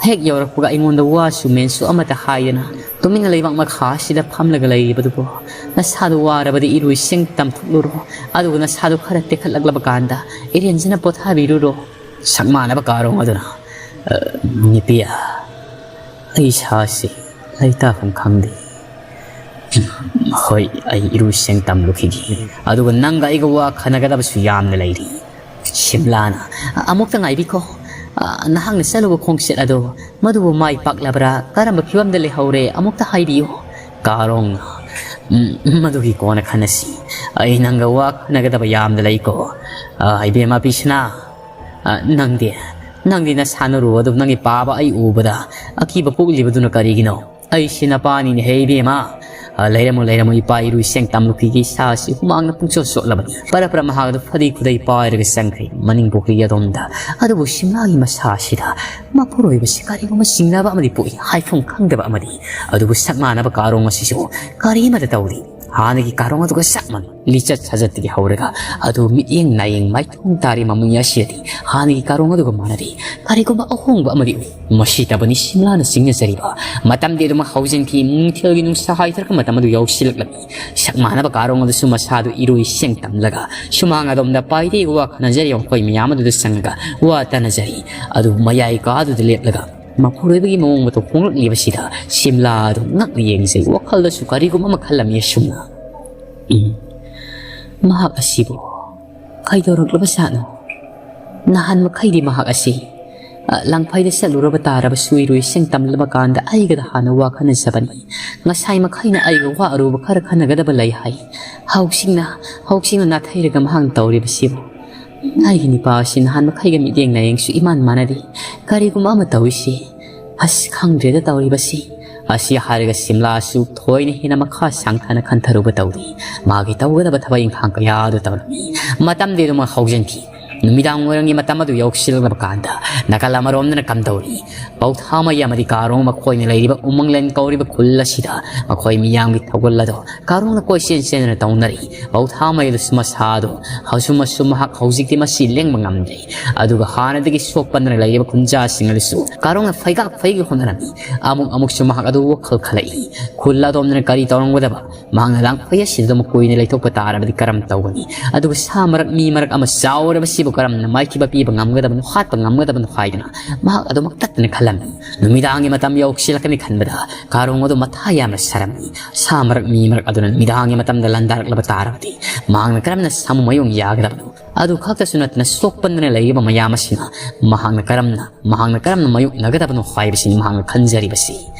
ꯍꯦꯛ ꯌꯧꯔꯛꯄꯒ ꯑꯩꯉꯣꯟꯗ ꯋꯥꯁꯨ ꯃꯦꯟꯁꯨ ꯑꯃꯠꯇ ꯍꯥꯏꯗꯅ ꯇꯨꯃꯤꯟꯅ ꯂꯩꯕꯥꯛ ꯃꯈꯥ ꯑꯁꯤꯗ ꯐꯝꯂꯒ ꯂꯩꯔꯤꯕꯗꯨꯕꯨ? ꯅꯁꯥꯗꯨ ꯋꯥꯔꯕꯗꯤ ꯏꯔꯨ ꯏꯁꯤꯡ ꯇꯝꯊꯣꯛꯂꯨꯔꯣ, ꯑꯗꯨꯒ ꯅꯁꯥꯗꯨ ꯈꯔ ꯇꯦꯛꯈꯠꯂꯛꯂꯕ ꯀꯥꯟꯗ ꯏꯔꯦꯟꯖꯅ ꯄꯣꯊꯥꯕꯤꯔꯨꯔꯣ꯫" ꯁꯛꯃꯥꯟꯅꯕ ꯀꯥꯔꯣꯡ ꯑꯗꯨꯅ, "ꯑ, ꯅꯨꯄꯤ, ꯑꯩ ꯏꯁꯥꯁꯤ ꯂꯩꯇꯥꯐꯝ ꯈꯪꯗꯦ꯫ ꯍꯣꯏ, ꯑꯩ ꯏꯔꯨ ꯏꯁꯤꯡ ꯇꯝꯂꯨꯈꯤꯒꯦ꯫ ꯑꯗꯨꯒ ꯅꯪꯒ ꯑꯩꯒ ꯋꯥ ꯈꯟꯅꯒꯗꯕꯁꯨ ꯌꯥꯝꯅ ꯂꯩꯔꯤ꯫" ꯁꯤꯝꯂꯥꯅ, "ꯑꯃꯨꯛꯇ ꯉꯥꯏꯕꯤꯈꯣ꯫ ꯑ, ꯅꯍꯥꯛꯅ ꯆꯠꯂꯨꯕ ꯈꯣꯡꯆꯠ ꯑꯗꯣ ꯃꯗꯨꯕꯨ ꯃꯥꯏ ꯄꯥꯛꯂꯕ꯭ꯔꯥ? ꯀꯔꯝꯕ ꯐꯤꯕꯝꯗ ꯂꯩꯍꯧꯔꯦ? ꯑꯃꯨꯛꯇ ꯍꯥꯏꯕꯤꯌꯨ꯫" ꯀꯥꯔꯣꯡꯅ, "ꯎꯝ, ꯃꯗꯨꯒꯤ ꯀꯣꯟꯅ ꯈꯟꯅꯁꯤ꯫ ꯑꯩ ꯅꯪꯒ ꯋꯥ ꯈꯟꯅꯒꯗꯕ ꯌꯥꯝꯅ ꯂꯩꯀꯣ꯫ ꯑ, ꯏꯕꯦꯝꯃ ꯄꯤꯁꯅꯥ, ꯑ, ꯅꯪꯗꯤ, ꯅꯪꯗꯤ ꯅꯁꯥꯟꯅꯔꯨ ꯑꯗꯨ ꯅꯪꯒꯤ ꯄꯥꯕ ꯑꯩ ꯎꯕꯗ ꯑꯀꯤꯕ ꯄꯣꯛꯂꯤꯕꯗꯨꯅ ꯀꯔꯤꯒꯤꯅꯣ? ꯑꯩꯁꯤ ꯅꯄꯥꯅꯤꯅꯦ ꯍꯦ ꯏꯕꯦꯝꯃ꯫ "ꯑ, ꯂꯩꯔꯝꯃꯣ, ꯂꯩꯔꯝꯃꯣ, ꯏꯄꯥ ꯏꯔꯨ ꯏꯁꯦꯡ ꯇꯝꯂꯨꯈꯤꯒꯦ, ꯏꯁꯥ ꯑꯁꯤ ꯍꯨꯃꯥꯡꯅ ꯄꯨꯡꯆꯣꯠ ꯆꯣꯠꯂꯕꯅꯤ"꯫ ꯄꯔꯞ ꯄꯔꯞ ꯃꯍꯥꯛ ꯑꯗꯨ ꯐꯗꯤ ꯈꯨꯗꯩ ꯄꯥꯏꯔꯒ ꯆꯪꯈ꯭ꯔꯦ ꯃꯅꯤꯡ ꯄꯨꯈ꯭ꯔꯤ ꯑꯗꯣꯝꯗ꯫ ꯑꯗꯨꯕꯨ ꯁꯤꯝꯂꯥꯒꯤ ꯃꯁꯥ ꯑꯁꯤꯗ ꯃꯄꯨꯔꯣꯏꯕꯁꯤ ꯀꯔꯤꯒꯨꯝꯕ ꯆꯤꯡꯅꯕ ꯑꯃꯗꯤ ꯄꯣꯛꯏ, ꯍꯥꯏꯐꯝ ꯈꯪꯗꯕ ꯑꯃꯗꯤ꯫ ꯑꯗꯨꯕꯨ ꯁꯛ ꯃꯥꯟꯅꯕ ꯀꯥꯔꯣꯡ ꯑꯁꯤꯁꯨ ꯀꯔꯤꯃꯠꯇ ꯇꯧꯗꯦ꯫ ꯍꯥꯟꯅꯒꯤ ꯀꯥꯔꯣꯡ ꯑꯗꯨꯒ ꯆꯞ ꯃꯥꯟꯅꯩ꯫ ꯂꯤꯆꯠ ꯁꯥꯖꯠꯇꯒꯤ ꯍꯧꯔꯒ ꯑꯗꯨ ꯃꯤꯠꯌꯦꯡ ꯅꯥꯌꯦꯡ ꯃꯥꯏꯊꯣꯡ ꯇꯥꯔꯤ ꯃꯃꯨꯡ ꯑꯁꯤꯗꯗꯤ ꯍꯥꯟꯅꯒꯤ ꯀꯥꯔꯣꯡ ꯑꯗꯨꯒ ꯃꯥꯟꯅꯗꯦ꯫ ꯀꯔꯤꯒꯨꯝꯕ ꯑꯍꯣꯡꯕ ꯑꯃꯗꯤ ꯎꯏ꯫ ꯃꯁꯤꯇꯕꯨꯅꯤ ꯁꯤꯝꯂꯥꯅ ꯆꯤꯡꯅꯖꯔꯤꯕ꯫ ꯃꯇꯝꯗꯤ ꯑꯗꯨꯃꯛ ꯍꯧꯖꯤꯟꯈꯤ꯫ ꯅꯨꯡꯊꯤꯜꯒꯤ ꯅꯨꯡꯁꯥ ꯍꯥꯏꯊꯔꯛꯄ ꯃꯇꯝ ꯑꯗꯨ ꯌꯧꯁꯤꯜꯂꯛꯂꯝꯃꯤ꯫ ꯁꯛ ꯃꯥꯟꯅꯕ ꯀꯥꯔꯣꯡ ꯑꯗꯨꯁꯨ ꯃꯁꯥꯗꯨ ꯏꯔꯣꯏ ꯁꯦꯡ ꯇꯝꯂꯒ ꯁꯨꯃꯥꯡ ꯑꯗꯣꯝꯗ ꯄꯥꯏꯗꯦ ꯋꯥ ꯈꯟꯅꯖꯔꯤ꯫ ꯃꯈꯣꯏ ꯃꯌꯥꯝ ꯑꯗꯨꯗ ꯆꯪꯉꯒ ꯋꯥ ꯇꯥꯅꯖꯔꯤ꯫ ꯑꯗꯨ ꯃꯌꯥꯏ ꯀꯥꯗꯨꯗ ꯂꯦꯞꯂꯒ ꯃꯄꯨꯔꯣꯏꯕꯒꯤ ꯃꯑꯣꯡ ꯃꯇꯧ ꯍꯣꯡꯂꯛꯂꯤꯕꯁꯤꯗ ꯁꯤꯝꯂꯥ ꯑꯗꯨ ꯉꯛꯅ ꯌꯦꯡꯖꯩ꯫ ꯋꯥꯈꯜꯗꯁꯨ ꯀꯔꯤꯒꯨꯝꯕ ꯑꯃ ꯈꯜꯂꯝꯃꯤ ꯑꯁꯨꯝꯅ, "ꯎꯝ, ꯃꯍꯥꯛ ꯑꯁꯤꯕꯨ ꯀꯩꯗꯧꯔꯛꯂꯕꯖꯥꯠꯅꯣ? ꯅꯍꯥꯟ ꯃꯈꯩꯗꯤ ꯃꯍꯥꯛ ꯑꯁꯤ, ꯑ, ꯂꯪꯐꯩꯗ ꯆꯠꯂꯨꯔꯕ ꯇꯥꯔꯕꯁꯨ ꯏꯔꯣꯏ ꯏꯁꯤꯡ ꯇꯝꯂꯕ ꯀꯥꯟꯗ ꯑꯩꯒꯗ ꯍꯥꯟꯅ ꯋꯥ ꯈꯟꯅꯖꯕꯅꯤ꯫ ꯉꯁꯥꯏ ꯃꯈꯩꯅ ꯑꯩꯒ ꯋꯥ ꯑꯔꯨꯕ ꯈꯔ ꯈꯟꯅꯒꯗꯕ ꯂꯩ ꯍꯥꯏ꯫ ꯍꯧꯖꯤꯛꯅ, ꯍꯧꯖꯤꯛꯅ ꯅꯥꯊꯩꯔꯒ ꯃꯍꯥꯛꯅ ꯇꯧꯔꯤꯕꯁꯤꯕꯨ꯫ ꯑꯩꯒꯤ ꯅꯨꯄꯥ ꯑꯁꯤ ꯅꯍꯥꯟ ꯃꯈꯩꯒ ꯃꯤꯠꯌꯦꯡ ꯅꯥꯌꯦꯡꯁꯨ ꯏꯃꯥꯟ ꯃꯥꯟꯅꯗꯦ꯫ ꯀꯔꯤꯒꯨꯝꯕ ꯑꯃ ꯇꯧꯔꯤꯁꯤ꯫ ꯑꯁ, ꯈꯪꯗ꯭ꯔꯦꯗ ꯇꯧꯔꯤꯕꯁꯤ"꯫ ꯑꯁꯤ ꯍꯥꯏꯔꯒ ꯁꯤꯝꯂꯥꯁꯨ ꯊꯣꯏꯅ ꯍꯦꯟꯅ ꯃꯈꯥ ꯁꯥꯡꯊꯅ ꯈꯟꯊꯔꯨꯕ ꯇꯧꯗꯦ꯫ ꯃꯥꯒꯤ ꯇꯧꯒꯗꯕ ꯊꯕꯛ ꯏꯪꯈꯥꯡ ꯀꯌꯥ ꯑꯗꯨ ꯇꯧꯔꯝꯃꯤ꯫ ꯃꯇꯝꯗꯤ ꯑꯗꯨꯃꯛ ꯍꯧꯖꯤꯟꯈꯤ꯫ ꯅꯨꯃꯤꯗꯥꯡ ꯋꯥꯏꯔꯝꯒꯤ ꯃꯇꯝ ꯑꯗꯨ ꯌꯧꯁꯤꯜꯂꯛꯂꯕ ꯀꯥꯟꯗ ꯅꯥꯀꯜ ꯑꯃꯔꯣꯝꯗꯅ ꯀꯝꯗꯧꯔꯤ? ꯄꯧꯊꯥꯃꯩ ꯑꯃꯗꯤ ꯀꯥꯔꯣꯡ ꯃꯈꯣꯏꯅ ꯂꯩꯔꯤꯕ ꯎꯃꯪꯂꯦꯟ ꯀꯧꯔꯤꯕ ꯈꯨꯜ ꯑꯁꯤꯗ ꯃꯈꯣꯏ ꯃꯤꯌꯥꯝꯒꯤ ꯊꯧꯒꯜ ꯑꯗꯨ ꯀꯥꯔꯣꯡꯅ ꯀꯣꯏꯆꯦꯟ ꯆꯦꯟꯗꯨꯅ ꯇꯧꯅꯔꯤ꯫ ꯄꯧꯊꯥꯃꯩ ꯑꯗꯨꯁꯨ ꯃꯁꯥꯗꯨ ꯍꯧꯁꯨ ꯃꯁꯨ ꯃꯍꯥꯛ ꯍꯧꯖꯤꯛꯇꯤ ꯃꯁꯤ ꯂꯦꯡꯕ ꯉꯝꯗ꯭ꯔꯦ꯫ ꯑꯗꯨꯒ ꯍꯥꯟꯅꯗꯒꯤ ꯁꯣꯛꯄꯟꯗꯅ ꯂꯩꯔꯤꯕ ꯈꯨꯟꯖꯥꯁꯤꯡ ꯑꯗꯨꯁꯨ ꯀꯥꯔꯣꯡꯅ ꯐꯩꯒꯥꯛ ꯐꯩꯒ ꯍꯣꯠꯅꯔꯝꯃꯤ꯫ ꯑꯃꯨꯛ ꯑꯃꯨꯛꯁꯨ ꯃꯍꯥꯛ ꯑꯗꯨ ꯋꯥꯈꯜ ꯈꯜꯂꯛꯏ꯫ ꯈꯨꯜ ꯑꯗꯣꯝꯗꯅ ꯀꯔꯤ ꯇꯧꯔꯝꯒꯗꯕ? ꯃꯍꯥꯛꯅ ꯂꯥꯡꯐꯩ ꯑꯁꯤꯗ ꯑꯃꯨꯛ ꯀꯨꯏꯅ ꯂꯩꯊꯣꯛꯄ ꯇꯥꯔꯕꯗꯤ ꯀꯔꯝ ꯇꯧꯒꯅꯤ? ꯑꯗꯨꯒ ꯁꯥ ꯃꯔꯛ, ꯃꯤ ꯃꯔꯛ ꯑꯃ ꯆꯥꯎꯔꯕꯁꯤꯕꯨ ꯀꯔꯝꯅ ꯃꯥꯏꯊꯤꯕ ꯄꯤꯕ ꯉꯝꯒꯗꯕꯅꯣ, ꯍꯥꯠꯄ ꯉꯝꯒꯗꯕꯅꯣ ꯍꯥꯏꯗꯨꯅ ꯃꯍꯥꯛ ꯑꯗꯨꯃꯛ ꯇꯠꯇꯅ ꯈꯜꯂꯝꯃꯤ꯫ ꯅꯨꯃꯤꯗꯥꯡꯒꯤ ꯃꯇꯝ ꯌꯧꯁꯤꯜꯂꯛꯀꯅꯤ ꯈꯟꯕꯗ ꯀꯥꯔꯣꯡ ꯑꯗꯨ ꯃꯊꯥ ꯌꯥꯝꯅ ꯁꯥꯔꯝꯃꯤ꯫ ꯁꯥ ꯃꯔꯛ, ꯃꯤ ꯃꯔꯛ ꯑꯗꯨꯅ ꯅꯨꯃꯤꯗꯥꯡꯒꯤ ꯃꯇꯝꯗ ꯂꯥꯟꯗꯥꯔꯛꯂꯕ ꯇꯥꯔꯕꯗꯤ ꯃꯍꯥꯛꯅ ꯀꯔꯝꯅ ꯁꯥꯃꯨ ꯃꯥꯌꯣꯛꯅ ꯌꯥꯒꯗꯕꯅꯣ? ꯑꯗꯨ ꯈꯛꯇꯁꯨ ꯅꯠꯇꯅ ꯁꯣꯛꯄꯟꯗꯅ ꯂꯩꯔꯤꯕ ꯃꯌꯥꯝ ꯑꯁꯤꯅ ꯃꯍꯥꯛꯅ ꯀꯔꯝꯅ, ꯃꯍꯥꯛꯅ ꯀꯔꯝꯅ ꯃꯥꯌꯣꯛꯅꯒꯗꯕꯅꯣ ꯍꯥꯏꯕꯁꯤꯅꯤ ꯃꯍꯥꯛꯅ ꯈꯟꯖꯔꯤꯕꯁꯤ꯫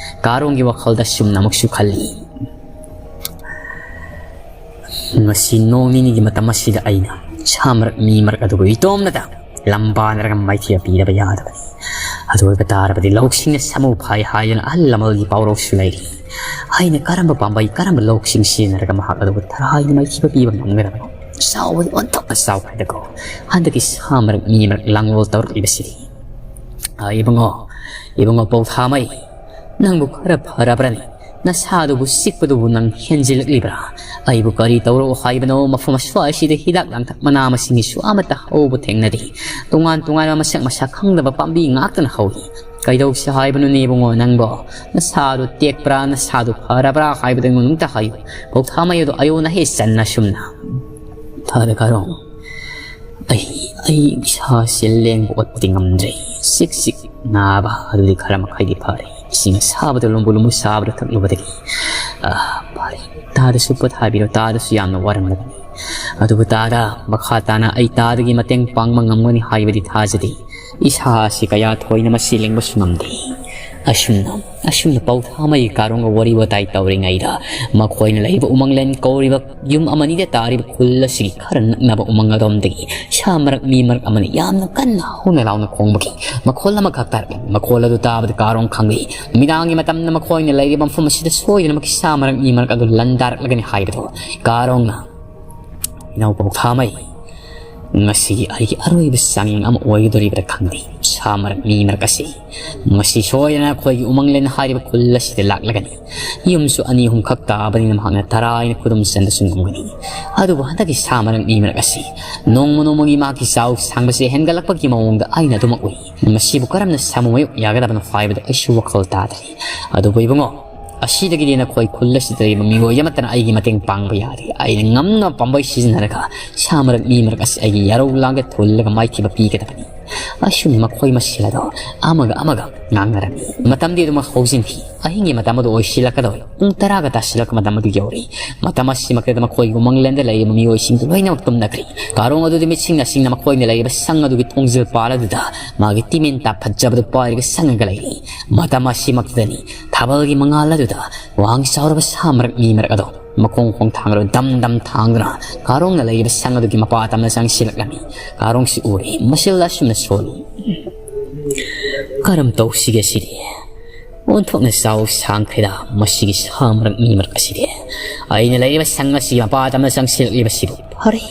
ꯀꯥꯔꯣꯡꯒꯤ ꯋꯥꯈꯜꯗ ꯁꯨꯝꯅ ꯑꯃꯨꯛꯁꯨ ꯈꯜꯂꯤ꯫ ꯉꯁꯤ ꯅꯣꯡ ꯅꯤꯅꯤꯒꯤ ꯃꯇꯝ ꯑꯁꯤꯗ ꯑꯩꯅ ꯁꯥ ꯃꯔꯛ ꯃꯤ ꯃꯔꯛ ꯑꯗꯨꯕꯨ ꯏꯇꯣꯝꯅꯗ ꯂꯝꯕꯥꯅꯔꯒ ꯃꯥꯏꯊꯤꯕ ꯄꯤꯗꯕ ꯌꯥꯗꯕꯅꯤ꯫ ꯑꯗꯨ ꯑꯣꯏꯕ ꯇꯥꯔꯕꯗꯤ ꯂꯧꯁꯤꯡꯅ ꯁꯥꯃꯨ ꯐꯥꯏ ꯍꯥꯏꯗꯨꯅ ꯑꯍꯜ ꯂꯃꯟꯒꯤ ꯄꯥꯎꯔꯧꯁꯨ ꯂꯩꯔꯤ꯫ ꯑꯩꯅ ꯀꯔꯝꯕ ꯄꯥꯝꯕꯩ, ꯀꯔꯝꯕ ꯂꯣꯛꯁꯤꯡ ꯁꯤꯖꯤꯟꯅꯔꯒ ꯃꯍꯥꯛ ꯑꯗꯨꯕꯨ ꯇꯔꯥꯏꯅ ꯃꯥꯏꯊꯤꯕ ꯄꯤꯕ ꯉꯝꯒꯗꯕꯅꯣ? ꯆꯥꯎꯕꯗꯤ ꯑꯣꯟꯊꯣꯛꯅ ꯆꯥꯎꯈ꯭ꯔꯦꯗꯀꯣ꯫ ꯍꯟꯗꯛꯀꯤ ꯁꯥ ꯃꯔꯛ ꯃꯤ ꯃꯔꯛ ꯂꯥꯡꯂꯣꯜ ꯇꯧꯔꯛꯂꯤꯕꯁꯤꯗꯤ꯫ "ꯑ, ꯏꯕꯨꯡꯉꯣ, ꯏꯕꯨꯡꯉꯣ ꯄꯧꯊꯥꯃꯩ, ꯅꯪꯕꯨ ꯈꯔ ꯐꯔꯕ꯭ꯔꯅꯦ? ꯅꯁꯥꯗꯨꯕꯨ ꯆꯤꯛꯄꯗꯨꯕꯨ ꯅꯪ ꯍꯦꯟꯖꯤꯜꯂꯛꯂꯤꯕ꯭ꯔꯥ? ꯑꯩꯕꯨ ꯀꯔꯤ ꯇꯧꯔꯣ ꯍꯥꯏꯕꯅꯣ? ꯃꯐꯝ ꯑꯁ꯭ꯋꯥꯏꯁꯤꯗ ꯍꯤꯗꯥꯛ ꯂꯥꯡꯊꯛ ꯃꯅꯥ ꯃꯁꯤꯡꯒꯤꯁꯨ ꯑꯃꯠꯇ ꯍꯧꯕ ꯊꯦꯡꯅꯗꯦ꯫ ꯇꯣꯉꯥꯟ ꯇꯣꯉꯥꯟꯕ ꯃꯁꯛ ꯃꯁꯥ ꯈꯪꯗꯕ ꯄꯥꯝꯕꯤ ꯉꯥꯛꯇꯅ ꯍꯧꯏ꯫ ꯀꯩꯗꯧꯁꯤ ꯍꯥꯏꯕꯅꯣꯅꯦ ꯏꯕꯨꯡꯉꯣ ꯅꯪꯕꯣ? ꯅꯁꯥꯗꯨ ꯇꯦꯛꯄ꯭ꯔꯥ? ꯅꯁꯥꯗꯨ ꯐꯔꯕ꯭ꯔꯥ ꯍꯥꯏꯕꯗꯨ ꯑꯩꯉꯣꯟꯗ ꯑꯝꯇ ꯍꯥꯏꯌꯨ꯫ ꯄꯧꯊꯥꯃꯩ ꯑꯗꯨ ꯑꯌꯣꯟ ꯑꯍꯦ ꯆꯟꯅ ꯁꯨꯝꯅ꯫ ꯐꯔꯦ ꯀꯥꯔꯣꯡ, ꯑꯩ, ꯑꯩ ꯏꯁꯥꯁꯦ ꯂꯦꯡꯕ ꯑꯣꯠꯄꯗꯤ ꯉꯝꯗ꯭ꯔꯦ꯫ ꯆꯤꯛ ꯆꯤꯛ ꯅꯥꯕ ꯑꯗꯨꯗꯤ ꯈꯔ ꯃꯈꯩꯗꯤ ꯐꯔꯦ꯫ ꯏꯁꯤꯡ ꯑꯁꯥꯕꯗ ꯂꯨꯝꯕꯨ ꯂꯨꯝꯕꯨ ꯁꯥꯕꯗ ꯊꯛꯂꯨꯕꯗꯒꯤ꯫ ꯑꯥ, ꯐꯔꯦ꯫ ꯇꯥꯗꯁꯨ ꯄꯣꯊꯥꯕꯤꯔꯣ, ꯇꯥꯗꯁꯨ ꯌꯥꯝꯅ ꯋꯥꯔꯝꯂꯒꯅꯤ꯫ ꯑꯗꯨꯕꯨ ꯇꯥꯗ, ꯃꯈꯥ ꯇꯥꯅ ꯑꯩ ꯇꯥꯗꯒꯤ ꯃꯇꯦꯡ ꯄꯥꯡꯕ ꯉꯝꯒꯅꯤ ꯍꯥꯏꯕꯗꯤ ꯊꯥꯖꯗꯦ꯫ ꯏꯁꯥ ꯑꯁꯤ ꯀꯌꯥ ꯊꯣꯏꯅ ꯃꯁꯤ ꯂꯦꯡꯕꯁꯨ ꯉꯝꯗꯦ꯫ ꯑꯁꯨꯝꯅ, ꯑꯁꯨꯝꯅ ꯄꯧꯊꯥꯃꯩ ꯀꯥꯔꯣꯡꯒ ꯋꯥꯔꯤ ꯋꯥꯇꯥꯏ ꯇꯧꯔꯤꯉꯩꯗ ꯃꯈꯣꯏꯅ ꯂꯩꯔꯤꯕ ꯎꯃꯪꯂꯦꯟ ꯀꯧꯔꯤꯕ ꯌꯨꯝ ꯑꯃꯅꯤꯗ ꯇꯥꯔꯤꯕ ꯈꯨꯜ ꯑꯁꯤꯒꯤ ꯈꯔ ꯅꯛꯅꯕ ꯎꯃꯪ ꯑꯗꯣꯝꯗꯒꯤ ꯁꯥ ꯃꯔꯛ ꯃꯤ ꯃꯔꯛ ꯑꯃꯅ ꯌꯥꯝꯅ ꯀꯟꯅ ꯍꯧꯅ ꯂꯥꯎꯅ ꯈꯣꯡꯕꯒꯤ ꯃꯈꯣꯜ ꯑꯃꯈꯛ ꯇꯥꯔꯛꯏ꯫ ꯃꯈꯣꯜ ꯑꯗꯨ ꯇꯥꯕꯗ ꯀꯥꯔꯣꯡ ꯈꯪꯂꯤ꯫ ꯅꯨꯃꯤꯗꯥꯡꯒꯤ ꯃꯇꯝꯗ ꯃꯈꯣꯏꯅ ꯂꯩꯔꯤꯕ ꯃꯐꯝ ꯑꯁꯤꯗ ꯁꯣꯏꯗꯅꯃꯛꯀꯤ ꯁꯥ ꯃꯔꯛ ꯃꯤ ꯃꯔꯛ ꯑꯗꯨ ꯂꯥꯟꯗꯥꯔꯛꯂꯒꯅꯤ ꯍꯥꯏꯕꯗꯨ꯫ ꯀꯥꯔꯣꯡꯅ, "ꯏꯅꯥꯎ ꯄꯧꯊꯥꯃꯩ, ꯉꯁꯤꯒꯤ ꯑꯩꯒꯤ ꯑꯔꯣꯏꯕ ꯆꯥꯡꯌꯦꯡ ꯑꯃ ꯑꯣꯏꯒꯗꯧꯔꯤꯕ꯭ꯔꯥ ꯈꯪꯗꯦ꯫ ꯁꯥ ꯃꯔꯛ ꯃꯤ ꯃꯔꯛ ꯑꯁꯤ ꯉꯁꯤ ꯁꯣꯏꯗꯅ ꯑꯩꯈꯣꯏꯒꯤ ꯎꯃꯪꯂꯦꯟ ꯍꯥꯏꯔꯤꯕ ꯈꯨꯜ ꯑꯁꯤꯗ ꯂꯥꯛꯂꯒꯅꯤ꯫ ꯌꯨꯝꯁꯨ ꯑꯅꯤ ꯑꯍꯨꯝ ꯈꯛ ꯇꯥꯕꯅꯤꯅ ꯃꯍꯥꯛꯅ ꯇꯔꯥꯏꯅ ꯈꯨꯗꯨꯝ ꯆꯟꯕꯁꯨ ꯉꯝꯒꯅꯤ꯫ ꯑꯗꯨꯕꯨ ꯍꯟꯗꯛꯀꯤ ꯁꯥ ꯃꯔꯛ ꯃꯤ ꯃꯔꯛ ꯑꯁꯤ ꯅꯣꯡꯃ ꯅꯣꯡꯃꯒꯤ ꯃꯍꯥꯛꯀꯤ ꯆꯥꯎ ꯁꯥꯡꯕꯁꯦ ꯍꯦꯟꯒꯠꯂꯛꯄꯒꯤ ꯃꯑꯣꯡꯗ ꯑꯩꯅ ꯑꯗꯨꯃꯛ ꯎꯏ꯫ ꯃꯁꯤꯕꯨ ꯀꯔꯝꯅ ꯁꯥꯃꯨ ꯃꯥꯌꯣꯛ ꯌꯥꯒꯗꯕꯅꯣ ꯍꯥꯏꯕꯗꯨ ꯑꯩꯁꯨ ꯋꯥꯈꯜ ꯇꯥꯗ꯭ꯔꯤ꯫ ꯑꯗꯨꯕꯨ ꯏꯕꯨꯡꯉꯣ, ꯑꯁꯤꯗꯒꯤꯗꯤ ꯅꯈꯣꯏ ꯈꯨꯜ ꯑꯁꯤꯗ ꯂꯩꯕ ꯃꯤꯑꯣꯏ ꯑꯃꯠꯇꯅ ꯑꯩꯒꯤ ꯃꯇꯦꯡ ꯄꯥꯡꯕ ꯌꯥꯔꯤ꯫ ꯑꯩꯅ ꯉꯝꯅꯕ ꯄꯥꯝꯕꯩ ꯁꯤꯖꯤꯟꯅꯔꯒ ꯁꯥ ꯃꯔꯛ ꯃꯤ ꯃꯔꯛ ꯑꯁꯤ ꯑꯩꯒꯤ ꯌꯥꯔꯧ ꯂꯥꯡꯗ ꯊꯨꯜꯂꯒ ꯃꯥꯏꯊꯤꯕ ꯄꯤꯒꯗꯕꯅꯤ꯫" ꯑꯁꯨꯝꯅ ꯃꯈꯣꯏ ꯃꯁꯦꯜ ꯑꯗꯣ ꯑꯃꯒ ꯑꯃꯒ ꯉꯥꯡꯅꯔꯝꯃꯤ꯫ ꯃꯇꯝꯗꯤ ꯑꯗꯨꯃꯛ ꯍꯧꯖꯤꯟꯈꯤ꯫ ꯑꯍꯤꯡꯒꯤ ꯃꯇꯝ ꯑꯗꯨ ꯑꯣꯏꯁꯤꯜꯂꯛꯀꯗꯧꯔꯦ꯫ ꯄꯨꯡ ꯇꯔꯥꯒ ꯇꯥꯁꯤꯜꯂꯛꯄ ꯃꯇꯝ ꯑꯗꯨ ꯌꯧꯔꯦ꯫ ꯃꯇꯝ ꯑꯁꯤꯃꯛꯇꯗ ꯃꯈꯣꯏꯒꯤ ꯎꯃꯪꯂꯦꯟꯗ ꯂꯩꯔꯤꯕ ꯃꯤꯑꯣꯏꯁꯤꯡꯗꯨ ꯂꯣꯏꯅꯃꯛ ꯇꯨꯝꯅꯈ꯭ꯔꯦ꯫ ꯀꯥꯔꯣꯡ ꯑꯗꯨꯗꯤ ꯃꯤꯠꯁꯤꯡ ꯅꯥꯁꯤꯡꯅ ꯃꯈꯣꯏꯅ ꯂꯩꯔꯤꯕ ꯁꯪ ꯑꯗꯨꯒꯤ ꯊꯣꯡꯖꯤꯜ ꯄꯥꯜ ꯑꯗꯨꯗ ꯃꯥꯒꯤ ꯇꯤꯃꯦꯟꯇꯥ ꯐꯖꯕꯗꯨ ꯄꯥꯏꯔꯒ ꯁꯪꯉꯒ ꯂꯩꯔꯤ꯫ ꯃꯇꯝ ꯑꯁꯤꯃꯛꯇꯗꯅꯤ ꯊꯥꯕꯜꯒꯤ ꯃꯉꯥꯜ ꯑꯗꯨꯗ ꯋꯥꯡ ꯆꯥꯎꯔꯕ ꯁꯥ ꯃꯔꯛ ꯃꯤ ꯃꯔꯛ ꯑꯗꯣ ꯃꯈꯣꯡ ꯈꯣꯡ ꯊꯥꯡꯗꯨꯅ ꯗꯝ ꯗꯝ ꯊꯥꯡꯗꯨꯅ ꯀꯥꯔꯣꯡꯅ ꯂꯩꯔꯤꯕ ꯁꯪ ꯑꯗꯨꯒꯤ ꯃꯄꯥ ꯇꯝꯅ ꯆꯪꯁꯤꯜꯂꯛꯂꯝꯃꯤ꯫ ꯀꯥꯔꯣꯡꯁꯤ ꯎꯔꯦ꯫ ꯃꯁꯦꯜꯗ ꯑꯁꯨꯝꯅ ꯁꯣꯜꯂꯤ꯫ "ꯀꯔꯝ ꯇꯧꯁꯤꯒꯦ ꯁꯤꯗꯤ? ꯑꯣꯟꯊꯣꯛꯅ ꯆꯥꯎ ꯁꯥꯡꯈ꯭ꯔꯦꯗ ꯃꯁꯤꯒꯤ ꯁꯥ ꯃꯔꯛ ꯃꯤ ꯃꯔꯛ ꯑꯁꯤꯗꯤ꯫ ꯑꯩꯅ ꯂꯩꯔꯤꯕ ꯁꯪ ꯑꯁꯤꯒꯤ ꯃꯄꯥ ꯇꯝꯅ ꯆꯪꯁꯤꯜꯂꯛꯂꯤꯕꯁꯤꯕꯨ ꯐꯔꯦ꯫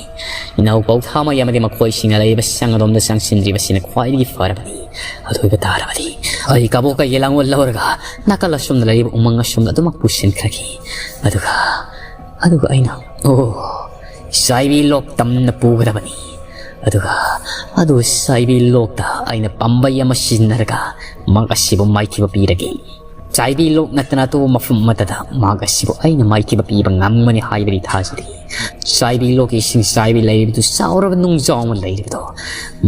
ꯏꯅꯥꯎ ꯄꯧꯊꯥꯃꯩ ꯑꯃꯗꯤ ꯃꯈꯣꯏꯁꯤꯡꯅ ꯂꯩꯔꯤꯕ ꯁꯪ ꯑꯗꯣꯝꯗ ꯆꯪꯁꯤꯟꯗ꯭ꯔꯤꯕꯁꯤꯅ ꯈ꯭ꯋꯥꯏꯗꯒꯤ ꯐꯔꯕꯅꯤ꯫ ꯑꯗꯨ ꯑꯣꯏꯕ ꯇꯥꯔꯕꯗꯤ ꯑꯩ ꯀꯕꯣꯛꯀꯒꯤ ꯂꯥꯡꯒꯣꯜ ꯂꯧꯔꯒ ꯅꯥꯀꯜ ꯑꯁꯣꯝꯗ ꯂꯩꯔꯤꯕ ꯎꯃꯪ ꯑꯁꯣꯝꯗ ꯑꯗꯨꯃꯛ ꯄꯨꯁꯤꯟꯈ꯭ꯔꯒꯦ꯫ ꯑꯗꯨꯒ, ꯑꯗꯨꯒ ꯑꯩꯅ, ꯑꯣ, ꯆꯥꯏꯕꯤ ꯂꯣꯛ ꯇꯝꯅ ꯄꯨꯒꯗꯕꯅꯤ꯫ ꯑꯗꯨꯒ ꯑꯗꯨ ꯆꯥꯏꯕꯤ ꯂꯣꯛꯇ ꯑꯩꯅ ꯄꯥꯝꯕꯩ ꯑꯃ ꯁꯤꯖꯤꯟꯅꯔꯒ ꯃꯍꯥꯛ ꯑꯁꯤꯕꯨ ꯃꯥꯏꯊꯤꯕ ꯄꯤꯔꯒꯦ꯫ ꯆꯥꯏꯕꯤ ꯂꯣꯛ ꯅꯠꯇꯅ ꯑꯇꯣꯞꯄ ꯃꯐꯝ ꯑꯃꯠꯇꯗ ꯃꯍꯥꯛ ꯑꯁꯤꯕꯨ ꯑꯩꯅ ꯃꯥꯏꯊꯤꯕ ꯄꯤꯕ ꯉꯝꯒꯅꯤ ꯍꯥꯏꯕꯗꯤ ꯊꯥꯖꯗꯦ꯫ ꯆꯥꯏꯕꯤ ꯂꯣꯛꯀꯤ ꯏꯁꯤꯡ ꯆꯥꯏꯕꯤ ꯂꯩꯔꯤꯕꯗꯨ ꯆꯥꯎꯔꯕ ꯅꯨꯡꯖꯥꯎ ꯑꯃ ꯂꯩꯔꯤꯕꯗꯣ,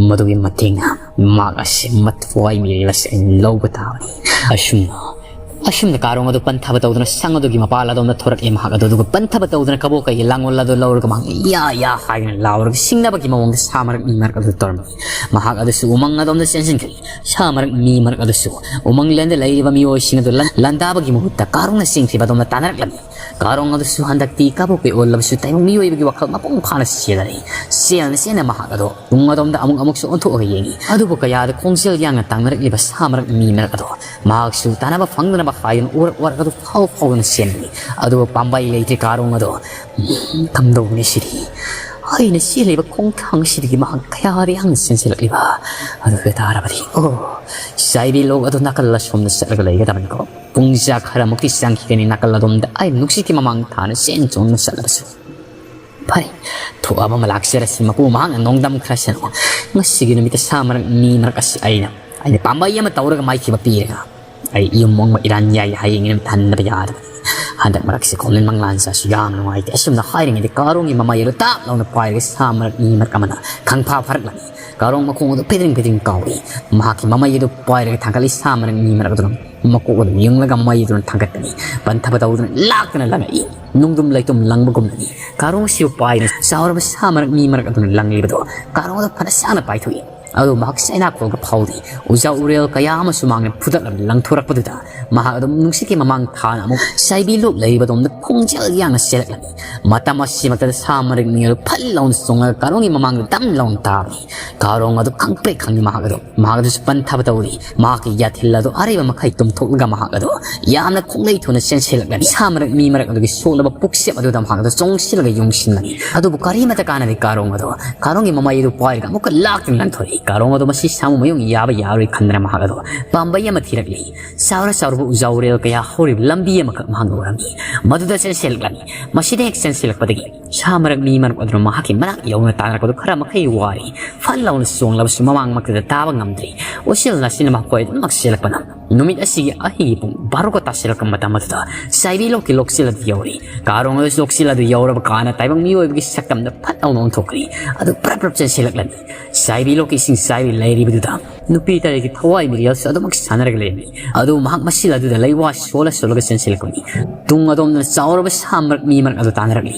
ꯃꯗꯨꯒꯤ ꯃꯇꯦꯡꯅ ꯃꯍꯥꯛ ꯑꯁꯤ ꯃꯊ꯭ꯋꯥꯏ ꯃꯤꯔꯦꯜ ꯑꯁꯤ ꯑꯩꯅ ꯂꯧꯕ ꯇꯥꯕꯅꯤ꯫ ꯑꯁꯨꯝꯅ, ꯑꯁꯨꯝꯅ ꯀꯥꯔꯣꯡ ꯑꯗꯨ ꯄꯟꯊꯕ ꯇꯧꯗꯨꯅ ꯁꯪ ꯑꯗꯨꯒꯤ ꯃꯄꯥꯜ ꯑꯗꯣꯝꯗ ꯊꯣꯔꯛꯑꯦ꯫ ꯃꯍꯥꯛ ꯑꯗꯨ ꯑꯗꯨꯒ ꯄꯟꯊꯕ ꯇꯧꯗꯨꯅ ꯀꯕꯣꯛꯀꯒꯤ ꯂꯥꯡꯒꯣꯜ ꯑꯗꯨ ꯂꯧꯔꯒ ꯃꯍꯥꯛ ꯌꯥ ꯌꯥ ꯍꯥꯏꯗꯨꯅ ꯂꯥꯎꯔꯒ ꯁꯤꯡꯅꯕꯒꯤ ꯃꯑꯣꯡꯗ ꯁꯥ ꯃꯔꯛ ꯃꯤ ꯃꯔꯛ ꯑꯗꯨ ꯇꯧꯔꯝꯃꯤ꯫ ꯃꯍꯥꯛ ꯑꯗꯨꯁꯨ ꯎꯃꯪ ꯑꯗꯣꯝꯗ ꯆꯦꯟꯁꯤꯟꯈ꯭ꯔꯦ꯫ ꯁꯥ ꯃꯔꯛ ꯃꯤ ꯃꯔꯛ ꯑꯗꯨꯁꯨ ꯎꯃꯪꯂꯦꯟꯗ ꯂꯩꯔꯤꯕ ꯃꯤꯑꯣꯏꯁꯤꯡ ꯑꯗꯨ ꯂꯟ-, ꯂꯥꯟꯗꯥꯕꯒꯤ ꯃꯍꯨꯠꯇ ꯀꯥꯔꯣꯡꯅ ꯆꯦꯟꯈ꯭ꯔꯤꯕ ꯑꯗꯣꯝꯗ ꯇꯥꯟꯅꯔꯛꯂꯝꯃꯤ꯫ ꯀꯥꯔꯣꯡ ꯑꯗꯨꯁꯨ ꯍꯟꯗꯛꯇꯤ ꯀꯕꯣꯛꯀꯤ ꯑꯣꯜꯂꯕꯁꯨ ꯇꯥꯏꯕꯪ ꯃꯤꯑꯣꯏꯕꯒꯤ ꯋꯥꯈꯜ ꯃꯄꯨꯡ ꯐꯥꯅ ꯆꯦꯜꯂꯔꯦ꯫ ꯆꯦꯟꯅ ꯆꯦꯟꯅ ꯃꯍꯥꯛ ꯑꯗꯣ ꯇꯨꯡ ꯑꯗꯣꯝꯗ ꯑꯃꯨꯛ ꯑꯃꯨꯛꯁꯨ ꯑꯣꯟꯊꯣꯛꯑꯒ ꯌꯦꯡꯉꯤ꯫ ꯑꯗꯨꯕꯨ ꯀꯌꯥꯗ ꯈꯣꯡꯖꯦꯜ ꯌꯥꯡꯅ ꯇꯥꯡꯅꯔꯛꯂꯤꯕ ꯁꯥ ꯃꯔꯛ ꯃꯤ ꯃꯔꯛ ꯑꯗꯣ ꯃꯍꯥꯛꯁꯨ ꯇꯥꯟꯅꯕ ꯐꯪꯗꯅꯕ ꯍꯥꯏꯗꯨꯅ ꯎꯔꯛ ꯎꯔꯛ ꯑꯗꯨ ꯐꯥꯎ ꯐꯥꯎꯗꯨꯅ ꯆꯦꯟꯕꯅꯤ꯫ ꯑꯗꯨꯕꯨ ꯄꯥꯝꯕꯩ ꯂꯩꯇ꯭ꯔꯤ ꯀꯥꯔꯣꯡ ꯑꯗꯣ ꯀꯝꯗꯧꯕꯅꯤ ꯁꯤꯗꯤ? ꯑꯩꯅ ꯆꯦꯜꯂꯤꯕ ꯈꯣꯡꯊꯥꯡꯁꯤꯗꯒꯤ ꯃꯍꯥꯛ ꯀꯌꯥꯗ ꯌꯥꯡꯅ ꯆꯦꯟꯁꯤꯜꯂꯛꯂꯤꯕ? ꯑꯗꯨ ꯑꯣꯏ ꯇꯥꯔꯕꯗꯤ, ꯑꯣ, ꯆꯥꯏꯕꯤ ꯂꯣꯛ ꯑꯗꯨ ꯅꯥꯀꯜ ꯑꯁꯣꯝꯗ ꯆꯠꯂꯒ ꯂꯩꯒꯗꯕꯅꯤꯀꯣ꯫ ꯄꯨꯡꯖꯥ ꯈꯔꯃꯨꯛꯇꯤ ꯆꯪꯈꯤꯒꯅꯤ ꯅꯥꯀꯜ ꯑꯗꯣꯝꯗ ꯑꯩ ꯅꯨꯡꯁꯤꯠꯀꯤ ꯃꯃꯥꯡ ꯊꯥꯅ ꯆꯦꯟ ꯆꯣꯡꯗꯨꯅ ꯆꯠꯂꯕꯁꯨ꯫ ꯐꯔꯦ, ꯊꯣꯛꯑꯕ ꯑꯃ ꯂꯥꯛꯆꯔꯁꯤ, ꯃꯄꯨ ꯃꯍꯥꯛꯅ ꯅꯣꯡꯗꯝꯈ꯭ꯔꯁꯅꯨ꯫ ꯉꯁꯤꯒꯤ ꯅꯨꯃꯤꯠꯇ ꯁꯥ ꯃꯔꯛ ꯃꯤ ꯃꯔꯛ ꯑꯁꯤ ꯑꯩꯅ, ꯑꯩꯅ ꯄꯥꯝꯕꯩ ꯑꯃ ꯇꯧꯔꯒ ꯃꯥꯏꯊꯤꯕ ꯄꯤꯔꯒ ꯑꯩ ꯌꯨꯝ ꯃꯣꯡꯕ ꯏꯔꯥꯟ ꯌꯥꯏ, ꯍꯌꯦꯡꯒꯤ ꯅꯨꯃꯤꯠ ꯍꯟꯗꯕ ꯌꯥꯗꯕꯅꯤ꯫ ꯍꯟꯗꯛ ꯃꯔꯛꯁꯤ ꯈꯣꯝꯂꯦꯟ ꯃꯪꯂꯥꯟꯁꯤꯁꯨ ꯌꯥꯝ ꯅꯨꯡꯉꯥꯏꯇꯦ꯫ ꯑꯁꯨꯝꯅ ꯍꯥꯏꯔꯤꯉꯩꯗ ꯀꯥꯔꯣꯡꯒꯤ ꯃꯃꯩ ꯑꯗꯨ ꯇꯥꯞ ꯂꯥꯎꯅ ꯄꯥꯏꯔꯒ ꯁꯥ ꯃꯔꯛ ꯃꯤ ꯃꯔꯛ ꯑꯃꯅ ꯈꯪꯐꯥ ꯐꯥꯔꯛꯂꯝꯃꯤ꯫ ꯀꯥꯔꯣꯡ ꯃꯈꯣꯡ ꯑꯗꯨ ꯐꯤꯗ꯭ꯔꯤꯡ ꯐꯤꯗ꯭ꯔꯤꯡ ꯀꯥꯎꯏ꯫ ꯃꯍꯥꯛꯀꯤ ꯃꯃꯩ ꯑꯗꯨ ꯄꯥꯏꯔꯒ ꯊꯥꯡꯒꯠꯂꯤ꯫ ꯁꯥ ꯃꯔꯛ ꯃꯤ ꯃꯔꯛ ꯑꯗꯨꯅ ꯃꯀꯣꯛ ꯑꯗꯨ ꯌꯨꯡꯂꯒ ꯃꯃꯩ ꯑꯗꯨꯅ ꯊꯥꯡꯒꯠꯄꯅꯤ꯫ ꯄꯟꯊꯕ ꯇꯧꯗꯨꯅ ꯂꯥꯛꯇꯅ ꯂꯪꯉꯛꯏ꯫ ꯅꯨꯡꯗꯨꯝ ꯂꯩꯇꯨꯝ ꯂꯪꯕꯒꯨꯝꯅꯅꯤ ꯀꯥꯔꯣꯡ ꯑꯁꯤꯕꯨ ꯄꯥꯏꯗꯨꯅ ꯆꯥꯎꯔꯕ ꯁꯥ ꯃꯔꯛ ꯃꯤ ꯃꯔꯛ ꯑꯗꯨꯅ ꯂꯪꯂꯤꯕꯗꯣ꯫ ꯀꯥꯔꯣꯡ ꯑꯗꯨ ꯐꯅ ꯁꯥꯡꯅ ꯄꯥꯏꯊꯣꯛꯏ꯫ ꯑꯗꯨ ꯃꯍꯥꯛ ꯆꯩꯅꯥ ꯀꯣꯜꯒ ꯐꯥꯎꯔꯤ꯫ ꯎꯖꯥ ꯎꯔꯦꯜ ꯀꯌꯥ ꯑꯃꯁꯨ ꯃꯥꯡꯅ ꯐꯨꯗꯠꯂꯕ ꯂꯪꯊꯣꯔꯛꯄꯗꯨꯗ ꯃꯍꯥꯛ ꯑꯗꯨꯝ ꯅꯨꯡꯁꯤꯠꯀꯤ ꯃꯃꯥꯡ ꯊꯥꯅ ꯑꯃꯨꯛ ꯆꯥꯏꯕꯤ ꯂꯣꯛ ꯂꯩꯔꯤꯕꯗꯣꯝꯗ ꯈꯣꯡꯖꯦꯜ ꯌꯥꯡꯅ ꯆꯦꯜꯂꯛꯂꯝꯃꯤ꯫ ꯃꯇꯝ ꯑꯁꯤꯃꯛꯇꯗ ꯁꯥ ꯃꯔꯛ ꯃꯤ ꯑꯗꯨ ꯐꯠ ꯂꯥꯎꯅ ꯆꯣꯡꯉꯒ ꯀꯥꯔꯣꯡꯒꯤ ꯃꯃꯥꯡꯗ ꯗꯝ ꯂꯥꯎꯅ ꯇꯥꯕꯅꯤ꯫ ꯀꯥꯔꯣꯡ ꯑꯗꯨ ꯈꯪꯄ꯭ꯔꯦꯛ ꯈꯪꯉꯤ꯫ ꯃꯍꯥꯛ ꯑꯗꯨ ꯃꯍꯥꯛ ꯑꯗꯨꯁꯨ ꯄꯟꯊꯕ ꯇꯧꯔꯤ꯫ ꯃꯍꯥꯛꯀꯤ ꯌꯥꯊꯤꯜ ꯑꯗꯨ ꯑꯔꯩꯕ ꯃꯈꯩ ꯇꯨꯝꯊꯣꯛꯂꯒ ꯃꯍꯥꯛ ꯑꯗꯨ ꯌꯥꯝꯅ ꯈꯣꯡꯂꯩ ꯊꯨꯅ ꯆꯦꯟꯁꯤꯜꯂꯛꯂꯅꯤ꯫ ꯁꯥ ꯃꯔꯛ ꯃꯤ ꯃꯔꯛ ꯑꯗꯨꯒꯤ ꯁꯣꯛꯂꯕ ꯄꯨꯛꯆꯦꯞ ꯑꯗꯨꯗ ꯃꯍꯥꯛ ꯑꯗꯨ ꯆꯣꯡꯁꯤꯜꯂꯒ ꯌꯨꯡꯁꯤꯜꯂꯅꯤ꯫ ꯑꯗꯨꯕꯨ ꯀꯔꯤꯃꯠꯇ ꯀꯥꯟꯅꯗꯦ꯫ ꯀꯥꯔꯣꯡ ꯑꯗꯨ ꯀꯥꯔꯣꯡꯒꯤ ꯃꯃꯩ ꯑꯗꯨ ꯄꯥꯏꯔꯒ ꯑꯃꯨꯛꯀ ꯂꯥꯛꯇꯨꯅ ꯂꯪꯊꯣꯔꯛꯏ꯫ ꯀꯥꯔꯣꯡ ꯑꯗꯨ ꯃꯁꯤ ꯁꯥꯃꯨ ꯃꯌꯨꯡ ꯌꯥꯕ ꯌꯥꯔꯣꯏ ꯈꯟꯗꯅ ꯃꯍꯥꯛ ꯑꯗꯨ ꯄꯥꯝꯕꯩ ꯑꯃ ꯊꯤꯔꯛꯂꯤ꯫ ꯆꯥꯎꯔ ꯆꯥꯎꯔꯕ ꯎꯖꯥ ꯎꯔꯦꯜ ꯀꯌꯥ ꯍꯧꯔꯤꯕ ꯂꯝꯕꯤ ꯑꯃꯈꯛ ꯃꯍꯥꯛꯅ ꯎꯔꯝꯃꯤ꯫ ꯃꯗꯨꯗ ꯆꯦꯟꯁꯤꯜꯂꯛꯂꯅꯤ꯫ ꯃꯁꯤꯗ ꯍꯦꯛ ꯆꯦꯟꯁꯤꯜꯂꯛꯄꯗꯒꯤ ꯁꯥ ꯃꯔꯛ ꯃꯤ ꯃꯔꯛ ꯑꯗꯨꯅ ꯃꯍꯥꯛꯀꯤ ꯃꯅꯥꯛ ꯌꯧꯅ ꯇꯥꯟꯅꯔꯛꯄꯗꯨ ꯈꯔ ꯃꯈꯩ ꯋꯥꯔꯤ꯫ ꯐꯠ ꯂꯥꯎꯅ ꯆꯣꯡꯂꯕꯁꯨ ꯃꯃꯥꯡꯃꯛꯇꯗ ꯇꯥꯕ ꯉꯝꯗ꯭ꯔꯤ꯫ ꯎꯆꯤꯜ ꯅꯥꯆꯤꯟꯅ ꯃꯈꯣꯏ ꯑꯗꯨꯃꯛ ꯆꯦꯜꯂꯛꯄꯅ ꯅꯨꯃꯤꯠ ꯑꯁꯤꯒꯤ ꯑꯍꯤꯡꯒꯤ ꯄꯨꯡ ꯕꯥꯔꯣꯒ ꯇꯥꯁꯤꯜꯂꯛꯄ ꯃꯇꯝ ꯑꯗꯨꯗ ꯆꯥꯏꯕꯤ ꯂꯣꯛꯀꯤ ꯂꯣꯛꯆꯤꯜ ꯑꯗꯨ ꯌꯧꯔꯤ꯫ ꯀꯥꯔꯣꯡ ꯑꯗꯨ ꯂꯣꯛꯆꯤꯜ ꯑꯗꯨ ꯌꯧꯔꯕ ꯀꯥꯟꯗ ꯇꯥꯏꯕꯪ ꯃꯤꯑꯣꯏꯕꯒꯤ ꯁꯛꯇꯝꯗ ꯐꯠ ꯂꯥꯎꯅ ꯑꯣꯟꯊꯣꯛꯈ꯭ꯔꯤ꯫ ꯑꯗꯨ ꯄ꯭ꯔꯞ ꯄ꯭ꯔꯞ ꯆꯦꯟꯁꯤꯜꯂꯛꯂꯅꯤ꯫ ꯆꯥꯏꯕꯤ ꯂꯣꯛꯀꯤ ꯏꯁꯤꯡ ꯆꯥꯏꯕꯤ ꯂꯩꯔꯤꯕꯗꯨꯗ ꯅꯨꯄꯤ ꯇꯔꯦꯠꯀꯤ ꯊꯋꯥꯏ ꯃꯤꯔꯦꯜꯁꯨ ꯑꯗꯨꯃꯛ ꯁꯥꯟꯅꯔꯒ ꯂꯩꯔꯝꯃꯤ꯫ ꯑꯗꯨ ꯃꯍꯥꯛ ꯃꯁꯤꯜ ꯑꯗꯨꯗ ꯂꯩꯋꯥ ꯁꯣꯜꯂ ꯁꯣꯜꯂꯒ ꯆꯦꯟꯁꯤꯜꯂꯛꯄꯅꯤ꯫ ꯇꯨꯡ ꯑꯗꯣꯝꯗꯅ ꯆꯥꯎꯔꯕ ꯁꯥ ꯃꯔꯛ ꯃꯤ ꯃꯔꯛ ꯑꯗꯨ ꯇꯥꯟꯅꯔꯛꯂꯤ꯫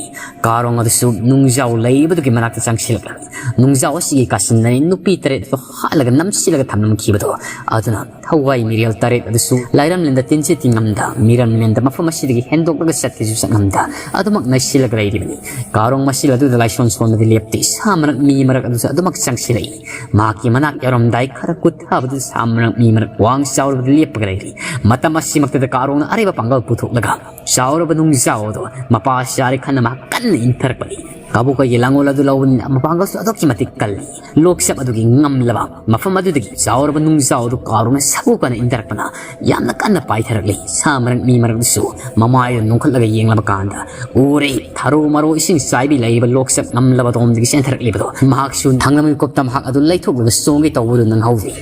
ꯀꯥꯔꯣꯡ ꯑꯗꯨꯁꯨ ꯅꯨꯡꯖꯥꯎ ꯂꯩꯕꯗꯨꯒꯤ ꯃꯅꯥꯛꯇ ꯆꯪꯁꯤꯜꯂꯛꯂꯝꯃꯤ꯫ ꯅꯨꯡꯖꯥꯎ ꯑꯁꯤꯒꯤ ꯀꯥꯁꯤꯟꯗꯅꯤ ꯅꯨꯄꯤ ꯇꯔꯦꯠ ꯑꯗꯨ ꯍꯥꯠꯂꯒ ꯅꯝꯁꯤꯜꯂꯒ ꯊꯝꯂꯝꯈꯤꯕꯗꯣ ꯑꯗꯨꯅ ꯊꯋꯥꯏ ꯃꯤꯔꯦꯜ ꯇꯔꯦꯠ ꯑꯗꯨꯁꯨ ꯂꯥꯏꯔꯝꯂꯦꯟꯗ ꯇꯤꯟꯁꯤ ꯇꯤꯡꯉꯝꯗ, ꯃꯤꯔꯝꯂꯦꯟꯗ ꯃꯐꯝ ꯑꯁꯤꯗꯒꯤ ꯍꯦꯟꯗꯣꯛꯂꯒ ꯆꯠꯀꯦꯁꯨ ꯆꯠꯉꯝꯗ ꯑꯗꯨꯃꯛ ꯅꯩꯁꯤꯜꯂꯒ ꯂꯩꯔꯤꯕꯅꯤ꯫ ꯀꯥꯔꯣꯡ ꯃꯁꯤꯜ ꯑꯗꯨꯗ ꯂꯥꯏꯁꯣꯟ ꯁꯣꯟꯕꯗꯤ ꯂꯦꯞꯇꯦ꯫ ꯁꯥ ꯃꯔꯛ ꯃꯤ ꯃꯔꯛ ꯑꯗꯨꯁꯨ ꯑꯗꯨꯃꯛ ꯆꯪꯁꯤꯜꯂꯛꯏ꯫ ꯃꯍꯥꯛꯀꯤ ꯃꯅꯥꯛ ꯌꯧꯔꯝꯗꯥꯏ ꯈꯔ ꯀꯨꯠꯊꯕꯗꯨ ꯁꯥ ꯃꯔꯛ ꯃꯤ ꯃꯔꯛ ꯋꯥꯡ ꯆꯥꯎꯔꯕꯗ ꯂꯦꯞꯄꯒ ꯂꯩꯔꯤ꯫ ꯃꯇꯝ ꯑꯁꯤꯃꯛꯇꯗ ꯀꯥꯔꯣꯡꯅ ꯑꯔꯩꯕ ꯄꯥꯡꯒꯜ ꯄꯨꯊꯣꯛꯂꯒ ꯆꯥꯎꯔꯕ ꯅꯨꯡꯖꯥꯎ ꯑꯗꯨ ꯃꯄꯥ ꯆꯥꯔꯦ ꯈꯟꯅ ꯃꯍꯥꯛ ꯀꯟꯅ ꯏꯟꯊꯔꯛꯄꯅꯤ꯫ ꯀꯕꯣꯀꯩꯒꯤ ꯂꯥꯡꯒꯣꯜ ꯑꯗꯨ ꯂꯧꯕꯅꯤꯅ ꯃꯄꯥꯡꯒꯜꯁꯨ ꯑꯗꯨꯛꯀꯤ ꯃꯇꯤꯛ ꯀꯜꯂꯤ꯫ ꯂꯣꯛꯆꯞ ꯑꯗꯨꯒꯤ ꯉꯝꯂꯕ ꯃꯐꯝ ꯑꯗꯨꯗꯒꯤ ꯆꯥꯎꯔꯕ ꯅꯨꯡꯖꯥꯎ ꯑꯗꯨ ꯀꯥꯔꯣꯡꯅ ꯁꯥꯐꯨ ꯀꯟꯅ ꯏꯟꯊꯔꯛꯄꯅ ꯌꯥꯝꯅ ꯀꯟꯅ ꯄꯥꯏꯊꯔꯛꯂꯤ꯫ ꯁꯥ ꯃꯔꯛ ꯃꯤ ꯃꯔꯛꯇꯁꯨ ꯃꯃꯥꯏꯗ ꯅꯣꯡꯈꯠꯂꯒ ꯌꯦꯡꯂꯕ ꯀꯥꯟꯗ ꯎꯔꯦ, ꯊꯔꯣ ꯃꯔꯣ ꯏꯁꯤꯡ ꯆꯥꯏꯕꯤ ꯂꯩꯔꯤꯕ ꯂꯣꯛꯆꯞ ꯉꯝꯂꯕ ꯑꯗꯣꯝꯗꯒꯤ ꯆꯦꯟꯊꯔꯛꯂꯤꯕꯗꯣ꯫ ꯃꯍꯥꯛꯁꯨ ꯊꯥꯡꯂꯝꯒꯤ ꯀꯣꯛꯇ ꯃꯍꯥꯛ ꯑꯗꯨ ꯂꯩꯊꯣꯛꯂꯒ ꯆꯣꯡꯒꯦ ꯇꯧꯕꯗꯨ ꯅꯪꯍꯧꯗꯦ꯫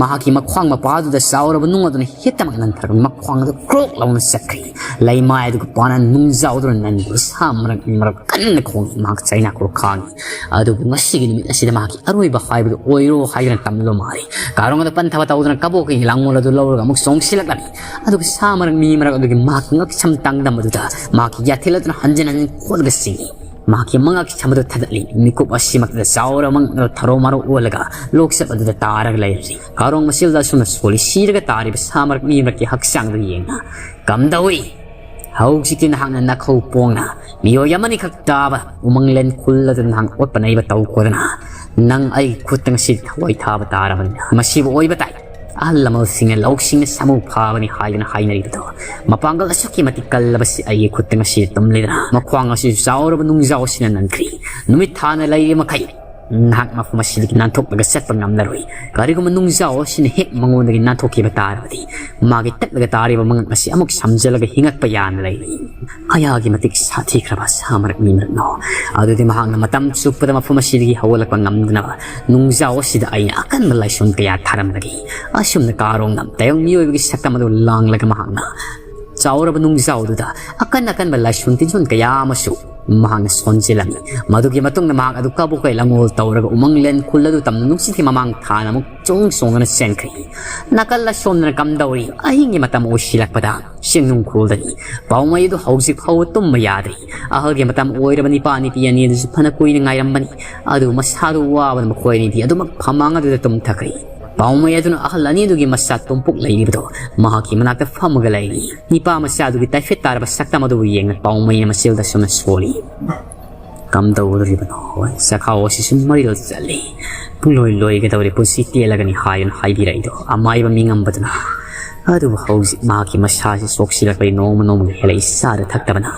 ꯃꯍꯥꯛꯀꯤ ꯃꯈ꯭ꯋꯥꯡ ꯃꯄꯥꯗꯨꯗ ꯆꯥꯎꯔꯕ ꯅꯨꯡ ꯑꯗꯨꯅ ꯍꯦꯛꯇꯃꯛ ꯅꯟꯊꯔꯒ ꯃꯈ꯭ꯋꯥꯡ ꯑꯗꯨ ꯀ꯭ꯔꯣꯛ ꯂꯥꯎꯅ ꯆꯠꯈ꯭ꯔꯤ꯫ ꯂꯩꯃꯥꯏ ꯑꯗꯨꯒ ꯄꯥꯅ ꯅꯨꯡꯖꯥꯎꯗꯨꯅ ꯅꯟꯕꯗ ꯁꯥ ꯃꯔꯛ ꯃꯤ ꯃꯔꯛ ꯀꯟꯅ ꯈꯣꯡꯏ꯫ ꯃꯍꯥꯛ ꯆꯩꯅꯥ ꯀꯣꯛ ꯈꯥꯡꯏ꯫ ꯑꯗꯨꯕꯨ ꯉꯁꯤꯒꯤ ꯅꯨꯃꯤꯠ ꯑꯁꯤꯗ ꯃꯍꯥꯛꯀꯤ ꯑꯔꯣꯏꯕ ꯍꯥꯏꯕꯗꯨ ꯑꯣꯏꯔꯣ ꯍꯥꯏꯗꯨꯅ ꯇꯝꯂꯕ ꯃꯥꯜꯂꯤ꯫ ꯀꯥꯔꯣꯡ ꯑꯗꯨ ꯄꯟꯊꯕ ꯇꯧꯗꯨꯅ ꯀꯕꯣꯛꯀꯤ ꯂꯥꯡꯒꯣꯜ ꯑꯗꯨ ꯂꯧꯔꯒ ꯑꯃꯨꯛ ꯆꯣꯡꯁꯤꯜꯂꯛꯂꯝꯃꯤ꯫ ꯑꯗꯨꯒ ꯁꯥ ꯃꯔꯛ ꯃꯤ ꯃꯔꯛ ꯑꯗꯨꯒꯤ ꯃꯍꯥꯛꯀꯤ ꯉꯛꯁꯝ ꯇꯥꯡꯗꯝ ꯑꯗꯨꯗ ꯃꯍꯥꯛꯀꯤ ꯌꯥꯊꯦꯜ ꯑꯗꯨꯅ ꯍꯟꯖꯤꯟ ꯍꯟꯖꯤꯟ ꯈꯣꯠꯂꯒ ꯆꯤꯡꯏ꯫ ꯃꯍꯥꯛꯀꯤ ꯃꯉꯛ ꯁꯝ ꯑꯗꯨ ꯊꯥꯗꯠꯂꯤ꯫ ꯃꯤꯀꯨꯞ ꯑꯁꯤꯃꯛꯇꯗ ꯆꯥꯎꯔ ꯃꯉꯛ ꯑꯗꯨ ꯊꯔꯣ ꯃꯔꯣ ꯑꯣꯜꯂꯒ ꯂꯣꯛꯆꯞ ꯑꯗꯨꯗ ꯇꯥꯔꯒ ꯂꯩꯔꯝꯃꯤ꯫ ꯀꯥꯔꯣꯡ ꯃꯆꯤꯜꯗ ꯑꯁꯨꯝꯅ ꯁꯣꯜꯂꯤ꯫ ꯁꯤꯔꯒ ꯇꯥꯔꯤꯕ ꯁꯥ ꯃꯔꯛ ꯃꯤ ꯃꯔꯛꯀꯤ ꯍꯛꯆꯥꯡꯗꯨ ꯌꯦꯡꯅ, "ꯀꯝꯗꯧꯏ? ꯍꯧꯖꯤꯛꯇꯤ ꯅꯍꯥꯛꯅ ꯅꯥꯈꯧ ꯄꯣꯡꯅ ꯃꯤꯑꯣꯏ ꯑꯃꯅꯤꯈꯛ ꯇꯥꯕ ꯎꯃꯪꯂꯦꯟ ꯈꯨꯜ ꯑꯗꯨ ꯅꯍꯥꯛ ꯑꯣꯠꯄ ꯅꯩꯕ ꯇꯧꯈꯣꯗꯅ, ꯅꯪ ꯑꯩꯒꯤ ꯈꯨꯠꯇ ꯉꯁꯤ ꯊꯋꯥꯏ ꯊꯥꯕ ꯇꯥꯔꯕꯅꯤꯅ ꯃꯁꯤꯕꯨ ꯑꯣꯏꯕ ꯇꯥꯏ꯫ ꯑꯍꯜ ꯂꯃꯟꯁꯤꯡꯅ ꯂꯧꯁꯤꯡꯅ ꯁꯥꯃꯨ ꯐꯥꯕꯅꯤ ꯍꯥꯏꯗꯨꯅ ꯍꯥꯏꯅꯔꯤꯕꯗꯣ, ꯃꯄꯥꯡꯒꯜ ꯑꯁꯨꯛꯀꯤ ꯃꯇꯤꯛ ꯀꯜꯂꯕꯁꯤ ꯑꯩꯒꯤ ꯈꯨꯠꯇ ꯉꯁꯤ ꯇꯨꯝꯂꯤꯗꯅ, ꯃꯈ꯭ꯋꯥꯡ ꯑꯁꯤꯁꯨ ꯆꯥꯎꯔꯕ ꯅꯨꯡꯖꯥꯎ ꯑꯁꯤꯅ ꯅꯟꯈ꯭ꯔꯤ꯫ ꯅꯨꯃꯤꯠ ꯊꯥꯅ ꯂꯩꯔꯤ ꯃꯈꯩ ꯅꯍꯥꯛ ꯃꯐꯝ ꯑꯁꯤꯗꯒꯤ ꯅꯥꯟꯊꯣꯛꯂꯒ ꯆꯠꯄ ꯉꯝꯂꯔꯣꯏ꯫ ꯀꯔꯤꯒꯨꯝꯕ ꯅꯨꯡꯖꯥꯎ ꯑꯁꯤꯅ ꯍꯦꯛ ꯃꯉꯣꯟꯗꯒꯤ ꯅꯥꯟꯊꯣꯛꯈꯤꯕ ꯇꯥꯔꯕꯗꯤ, ꯃꯥꯒꯤ ꯇꯠꯂꯒ ꯇꯥꯔꯤꯕ ꯃꯉꯛ ꯑꯁꯤ ꯑꯃꯨꯛ ꯁꯝꯖꯤꯜꯂꯒ ꯍꯤꯡꯉꯛꯄ ꯌꯥꯅ ꯂꯩꯔꯤ꯫ ꯀꯌꯥꯒꯤ ꯃꯇꯤꯛ ꯁꯥꯊꯤꯈ꯭ꯔꯕ ꯁꯥ ꯃꯔꯛ ꯃꯤ ꯃꯔꯛꯅꯣ! ꯑꯗꯨꯗꯤ ꯃꯍꯥꯛꯅ ꯃꯇꯝ ꯆꯨꯞꯄꯗ ꯃꯐꯝ ꯑꯁꯤꯗꯒꯤ ꯍꯧꯒꯠꯂꯛꯄ ꯉꯝꯗꯅꯕ ꯅꯨꯡꯖꯥꯎ ꯑꯁꯤꯗ ꯑꯩꯅ ꯑꯀꯟꯕ ꯂꯥꯏꯁꯣꯟ ꯀꯌꯥ ꯊꯥꯔꯝꯂꯒꯦ꯫ ꯑꯁꯨꯝꯅ ꯀꯥꯔꯣꯡꯅ ꯇꯥꯏꯕꯪ ꯃꯤꯑꯣꯏꯕꯒꯤ ꯁꯛꯇꯝ ꯑꯗꯨ ꯂꯥꯡꯂꯒ ꯃꯍꯥꯛꯅ ꯆꯥꯎꯔꯕ ꯅꯨꯡꯖꯥꯎꯗꯨꯗ ꯑꯀꯟ ꯑꯀꯟꯕ ꯂꯥꯏꯁꯣꯟ ꯇꯤꯟꯖꯣꯟ ꯀꯌꯥ ꯑꯃꯁꯨ ꯃꯍꯥꯛꯅ ꯁꯣꯟꯖꯤꯜꯂꯝꯃꯤ꯫ ꯃꯗꯨꯒꯤ ꯃꯇꯨꯡꯗ ꯃꯍꯥꯛ ꯑꯗꯨ ꯀꯕꯣꯛꯀꯩ ꯂꯪꯒꯣꯜ ꯇꯧꯔꯒ ꯎꯃꯪꯂꯦꯟ ꯈꯨꯜ ꯑꯗꯨ ꯇꯝꯅ ꯅꯨꯡꯁꯤꯠꯀꯤ ꯃꯃꯥꯡ ꯊꯥꯅ ꯑꯃꯨꯛ ꯆꯣꯡ ꯆꯣꯡꯗꯨꯅ ꯆꯦꯟꯈ꯭ꯔꯤ꯫ ꯅꯥꯀꯜ ꯑꯁꯣꯝꯗꯅ ꯀꯝꯗꯧꯔꯤ? ꯑꯍꯤꯡꯒꯤ ꯃꯇꯝ ꯑꯣꯏꯁꯤꯜꯂꯛꯄꯗ ꯆꯤꯡꯅꯨꯡ ꯈꯨꯜꯗꯒꯤ ꯄꯥꯎꯃꯩ ꯑꯗꯨ ꯍꯧꯖꯤꯛ ꯐꯥꯎꯕ ꯇꯨꯝꯕ ꯌꯥꯗ꯭ꯔꯤ꯫ ꯑꯍꯜꯒꯤ ꯃꯇꯝ ꯑꯣꯏꯔꯕ ꯅꯤꯄꯥ ꯅꯨꯄꯤ ꯑꯅꯤ ꯑꯗꯨꯁꯨ ꯐꯅ ꯀꯨꯏꯅ ꯉꯥꯏꯔꯝꯕꯅꯤ꯫ ꯑꯗꯨ ꯃꯁꯥꯗꯨ ꯋꯥꯕꯅ ꯃꯈꯣꯏ ꯑꯅꯤꯗꯤ ꯑꯗꯨꯃꯛ ꯐꯃꯥꯡ ꯑꯗꯨꯗ ꯇꯨꯝꯊꯈ꯭ꯔꯤ꯫ ꯄꯥꯎꯃꯩ ꯑꯗꯨꯅ ꯑꯍꯜ ꯑꯅꯤꯗꯨꯒꯤ ꯃꯆꯥ ꯇꯨꯝꯄꯣꯛ ꯂꯩꯔꯤꯕꯗꯣ ꯃꯍꯥꯛꯀꯤ ꯃꯅꯥꯛꯇ ꯐꯝꯃꯒ ꯂꯩꯔꯤ꯫ ꯅꯤꯄꯥ ꯃꯆꯥꯗꯨꯒꯤ ꯇꯥꯏꯐꯠ ꯇꯥꯔꯕ ꯁꯛꯇꯝ ꯑꯗꯨꯕꯨ ꯌꯦꯡꯅ ꯄꯥꯎꯃꯩꯅ ꯃꯆꯤꯜꯗ ꯁꯨꯝꯅ ꯁꯣꯜꯂꯤ꯫ ꯀꯝꯗꯧꯗꯣꯔꯤꯕꯅꯣ? ꯆꯈꯥꯎ ꯑꯁꯤꯁꯨ ꯃꯔꯤꯜ ꯆꯠꯂꯤ꯫ ꯄꯨꯡꯂꯣꯏ ꯂꯣꯏꯒꯗꯧꯔꯦ, ꯄꯨꯟꯁꯤ ꯇꯦꯜꯂꯒꯅꯤ ꯍꯥꯏꯗꯨꯅ ꯍꯥꯏꯕꯤꯔꯛꯏꯗꯣ ꯑꯃꯥꯏꯕ ꯃꯤꯉꯝꯕꯗꯨꯅ꯫ ꯑꯗꯨꯕꯨ ꯍꯧꯖꯤꯛ ꯃꯍꯥꯛꯀꯤ ꯃꯁꯥꯁꯤ ꯁꯣꯛꯁꯤꯜꯂꯛꯄꯗꯤ ꯅꯣꯡꯃ ꯅꯣꯡꯃꯒꯤ ꯍꯦꯜꯂꯛꯏ, ꯆꯥꯗ ꯊꯛꯇꯕꯅ꯫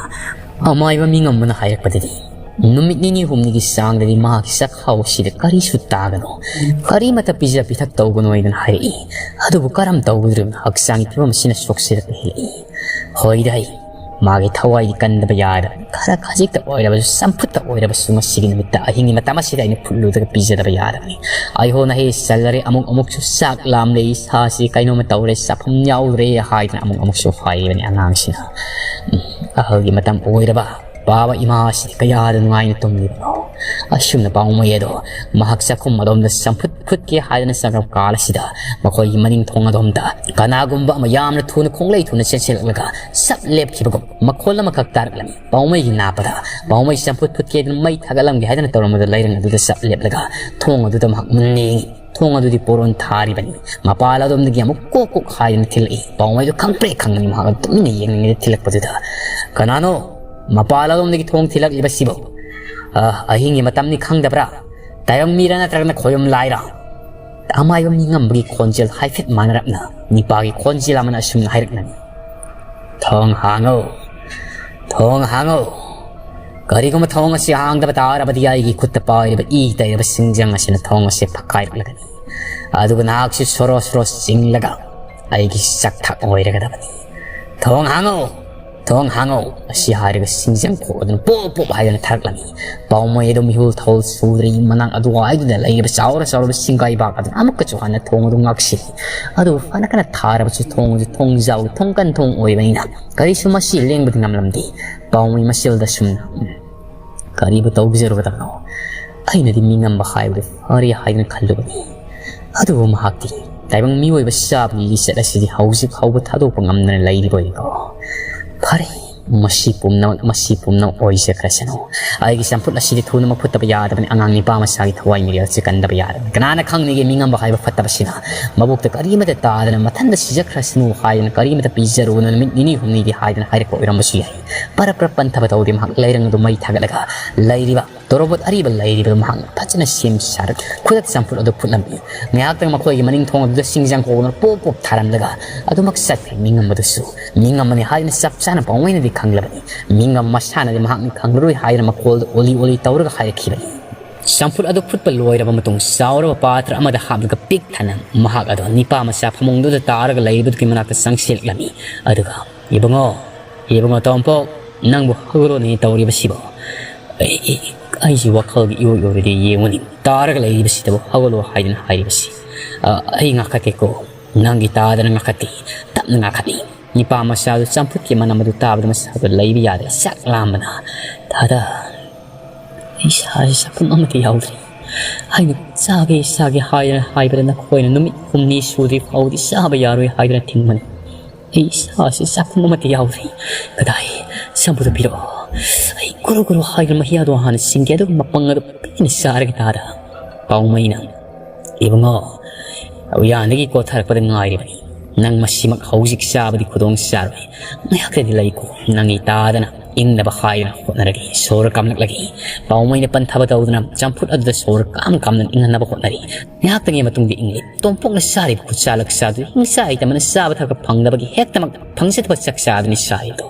ꯑꯃꯥꯏꯕ ꯃꯤꯉꯝꯕꯅ ꯍꯥꯏꯔꯛꯄꯗꯗꯤ ꯅꯨꯃꯤꯠ ꯅꯤꯅꯤ ꯍꯨꯝꯅꯤꯒꯤ ꯆꯥꯡꯗꯗꯤ ꯃꯍꯥꯛꯀꯤ ꯆꯈꯥꯎ ꯑꯁꯤꯗ ꯀꯔꯤꯁꯨ ꯇꯥꯒꯅꯨ, ꯀꯔꯤꯃꯠꯇ ꯄꯤꯖ ꯄꯤꯊꯛ ꯇꯧꯒꯅꯨ ꯍꯥꯏꯗꯅ ꯍꯥꯏꯔꯛꯏ꯫ ꯑꯗꯨꯕꯨ ꯀꯔꯝ ꯇꯧꯒꯗꯧꯔꯤꯕꯅꯣ? ꯍꯛꯆꯥꯡꯒꯤ ꯐꯤꯕꯝ ꯑꯁꯤꯅ ꯁꯣꯛꯁꯤꯜꯂꯛꯄ ꯍꯦꯜꯂꯛꯏ꯫ ꯍꯣꯏꯗ, ꯑꯩ ꯃꯥꯒꯤ ꯊꯋꯥꯏꯗꯤ ꯀꯟꯗꯕ ꯌꯥꯗꯕꯅꯤ꯫ ꯈꯔ ꯈꯖꯤꯛꯇ ꯑꯣꯏꯔꯕꯁꯨ, ꯆꯝꯐꯨꯠꯇ ꯑꯣꯏꯔꯕꯁꯨ ꯉꯁꯤꯒꯤ ꯅꯨꯃꯤꯠꯇ, ꯑꯍꯤꯡꯒꯤ ꯃꯇꯝ ꯑꯁꯤꯗ ꯑꯩꯅ ꯐꯨꯠꯂꯨꯗꯒ ꯄꯤꯖꯗꯕ ꯌꯥꯗꯕꯅꯤ꯫ ꯑꯩꯍꯣ ꯅꯍꯦ ꯆꯜꯂꯔꯦ, ꯑꯃꯨꯛ ꯑꯃꯨꯛꯁꯨ ꯆꯥꯛ ꯂꯥꯝꯂꯦ, ꯏꯁꯥꯁꯤ ꯀꯩꯅꯣꯝꯃ ꯇꯧꯔꯦ, ꯆꯥꯐꯝ ꯌꯥꯎꯗ꯭ꯔꯦ ꯍꯥꯏꯗꯅ ꯑꯃꯨꯛ ꯑꯃꯨꯛꯁꯨ ꯍꯥꯏꯔꯤꯕꯅꯤ ꯑꯉꯥꯡꯁꯤꯅ꯫ ꯎꯝ, ꯑꯍꯜꯒꯤ ꯃꯇꯝ ꯑꯣꯏꯔꯕ ꯄꯥꯕ ꯏꯃꯥ ꯑꯁꯤꯗꯤ ꯀꯌꯥꯗ ꯅꯨꯡꯉꯥꯏꯅ ꯇꯨꯝꯂꯤꯕꯅꯣ꯫ ꯑꯁꯨꯝꯅ ꯄꯥꯎꯃꯩ ꯑꯗꯣ ꯃꯍꯥꯛ ꯆꯥꯛꯈꯨꯝ ꯑꯗꯣꯝꯗ ꯆꯝꯐꯨꯠ ꯐꯨꯠꯀꯦ ꯍꯥꯏꯗꯅ ꯆꯪꯂꯛꯄ ꯀꯥꯜ ꯑꯁꯤꯗ ꯃꯈꯣꯏꯒꯤ ꯃꯅꯤꯡ ꯊꯣꯡ ꯑꯗꯣꯝꯗ ꯀꯅꯥꯒꯨꯝꯕ ꯑꯃ ꯌꯥꯝꯅ ꯊꯨꯅ ꯈꯣꯡꯂꯩ ꯊꯨꯅ ꯆꯦꯟꯁꯤꯜꯂꯛꯂꯒ ꯆꯞ ꯂꯦꯞꯈꯤꯕꯒꯨꯝ ꯃꯈꯣꯜ ꯑꯃꯈꯛ ꯇꯥꯔꯛꯂꯝꯃꯤ꯫ ꯄꯥꯎꯃꯩꯒꯤ ꯅꯥꯄꯗ ꯄꯥꯎꯃꯩ ꯆꯝꯐꯨꯠ ꯐꯨꯠꯀꯦꯗꯅ ꯃꯩ ꯊꯥꯒꯠꯂꯝꯒꯦ ꯍꯥꯏꯗꯅ ꯇꯧꯔꯝꯕꯗ ꯂꯩꯔꯪ ꯑꯗꯨꯗ ꯆꯞ ꯂꯦꯞꯂꯒ ꯊꯣꯡ ꯑꯗꯨꯗ ꯃꯍꯥꯛ ꯃꯨꯟꯅ ꯌꯦꯡꯉꯤ꯫ ꯊꯣꯡ ꯑꯗꯨꯗꯤ ꯄꯣꯔꯣꯟ ꯊꯥꯔꯤꯕꯅꯤ꯫ ꯃꯄꯥꯜ ꯑꯗꯣꯝꯗꯒꯤ ꯑꯃꯨꯛ ꯀꯣꯛ ꯀꯣꯛ ꯍꯥꯏꯗꯅ ꯊꯤꯜꯂꯛꯏ꯫ ꯄꯥꯎꯃꯩꯗꯨ ꯈꯪꯄ꯭ꯔꯦꯛ ꯈꯪꯕꯅꯤ꯫ ꯃꯍꯥꯛ ꯇꯨꯃꯤꯟꯅ ꯌꯦꯡꯂꯤꯉꯩꯗ ꯊꯤꯜꯂꯛꯄꯗꯨꯗ, "ꯀꯅꯥꯅꯣ? ꯃꯄꯥꯜ ꯑꯗꯣꯝꯗꯒꯤ ꯊꯣꯡ ꯊꯤꯜꯂꯛꯂꯤꯕꯁꯤꯕꯨ? ꯑ, ꯑꯍꯤꯡꯒꯤ ꯃꯇꯝꯅꯤ ꯈꯪꯗꯕ꯭ꯔꯥ? ꯇꯥꯏꯕꯪ ꯃꯤꯔꯥ ꯅꯠꯇ꯭ꯔꯒꯅ ꯈꯣꯌꯨꯝ ꯂꯥꯏꯔꯥ?" ꯑꯃꯥꯏꯕ ꯃꯤꯉꯝꯕꯒꯤ ꯈꯣꯟꯖꯦꯜ ꯍꯥꯏꯐꯦꯠ ꯃꯥꯟꯅꯔꯞꯅ ꯅꯤꯄꯥꯒꯤ ꯈꯣꯟꯖꯦꯜ ꯑꯃꯅ ꯑꯁꯨꯝꯅ ꯍꯥꯏꯔꯛꯂꯝꯃꯤ, "ꯊꯣꯡ ꯍꯥꯡꯉꯨ, ꯊꯣꯡ ꯍꯥꯡꯉꯨ꯫ ꯀꯔꯤꯒꯨꯝꯕ ꯊꯣꯡ ꯑꯁꯤ ꯍꯥꯡꯗꯕ ꯇꯥꯔꯕꯗꯤ ꯑꯩꯒꯤ ꯈꯨꯠꯇ ꯄꯥꯏꯔꯤꯕ ꯏ ꯇꯩꯔꯕ ꯁꯤꯡꯖꯪ ꯑꯁꯤꯅ ꯊꯣꯡ ꯑꯁꯤ ꯐꯛꯀꯥꯏꯔꯛꯂꯒꯅꯤ꯫ ꯑꯗꯨꯒ ꯅꯍꯥꯛꯁꯨ ꯁꯣꯔꯣ ꯁꯣꯔꯣ ꯆꯤꯡꯂꯒ ꯑꯩꯒꯤ ꯆꯥꯛꯊꯥꯛ ꯑꯣꯏꯔꯒꯗꯕꯅꯤ꯫ ꯊꯣꯡ ꯍꯥꯡꯉꯨ! ꯊꯣꯡ ꯍꯥꯡꯉꯨ!" ꯑꯁꯤ ꯍꯥꯏꯔꯒ ꯁꯤꯡꯖꯪ ꯈꯣꯛ ꯑꯗꯨꯅ ꯄꯣꯞ ꯄꯣꯞ ꯍꯥꯏꯗꯅ ꯊꯥꯔꯛꯂꯝꯃꯤ꯫ ꯄꯥꯎꯃꯩ ꯑꯗꯨ ꯃꯤꯍꯨꯜ ꯊꯧ ꯁꯨꯗ꯭ꯔꯤ ꯃꯅꯥꯛ ꯑꯗꯨꯋꯥꯏꯗꯨꯗ ꯂꯩꯔꯤꯕ ꯆꯥꯎꯔ ꯆꯥꯎꯔꯕ ꯁꯤꯡꯒꯥꯏꯕꯥꯛ ꯑꯗꯨꯅ ꯑꯃꯨꯛꯀꯁꯨ ꯍꯟꯅ ꯊꯣꯡ ꯑꯗꯨ ꯉꯥꯛꯁꯤꯜꯂꯤ꯫ ꯑꯗꯨꯕꯨ ꯐꯅ ꯀꯟꯅ ꯊꯥꯔꯕꯁꯨ ꯊꯣꯡ ꯑꯗꯨ ꯊꯣꯡꯖꯥꯎ ꯊꯣꯡꯀꯟ ꯊꯣꯡ ꯑꯣꯏꯕꯅꯤꯅ ꯀꯔꯤꯁꯨ ꯃꯁꯤ ꯂꯦꯡꯕꯗꯤ ꯉꯝꯂꯝꯗꯦ꯫ ꯄꯥꯎꯃꯩ ꯃꯁꯦꯜꯗ ꯁꯨꯝꯅ, "ꯎꯝ, ꯀꯔꯤꯕꯨ ꯇꯧꯖꯔꯨꯒꯗꯕꯅꯣ? ꯑꯩꯅꯗꯤ ꯃꯤꯉꯝꯕ ꯍꯥꯏꯕꯗꯨ ꯐꯔꯦ ꯍꯥꯏꯗꯨꯅ ꯈꯜꯂꯨꯕꯅꯤ꯫ ꯑꯗꯨꯕꯨ ꯃꯍꯥꯛꯇꯤ ꯇꯥꯏꯕꯪ ꯃꯤꯑꯣꯏꯕ ꯆꯥꯕꯒꯤ ꯂꯤꯆꯠ ꯑꯁꯤꯗꯤ ꯍꯧꯖꯤꯛ ꯐꯥꯎꯕ ꯊꯥꯗꯣꯛꯄ ꯉꯝꯗꯅ ꯂꯩꯔꯤꯕ ꯑꯣꯏꯀꯣ꯫ ꯐꯔꯦ, ꯃꯁꯤ ꯄꯨꯝꯅꯃꯛ, ꯃꯁꯤ ꯄꯨꯝꯅꯃꯛ ꯑꯣꯏꯖꯈ꯭ꯔꯁꯅꯨ꯫ ꯑꯩꯒꯤ ꯆꯝꯐꯨꯠ ꯑꯁꯤꯗꯤ ꯊꯨꯅꯃꯛ ꯐꯨꯠꯇꯕ ꯌꯥꯗꯕꯅꯤ꯫ ꯑꯉꯥꯡ ꯅꯤꯄꯥ ꯃꯆꯥꯒꯤ ꯊꯋꯥꯏ ꯃꯤꯔꯦꯜꯁꯦ ꯀꯟꯗꯕ ꯌꯥꯗꯕꯅꯤ꯫ ꯀꯅꯥꯅ ꯈꯪꯅꯤꯒꯦ ꯃꯤꯉꯝꯕ ꯍꯥꯏꯕ ꯐꯠꯇꯕꯁꯤꯅ ꯃꯕꯨꯛꯇ ꯀꯔꯤꯃꯇ ꯇꯥꯗꯅ ꯃꯊꯟꯇ ꯁꯤꯖꯈ꯭ꯔꯁꯅꯨ ꯍꯥꯏꯗꯅ ꯀꯔꯤꯃꯇ ꯄꯤꯖꯔꯨꯅꯨ, ꯅꯨꯃꯤꯠ ꯅꯤꯅꯤ ꯍꯨꯝꯅꯤꯒꯤ ꯍꯥꯏꯗꯅ ꯍꯥꯏꯔꯛꯄ ꯑꯣꯏꯔꯝꯕꯁꯨ ꯌꯥꯏ"꯫ ꯄꯔꯞ ꯄꯔꯞ ꯄꯟꯊꯕ ꯇꯧꯗꯦ꯫ ꯃꯍꯥꯛ ꯂꯩꯔꯪ ꯑꯗꯨ ꯃꯩ ꯊꯥꯒꯠꯂꯒ ꯂꯩꯔꯤꯕ ꯇꯣꯔꯣꯕꯣꯠ ꯑꯔꯤꯕ ꯂꯩꯔꯤꯕꯗꯨ ꯃꯍꯥꯛꯅ ꯐꯖꯅ ꯁꯦꯝ ꯁꯥꯔꯒ ꯈꯨꯗꯛꯇ ꯆꯝꯐꯨꯠ ꯑꯗꯨ ꯐꯨꯠꯂꯝꯃꯤ꯫ ꯉꯥꯏꯍꯥꯛꯇꯪ ꯃꯈꯣꯏꯒꯤ ꯃꯅꯤꯡ ꯊꯣꯡ ꯑꯗꯨꯗ ꯁꯤꯡꯖꯪ ꯈꯣꯛꯅ ꯄꯣꯞ ꯄꯣꯞ ꯊꯥꯔꯝꯂꯒ ꯑꯗꯨꯃꯛ ꯆꯠꯈ꯭ꯔꯦ꯫ ꯃꯤꯉꯝꯕꯗꯨꯁꯨ ꯃꯤꯉꯝꯕꯅꯤ ꯍꯥꯏꯗꯅ ꯆꯞ ꯆꯥꯅ ꯄꯥꯎꯃꯩꯅꯗꯤ ꯈꯪꯂꯕꯅꯤ꯫ ꯃꯤꯉꯝꯕ ꯃꯁꯥꯅꯗꯤ ꯃꯍꯥꯛꯅ ꯈꯪꯂꯔꯣꯏ ꯍꯥꯏꯗꯅ ꯃꯈꯣꯜꯗꯨ ꯑꯣꯂꯤ ꯑꯣꯂꯤ ꯇꯧꯔꯒ ꯍꯥꯏꯔꯛꯈꯤꯕꯅꯤ꯫ ꯆꯝꯐꯨꯠ ꯑꯗꯨ ꯐꯨꯠꯄ ꯂꯣꯏꯔꯕ ꯃꯇꯨꯡ ꯆꯥꯎꯔꯕ ꯄꯥꯇ꯭ꯔ ꯑꯃꯗ ꯍꯥꯞꯂꯒ ꯄꯤꯛ ꯊꯟꯅ ꯃꯍꯥꯛ ꯑꯗꯨ ꯅꯤꯄꯥ ꯃꯆꯥ ꯐꯃꯨꯡꯗꯨꯗ ꯇꯥꯔꯒ ꯂꯩꯔꯤꯕꯗꯨꯒꯤ ꯃꯅꯥꯛꯇ ꯆꯪꯁꯤꯜꯂꯛꯂꯝꯃꯤ꯫ ꯑꯗꯨꯒ, "ꯏꯕꯨꯡꯉꯣ, ꯏꯕꯨꯡꯉꯣ ꯇꯣꯝꯄꯣꯛ, ꯅꯪꯕꯨ ꯍꯧꯒꯠꯂꯣꯅꯦ ꯇꯧꯔꯤꯕꯁꯤꯕꯣ? ꯑꯩ, ꯑꯩ, ꯑꯩꯁꯤ ꯋꯥꯈꯜꯒꯤ ꯏꯑꯣꯏ ꯑꯣꯏꯔꯗꯤ ꯌꯦꯡꯉꯨꯅꯤ, ꯇꯥꯔꯒ ꯂꯩꯔꯤꯕꯁꯤꯗꯕꯨ ꯍꯧꯒꯠꯂꯣ ꯍꯥꯏꯗꯅ ꯍꯥꯏꯔꯤꯕꯁꯤ꯫ ꯑ, ꯑꯩ ꯉꯥꯈꯠꯀꯦꯀꯣ, ꯅꯪꯒꯤ ꯇꯥꯗꯅ ꯉꯥꯈꯠꯀꯦ, ꯇꯞꯅ ꯉꯥꯈꯠꯅꯤ"꯫ ꯅꯤꯄꯥ ꯃꯆꯥꯗꯨ ꯆꯝꯐꯨꯠꯀꯤ ꯃꯅꯝ ꯑꯗꯨ ꯇꯥꯕꯗ ꯃꯁꯥꯗꯨ ꯂꯩꯕ ꯌꯥꯗ꯭ꯔꯦ꯫ ꯆꯥꯛ ꯂꯥꯝꯕꯅ, "ꯇꯥꯗ, ꯑꯩ ꯏꯁꯥꯁꯤ ꯆꯥꯛꯈꯨꯝ ꯑꯃꯠꯇ ꯌꯥꯎꯗ꯭ꯔꯤ꯫ ꯑꯩꯅ ꯆꯥꯒꯦ ꯆꯥꯒꯦ ꯍꯥꯏꯔ ꯍꯥꯏꯕꯗ ꯅꯈꯣꯏꯅ ꯅꯨꯃꯤꯠ ꯍꯨꯝꯅꯤ ꯁꯨꯗ꯭ꯔꯤ ꯐꯥꯎꯗꯤ ꯆꯥꯕ ꯌꯥꯔꯣꯏ ꯍꯥꯏꯗꯨꯅ ꯊꯤꯡꯕꯅꯤ꯫ ꯑꯩ ꯏꯁꯥꯁꯤ ꯆꯥꯛꯈꯨꯝ ꯑꯃꯠꯇ ꯌꯥꯎꯗ꯭ꯔꯤ꯫ ꯀꯗꯥꯏ? ꯆꯝꯐꯨꯠꯇꯨ ꯄꯤꯔꯛꯑꯣ꯫ ꯑꯩ ꯒꯨꯔꯨ ꯒꯨꯔꯨ ꯍꯥꯏꯗꯨꯅ ꯃꯍꯤ ꯑꯗꯨ ꯍꯥꯟꯅ ꯁꯤꯡꯒꯦ, ꯑꯗꯨꯒ ꯃꯄꯪ ꯑꯗꯨ ꯄꯦꯟꯅ ꯆꯥꯔꯒꯦ ꯇꯥꯗ꯫" ꯄꯥꯎꯃꯩꯅ, "ꯏꯕꯨꯡꯉꯣ, ꯎꯌꯥꯟꯗꯒꯤ ꯀꯣꯊꯔꯛꯄꯗ ꯉꯥꯏꯔꯤꯕꯅꯤ꯫ ꯅꯪ ꯃꯁꯤꯃꯛ ꯍꯧꯖꯤꯛ ꯆꯥꯕꯗꯤ ꯈꯨꯗꯣꯡ ꯆꯥꯔꯣꯏ꯫ ꯉꯥꯏꯍꯥꯛꯇꯗꯤ ꯂꯩꯀꯣ꯫ ꯅꯪꯒꯤ ꯇꯥꯗꯅ ꯏꯪꯅꯕ ꯍꯥꯏꯗꯨꯅ ꯍꯣꯠꯅꯔꯒꯦ꯫" ꯁꯣꯔ ꯀꯥꯝꯂꯛꯂꯒꯦ꯫ ꯄꯥꯎꯃꯩꯅ ꯄꯟꯊꯕ ꯇꯧꯗꯨꯅ ꯆꯝꯐꯨꯠ ꯑꯗꯨꯗ ꯁꯣꯔ ꯀꯥꯝ ꯀꯥꯝꯗꯨꯅ ꯏꯪꯍꯟꯅꯕ ꯍꯣꯠꯅꯔꯤ꯫ ꯉꯥꯏꯍꯥꯛꯇꯪꯒꯤ ꯃꯇꯨꯡꯗ ꯏꯪꯂꯦ꯫ ꯇꯣꯝꯄꯣꯛꯅ ꯆꯥꯔꯤꯕ ꯈꯨꯠꯁꯥ ꯂꯛꯁꯥꯗꯨ ꯏꯪꯆꯥꯏ ꯇꯝꯕꯅ ꯆꯥꯕ ꯊꯛꯄ ꯐꯪꯗꯕꯒꯤ ꯍꯦꯛꯇꯃꯛ ꯐꯪꯖꯗꯕ ꯆꯥꯛꯆꯥꯗꯨꯅꯤ ꯆꯥꯔꯤꯕꯗꯣ꯫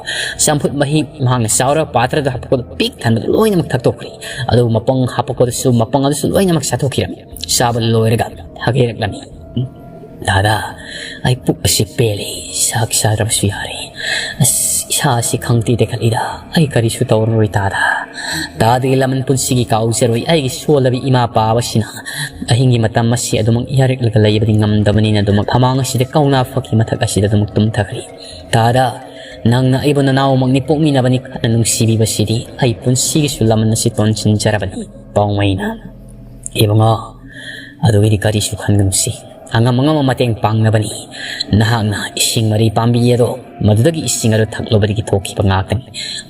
ꯆꯝꯐꯨꯠ ꯃꯍꯤ ꯃꯍꯥꯛꯅ ꯆꯥꯎꯔꯒ ꯄꯥꯇ꯭ꯔꯗ ꯍꯥꯞꯄꯛꯄꯗꯨ ꯄꯤꯛ ꯊꯟꯕꯗꯨ ꯂꯣꯏꯅꯃꯛ ꯊꯛꯇꯣꯛꯈ꯭ꯔꯦ꯫ ꯑꯗꯨꯕꯨ ꯃꯄꯪ ꯍꯥꯄꯛꯄꯗꯨꯁꯨ, ꯃꯄꯪ ꯑꯗꯨꯁꯨ ꯂꯣꯏꯅꯃꯛ ꯆꯥꯊꯣꯛꯈꯤꯔꯝꯃꯤ꯫ ꯆꯥꯕ ꯂꯣꯏꯔꯒ ꯍꯒꯦꯔꯛꯂꯝꯃꯤ꯫ "ꯗꯥꯗꯥ, ꯑꯩ ꯄꯨꯛ ꯑꯁꯤ ꯄꯦꯜꯂꯦ꯫ ꯆꯥꯛ ꯆꯥꯗ꯭ꯔꯕꯁꯨ ꯌꯥꯔꯦ꯫ ꯑꯁ, ꯏꯁꯥ ꯑꯁꯤ ꯈꯪꯇꯦ ꯇꯦꯛꯈꯠꯂꯤꯗ꯫ ꯑꯩ ꯀꯔꯤꯁꯨ ꯇꯧꯔꯔꯣꯏ ꯇꯥꯗ꯫ ꯇꯥꯗꯒꯤ ꯂꯃꯟ ꯄꯨꯟꯁꯤꯒꯤ ꯀꯥꯎꯖꯔꯣꯏ꯫ ꯑꯩꯒꯤ ꯁꯣꯜꯂꯕꯤ ꯏꯃꯥ ꯄꯥꯕꯁꯤꯅ ꯑꯍꯤꯡꯒꯤ ꯃꯇꯝ ꯑꯁꯤ ꯑꯗꯨꯃꯛ ꯌꯥꯔꯛꯂꯒ ꯂꯩꯕꯗꯤ ꯉꯝꯗꯕꯅꯤꯅ ꯑꯗꯨꯃꯛ ꯐꯃꯥꯡ ꯑꯁꯤꯗ ꯀꯧꯅꯥ ꯐꯛꯀꯤ ꯃꯊꯛ ꯑꯁꯤꯗ ꯑꯗꯨꯃꯛ ꯇꯨꯝꯊꯈ꯭ꯔꯦ꯫ ꯇꯥꯗ, ꯅꯪꯅ ꯑꯩꯕꯨ ꯅꯅꯥꯎꯃꯛꯅꯤ ꯄꯣꯛꯃꯤꯟꯅꯕꯅꯤ ꯈꯟꯅ ꯅꯨꯡꯁꯤꯕꯤꯕꯁꯤꯗꯤ ꯑꯩ ꯄꯨꯟꯁꯤꯒꯤꯁꯨ ꯂꯃꯟ ꯑꯁꯤ ꯇꯣꯟꯁꯤꯟꯖꯔꯕꯅꯤ꯫" ꯄꯥꯎꯃꯩꯅ, "ꯏꯕꯨꯡꯉꯣ, ꯑꯗꯨꯒꯤꯗꯤ ꯀꯔꯤꯁꯨ ꯈꯟꯒꯅꯨꯁꯤ꯫ ꯑꯉꯝ ꯑꯉꯝꯕ ꯃꯇꯦꯡ ꯄꯥꯡꯅꯕꯅꯤ꯫ ꯅꯍꯥꯛꯅ ꯏꯁꯤꯡ ꯃꯔꯤ ꯄꯥꯝꯕꯤ ꯑꯗꯣ, ꯃꯗꯨꯗꯒꯤ ꯏꯁꯤꯡ ꯑꯗꯨ ꯊꯛꯂꯨꯕꯗꯒꯤ ꯊꯣꯛꯈꯤꯕ ꯉꯥꯛꯇꯅꯤ꯫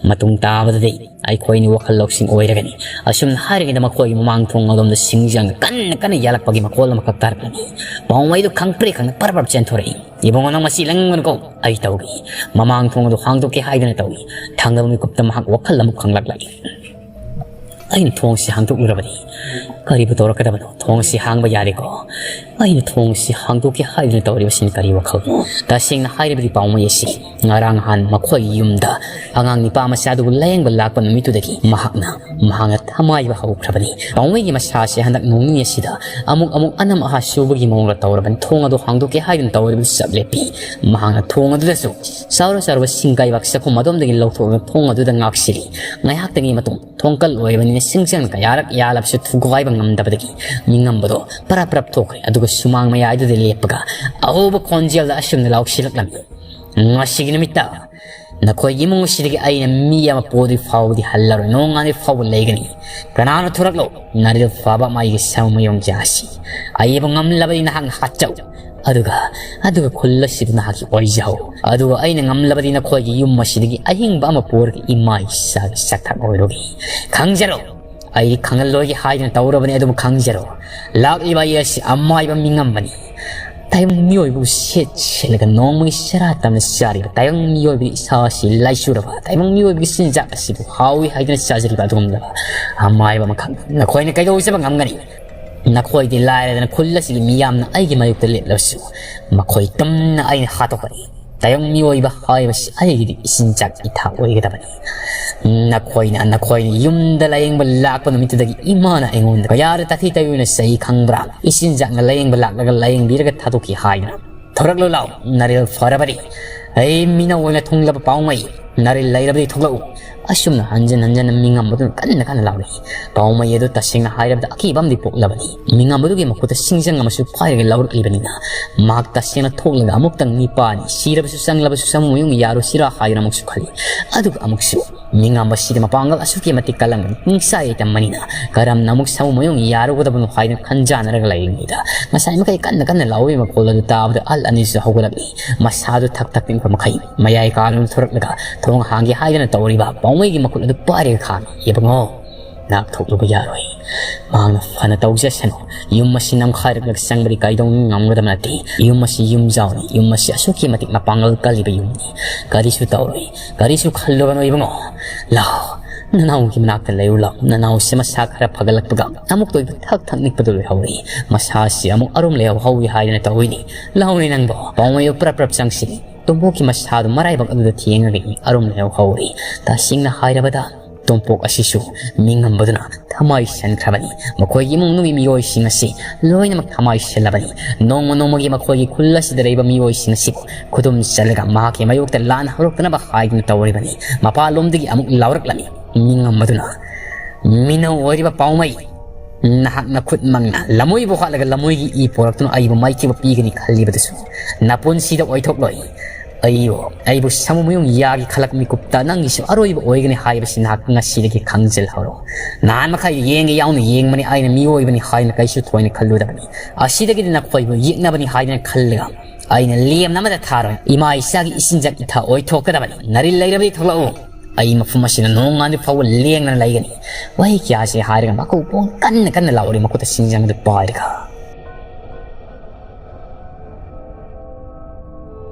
ꯃꯇꯨꯡ ꯇꯥꯕꯗꯗꯤ ꯑꯩꯈꯣꯏꯅꯤ ꯋꯥꯈꯜ ꯂꯧꯁꯤꯡ ꯑꯣꯏꯔꯒꯅꯤ꯫" ꯑꯁꯨꯝꯅ ꯍꯥꯏꯔꯤꯉꯩꯗ ꯃꯈꯣꯏꯒꯤ ꯃꯃꯥꯡ ꯊꯣꯡ ꯑꯗꯣꯝꯗ ꯁꯤꯡꯖꯪꯅ ꯀꯟꯅ ꯀꯟꯅ ꯌꯥꯜꯂꯛꯄꯒꯤ ꯃꯈꯣꯜ ꯑꯃꯈꯛ ꯇꯥꯔꯛꯂꯝꯃꯤ꯫ ꯄꯥꯎꯃꯩꯗꯨ ꯈꯪꯄ꯭ꯔꯦꯛ ꯈꯪꯅ ꯄꯔꯞ ꯄꯔꯞ ꯆꯦꯟꯊꯣꯔꯛꯏ꯫ "ꯏꯕꯨꯡꯉꯣ, ꯅꯪ ꯃꯁꯤ ꯂꯪꯒꯅꯨꯀꯣ, ꯑꯩ ꯇꯧꯒꯦ꯫" ꯃꯃꯥꯡ ꯊꯣꯡ ꯑꯗꯨ ꯍꯥꯡꯗꯣꯛꯀꯦ ꯍꯥꯏꯗꯨꯅ ꯇꯧꯏ꯫ ꯊꯪꯅꯕ ꯃꯤꯀꯨꯞꯇ ꯃꯍꯥꯛ ꯋꯥꯈꯜ ꯑꯃꯨꯛ ꯈꯪꯂꯛꯂꯛꯏ꯫ "ꯑꯩꯅ ꯊꯣꯡꯁꯤ ꯍꯥꯡꯗꯣꯛꯂꯨꯔꯕꯅꯤ꯫ ꯀꯔꯤꯕꯨ ꯇꯧꯔꯛꯀꯗꯕꯅꯣ? ꯊꯣꯡꯁꯤ ꯍꯥꯡꯕ ꯌꯥꯔꯦꯀꯣ꯫ ꯑꯩꯅ ꯊꯣꯡꯁꯤ ꯍꯥꯡꯗꯣꯛꯀꯦ ꯍꯥꯏꯗꯨꯅ ꯇꯧꯔꯤꯕꯁꯤꯅ ꯀꯔꯤ ꯋꯥꯈꯜꯅꯣ?" ꯇꯁꯦꯡꯅ ꯍꯥꯏꯔꯕꯗꯤ ꯄꯥꯎꯃꯩ ꯑꯁꯤ ꯉꯔꯥꯡ ꯅꯍꯥꯟ ꯃꯈꯣꯏꯒꯤ ꯌꯨꯝꯗ ꯑꯉꯥꯡ ꯅꯤꯄꯥ ꯃꯆꯥꯗꯨꯕꯨ ꯂꯥꯌꯦꯡꯕ ꯂꯥꯛꯄ ꯅꯨꯃꯤꯠꯇꯨꯗꯒꯤ ꯃꯍꯥꯛꯅ, ꯃꯍꯥꯛꯅ ꯊꯃꯥꯏꯕ ꯍꯧꯈ꯭ꯔꯕꯅꯤ꯫ ꯄꯥꯎꯃꯩꯒꯤ ꯃꯁꯥꯁꯦ ꯍꯟꯗꯛ ꯅꯣꯡ ꯅꯤꯅꯤ ꯑꯁꯤꯗ ꯑꯃꯨꯛ ꯑꯃꯨꯛ ꯑꯅꯝ ꯑꯍꯥ ꯁꯨꯕꯒꯤ ꯃꯑꯣꯡꯗ ꯇꯧꯔꯕꯅꯤ꯫ ꯊꯣꯡ ꯑꯗꯨ ꯍꯥꯡꯗꯣꯛꯀꯦ ꯍꯥꯏꯗꯨꯅ ꯇꯧꯔꯤꯕꯗꯨ ꯆꯞ ꯂꯦꯞꯄꯤ꯫ ꯃꯍꯥꯛꯅ ꯊꯣꯡ ꯑꯗꯨꯗꯁꯨ ꯆꯥꯎꯔ ꯆꯥꯎꯔꯕ ꯁꯤꯡꯒꯥꯏꯕꯥꯛ ꯆꯥꯛꯈꯨꯝ ꯑꯗꯣꯝꯗꯒꯤ ꯂꯧꯊꯣꯛꯂꯒ ꯊꯣꯡ ꯑꯗꯨꯗ ꯉꯥꯛꯁꯤꯜꯂꯤ꯫ ꯉꯥꯏꯍꯥꯛꯇꯪꯒꯤ ꯃꯇꯨꯡ ꯊꯣꯡꯀꯜ ꯑꯣꯏꯕꯅꯤꯅ ꯁꯤꯡꯖꯪ ꯀꯌꯥꯔꯛ ꯌꯥꯜꯂꯕꯁꯨ ꯊꯨꯒꯥꯏꯕ ꯉꯝꯗꯕꯗꯒꯤ ꯅꯤꯡꯉꯝꯕꯗꯣ ꯄꯔꯞ ꯄꯔꯞ ꯊꯣꯛꯈ꯭ꯔꯦ꯫ ꯑꯗꯨꯒ ꯁꯨꯃꯥꯡ ꯃꯌꯥꯏꯗꯨꯗ ꯂꯦꯞꯄꯒ ꯑꯍꯧꯕ ꯈꯣꯟꯖꯦꯜꯗ ꯑꯁꯨꯝꯅ ꯂꯥꯎꯁꯤꯜꯂꯛꯂꯝꯃꯤ꯫ ꯉꯁꯤꯒꯤ ꯅꯨꯃꯤꯠꯇ ꯅꯈꯣꯏꯒꯤ ꯏꯃꯨꯡ ꯑꯁꯤꯗꯒꯤ ꯑꯩꯅ ꯃꯤ ꯑꯃ ꯄꯣꯗ꯭ꯔꯤ ꯐꯥꯎꯕꯗꯤ ꯍꯜꯂꯔꯣꯏ꯫ ꯅꯣꯡꯉꯥꯟꯗ꯭ꯔꯤ ꯐꯥꯎꯕ ꯂꯩꯒꯅꯤ꯫ ꯀꯅꯥꯅꯣ? ꯊꯣꯔꯛꯂꯣ, ꯅꯥꯔꯦꯜ ꯐꯕ ꯃꯥꯒꯤ ꯁꯥꯃꯨ ꯃꯌꯣꯡ ꯖꯥꯁꯤ꯫ ꯑꯩꯕꯨ ꯉꯝꯂꯕꯗꯤ ꯅꯍꯥꯛꯅ ꯍꯥꯠꯆꯧ꯫ ꯑꯗꯨꯒ, ꯑꯗꯨꯒ ꯈꯨꯜ ꯑꯁꯤꯕꯨ ꯅꯍꯥꯛꯀꯤ ꯑꯣꯏꯖꯍꯧ꯫ ꯑꯗꯨꯒ ꯑꯩꯅ ꯉꯝꯂꯕꯗꯤ ꯅꯈꯣꯏꯒꯤ ꯌꯨꯝ ꯑꯁꯤꯗꯒꯤ ꯑꯍꯤꯡꯕ ꯑꯃ ꯄꯨꯔꯒ ꯏꯃꯥ ꯏꯆꯥꯒꯤ ꯆꯥꯛꯊꯛ ꯑꯣꯏꯔꯨꯒꯦ꯫ ꯈꯪꯖꯔꯣ, ꯑꯩ ꯈꯪꯍꯜꯂꯣꯏꯒꯦ ꯍꯥꯏꯗꯨꯅ ꯇꯧꯔꯕꯅꯤ, ꯑꯗꯨꯕꯨ ꯈꯪꯖꯔꯣ, ꯂꯥꯛꯂꯤꯕ ꯑꯩ ꯑꯁꯤ ꯑꯃꯥꯏꯕ ꯃꯤꯉꯝꯕꯅꯤ꯫ ꯇꯥꯏꯕꯪ ꯃꯤꯑꯣꯏꯕꯕꯨ ꯁꯦꯠ ꯁꯦꯠꯂꯒ ꯅꯣꯡꯃꯒꯤ ꯆꯔꯥ ꯇꯝꯅ ꯆꯥꯔꯤꯕ ꯇꯥꯏꯕꯪ ꯃꯤꯑꯣꯏꯕꯒꯤ ꯏꯁꯥ ꯑꯁꯤ ꯂꯥꯏꯆꯨꯔꯕ, ꯇꯥꯏꯕꯪ ꯃꯤꯑꯣꯏꯕꯒꯤ ꯆꯤꯟꯖꯥꯛ ꯑꯁꯤꯕꯨ ꯍꯥꯎꯏ ꯍꯥꯏꯗꯨꯅ ꯆꯥꯖꯔꯤꯕ ꯑꯗꯨꯒꯨꯝꯂꯕ ꯑꯃꯥꯏꯕ ꯑꯃꯈꯛ ꯅꯈꯣꯏꯅ ꯀꯩꯗꯧꯖꯕ ꯉꯝꯒꯅꯤ? ꯅꯈꯣꯏꯗꯤ ꯂꯥꯏꯔꯗꯅ ꯈꯨꯜ ꯑꯁꯤꯒꯤ ꯃꯤꯌꯥꯝꯅ ꯑꯩꯒꯤ ꯃꯥꯌꯣꯛꯇ ꯂꯦꯞꯂꯕꯁꯨ, ꯃꯈꯣꯏ ꯇꯨꯝꯅ ꯑꯩꯅ ꯍꯥꯠꯇꯣꯛꯀꯅꯤ꯫ ꯇꯥꯏꯕꯪ ꯃꯤꯑꯣꯏꯕ ꯍꯥꯏꯕꯁꯤ ꯑꯩꯒꯤꯗꯤ ꯏꯆꯤꯟꯖꯥꯛ ꯏꯊꯥꯛ ꯑꯣꯏꯒꯗꯕꯅꯤ꯫ ꯅꯈꯣꯏꯅ, ꯅꯈꯣꯏꯅ ꯌꯨꯝꯗ ꯂꯥꯌꯦꯡꯕ ꯂꯥꯛꯄ ꯅꯨꯃꯤꯠꯇꯨꯗꯒꯤ ꯏꯃꯥꯅ ꯑꯩꯉꯣꯟꯗ ꯀꯌꯥꯗ ꯇꯥꯊꯤ ꯇꯥꯌꯣꯏꯅ ꯆꯩ ꯈꯪꯕ꯭ꯔꯥ? ꯏꯆꯤꯟꯖꯥꯛꯅ ꯂꯥꯌꯦꯡꯕ ꯂꯥꯛꯂꯒ ꯂꯥꯌꯦꯡꯕꯤꯔꯒ ꯊꯥꯗꯣꯛꯈꯤ ꯍꯥꯏꯗꯨꯅ꯫ ꯊꯣꯔꯛꯂꯨ ꯂꯥꯎ, ꯅꯥꯔꯦꯜ ꯐꯔꯕꯗꯤ꯫ ꯑꯩ ꯃꯤꯅ ꯑꯣꯏꯅ ꯊꯨꯡꯂꯕ ꯄꯥꯎꯃꯩ, ꯅꯥꯔꯦꯜ ꯂꯩꯔꯕꯗꯤ ꯊꯣꯛꯂꯛꯎ꯫ ꯑꯁꯨꯝꯅ ꯍꯟꯖꯤꯟ ꯍꯟꯖꯤꯟꯅ ꯃꯤꯉꯝꯕꯗꯨꯅ ꯀꯟꯅ ꯀꯟꯅ ꯂꯥꯎꯔꯛꯏ꯫ ꯄꯥꯎꯃꯩ ꯑꯗꯨ ꯇꯁꯦꯡꯅ ꯍꯥꯏꯔꯕꯗ ꯑꯀꯤꯕ ꯑꯃꯗꯤ ꯄꯣꯛꯂꯕꯅꯤ꯫ ꯃꯤꯉꯝꯕꯗꯨꯒꯤ ꯃꯈꯨꯠꯇ ꯁꯤꯡꯖꯪ ꯑꯃꯁꯨ ꯄꯥꯏꯔꯒ ꯂꯧꯔꯛꯂꯤꯕꯅꯤꯅ, ꯃꯍꯥꯛ ꯇꯁꯦꯡꯅ ꯊꯣꯛꯂꯒ ꯑꯃꯨꯛꯇꯪ ꯃꯤꯄꯥꯅꯤ ꯁꯤꯔꯕꯁꯨ ꯆꯪꯂꯕꯁꯨ ꯁꯥꯃꯨ ꯃꯌꯨꯡ ꯌꯥꯔꯨꯁꯤꯔꯥ ꯍꯥꯏꯗꯨꯅ ꯑꯃꯨꯛꯁꯨ ꯈꯜꯂꯤ꯫ ꯑꯗꯨꯒ ꯑꯃꯨꯛꯁꯨ ꯃꯤꯉꯝꯕꯁꯤꯗ ꯃꯄꯥꯡꯒꯜ ꯑꯁꯨꯛꯀꯤ ꯃꯇꯤꯛ ꯀꯜꯂꯝꯒꯅꯤ, ꯄꯨꯡꯆꯥꯏ ꯇꯝꯕꯅꯤꯅ ꯀꯔꯝꯅ ꯑꯃꯨꯛ ꯁꯥꯃꯨ ꯃꯌꯨꯡ ꯌꯥꯔꯨꯒꯗꯕꯅꯣ ꯍꯥꯏꯗꯨꯅ ꯈꯟꯖꯥꯟꯅꯔꯒ ꯂꯩꯔꯤꯉꯩꯗ, ꯉꯁꯥꯏ ꯃꯈꯩ ꯀꯟꯅ ꯀꯟꯅ ꯂꯥꯎꯕꯒꯤ ꯃꯈꯣꯜ ꯑꯗꯨ ꯇꯥꯕꯗ ꯑꯍꯜ ꯑꯅꯤꯁꯨ ꯍꯧꯒꯠꯂꯛꯂꯤ꯫ ꯃꯁꯥꯗꯨ ꯊꯛ ꯊꯛ ꯅꯤꯛꯄ ꯃꯈꯩ ꯃꯌꯥꯏ ꯀꯥꯗꯨꯅ ꯊꯣꯔꯛꯂꯒ ꯊꯣꯡ ꯍꯥꯡꯒꯦ ꯍꯥꯏꯗꯅ ꯇꯧꯔꯤꯕ ꯄꯥꯎꯃꯩꯒꯤ ꯃꯈꯨꯠ ꯑꯗꯨ ꯄꯥꯏꯔꯒ ꯈꯥꯝꯃꯤ꯫ "ꯏꯕꯨꯡꯉꯣ, ꯅꯥꯛꯊꯣꯛꯂꯨꯕ ꯌꯥꯔꯣꯏ꯫ ꯃꯍꯥꯛꯅ ꯐꯅ ꯇꯧꯖꯁꯅꯨ꯫ ꯌꯨꯝ ꯑꯁꯤ ꯅꯝꯈꯥꯏꯔꯛꯂꯒ ꯆꯪꯕꯗꯤ ꯀꯩꯗꯧꯅꯨꯡ ꯉꯝꯒꯗꯕ ꯅꯠꯇꯦ꯫ ꯌꯨꯝ ꯑꯁꯤ ꯌꯨꯝꯖꯥꯎꯅꯤ꯫ ꯌꯨꯝ ꯑꯁꯤ ꯑꯁꯨꯛꯀꯤ ꯃꯇꯤꯛ ꯃꯄꯥꯡꯒꯜ ꯀꯜꯂꯤꯕ ꯌꯨꯝꯅꯤ꯫ ꯀꯔꯤꯁꯨ ꯇꯧꯔꯣꯏ꯫ ꯀꯔꯤꯁꯨ ꯈꯜꯂꯨꯒꯅꯨ ꯏꯕꯨꯡꯉꯣ꯫ ꯂꯥꯎ, ꯅꯅꯥꯎꯒꯤ ꯃꯅꯥꯛꯇ ꯂꯩꯔꯨ ꯂꯥꯎ꯫ ꯅꯅꯥꯎꯁꯦ ꯃꯁꯥ ꯈꯔ ꯐꯒꯠꯂꯛꯄꯒ ꯑꯃꯨꯛꯇ ꯑꯣꯏꯕ ꯊꯛ ꯊꯛ ꯅꯤꯛꯄꯗꯨ ꯂꯣꯏꯍꯧꯔꯦ꯫ ꯃꯁꯥꯁꯤ ꯑꯃꯨꯛ ꯑꯔꯨꯝ ꯂꯩꯍꯧ ꯍꯧꯏ ꯍꯥꯏꯗꯅ ꯇꯧꯏꯅꯤ꯫ ꯂꯥꯎꯅꯦ ꯅꯪꯕꯣ, ꯄꯥꯎꯃꯩ ꯄ꯭ꯔꯞ ꯄ꯭ꯔꯞ ꯆꯪꯁꯤꯅꯦ꯫ ꯇꯣꯝꯄꯣꯛꯀꯤ ꯃꯁꯥꯗꯨ ꯃꯔꯥꯏꯕꯛ ꯑꯗꯨꯗ ꯊꯦꯡꯉꯒ ꯑꯔꯨꯝ ꯂꯩꯍꯧ ꯍꯧꯔꯦ꯫ ꯇꯁꯦꯡꯅ ꯍꯥꯏꯔꯕꯗ, ꯇꯣꯝꯄꯣꯛ ꯑꯁꯤꯁꯨ ꯃꯤꯉꯝꯕꯗꯨꯅ ꯊꯃꯥꯏ ꯁꯟꯈ꯭ꯔꯕꯅꯤ꯫ ꯃꯈꯣꯏꯒꯤ ꯏꯃꯨꯡ ꯃꯅꯨꯡꯒꯤ ꯃꯤꯑꯣꯏꯁꯤꯡ ꯑꯁꯤ ꯂꯣꯏꯅꯃꯛ ꯊꯃꯥꯏ ꯁꯜꯂꯕꯅꯤ꯫ ꯅꯣꯡꯃ ꯅꯣꯡꯃꯒꯤ ꯃꯈꯣꯏꯒꯤ ꯈꯨꯜ ꯑꯁꯤꯗ ꯂꯩꯕ ꯃꯤꯑꯣꯏꯁꯤꯡ ꯑꯁꯤꯕꯨ ꯈꯨꯗꯨꯝ ꯆꯜꯂꯒ ꯃꯍꯥꯛꯀꯤ ꯃꯥꯌꯣꯛꯇ ꯂꯥꯟ ꯍꯧꯔꯛꯇꯅꯕ ꯍꯥꯏꯗꯨꯅ ꯇꯧꯔꯤꯕꯅꯤ꯫ ꯃꯄꯥꯟꯂꯣꯝꯗꯒꯤ ꯑꯃꯨꯛ ꯂꯥꯎꯔꯛꯂꯝꯃꯤ꯫ ꯃꯤꯉꯝꯕꯗꯨꯅ, "ꯃꯤꯅꯧ ꯑꯣꯏꯔꯤꯕ ꯄꯥꯎꯃꯩ, ꯅꯍꯥꯛ ꯅꯈꯨꯠꯃꯛꯅ ꯂꯃꯣꯏꯕꯨ ꯍꯥꯠꯂꯒ ꯂꯃꯣꯏꯒꯤ ꯏ ꯄꯣꯔꯛꯇꯨꯅ ꯑꯩꯕꯨ ꯃꯥꯏꯊꯤꯕ ꯄꯤꯒꯅꯤ ꯈꯜꯂꯤꯕꯗꯨꯁꯨ ꯅꯄꯨꯟꯁꯤꯗ ꯑꯣꯏꯊꯣꯛꯂꯣꯏ꯫ ꯑꯩꯕꯨ ꯑꯩꯕꯨ ꯁꯥꯃꯨ ꯃꯌꯨꯡ ꯌꯥꯒꯤ ꯈꯜꯂꯛ ꯃꯤꯀꯨꯞꯇ ꯅꯪꯒꯤꯁꯨ ꯑꯔꯣꯏꯕ ꯑꯣꯏꯒꯅꯤ ꯍꯥꯏꯕꯁꯤ ꯅꯍꯥꯛ ꯉꯁꯤꯗꯒꯤ ꯈꯪꯖꯤꯜꯍꯧꯔꯣ꯫ ꯅꯍꯥꯟ ꯃꯈꯩ ꯌꯦꯡꯒꯦ ꯌꯥꯎꯅ ꯌꯦꯡꯕꯅꯤ, ꯑꯩꯅ ꯃꯤꯑꯣꯏꯕꯅꯤ ꯍꯥꯏꯅ ꯀꯩꯁꯨ ꯊꯣꯏꯅ ꯈꯜꯂꯨꯗꯕꯅꯤ꯫ ꯑꯁꯤꯗꯒꯤꯗꯤ ꯅꯈꯣꯏꯕꯨ ꯌꯦꯛꯅꯕꯅꯤ ꯍꯥꯏꯗꯅ ꯈꯜꯂꯒ ꯑꯩꯅ ꯂꯦꯝꯅ ꯑꯃꯗ ꯊꯥꯔꯣꯏ꯫ ꯏꯃꯥ ꯏꯆꯥꯒꯤ ꯏꯆꯤꯟꯖꯥꯛ ꯏꯊꯥ ꯑꯣꯏꯊꯣꯛꯀꯗꯕꯅꯤ꯫ ꯅꯔꯤꯜ ꯂꯩꯔꯕꯗꯤ ꯊꯣꯛꯂꯛꯎ꯫ ꯑꯩ ꯃꯐꯝ ꯑꯁꯤꯗ ꯅꯣꯡꯉꯥꯟꯗ꯭ꯔꯤ ꯐꯥꯎꯕ ꯂꯦꯡꯗꯅ ꯂꯩꯒꯅꯤ꯫ ꯋꯥꯍꯩ ꯀꯌꯥꯁꯤ ꯍꯥꯏꯔꯒ ꯃꯀꯨ ꯄꯣꯡ ꯀꯟꯅ ꯀꯟꯅ ꯂꯥꯎꯔꯤ, ꯃꯈꯨꯠꯇ ꯁꯤꯡꯖꯪꯗꯨ ꯄꯥꯏꯔꯒ꯫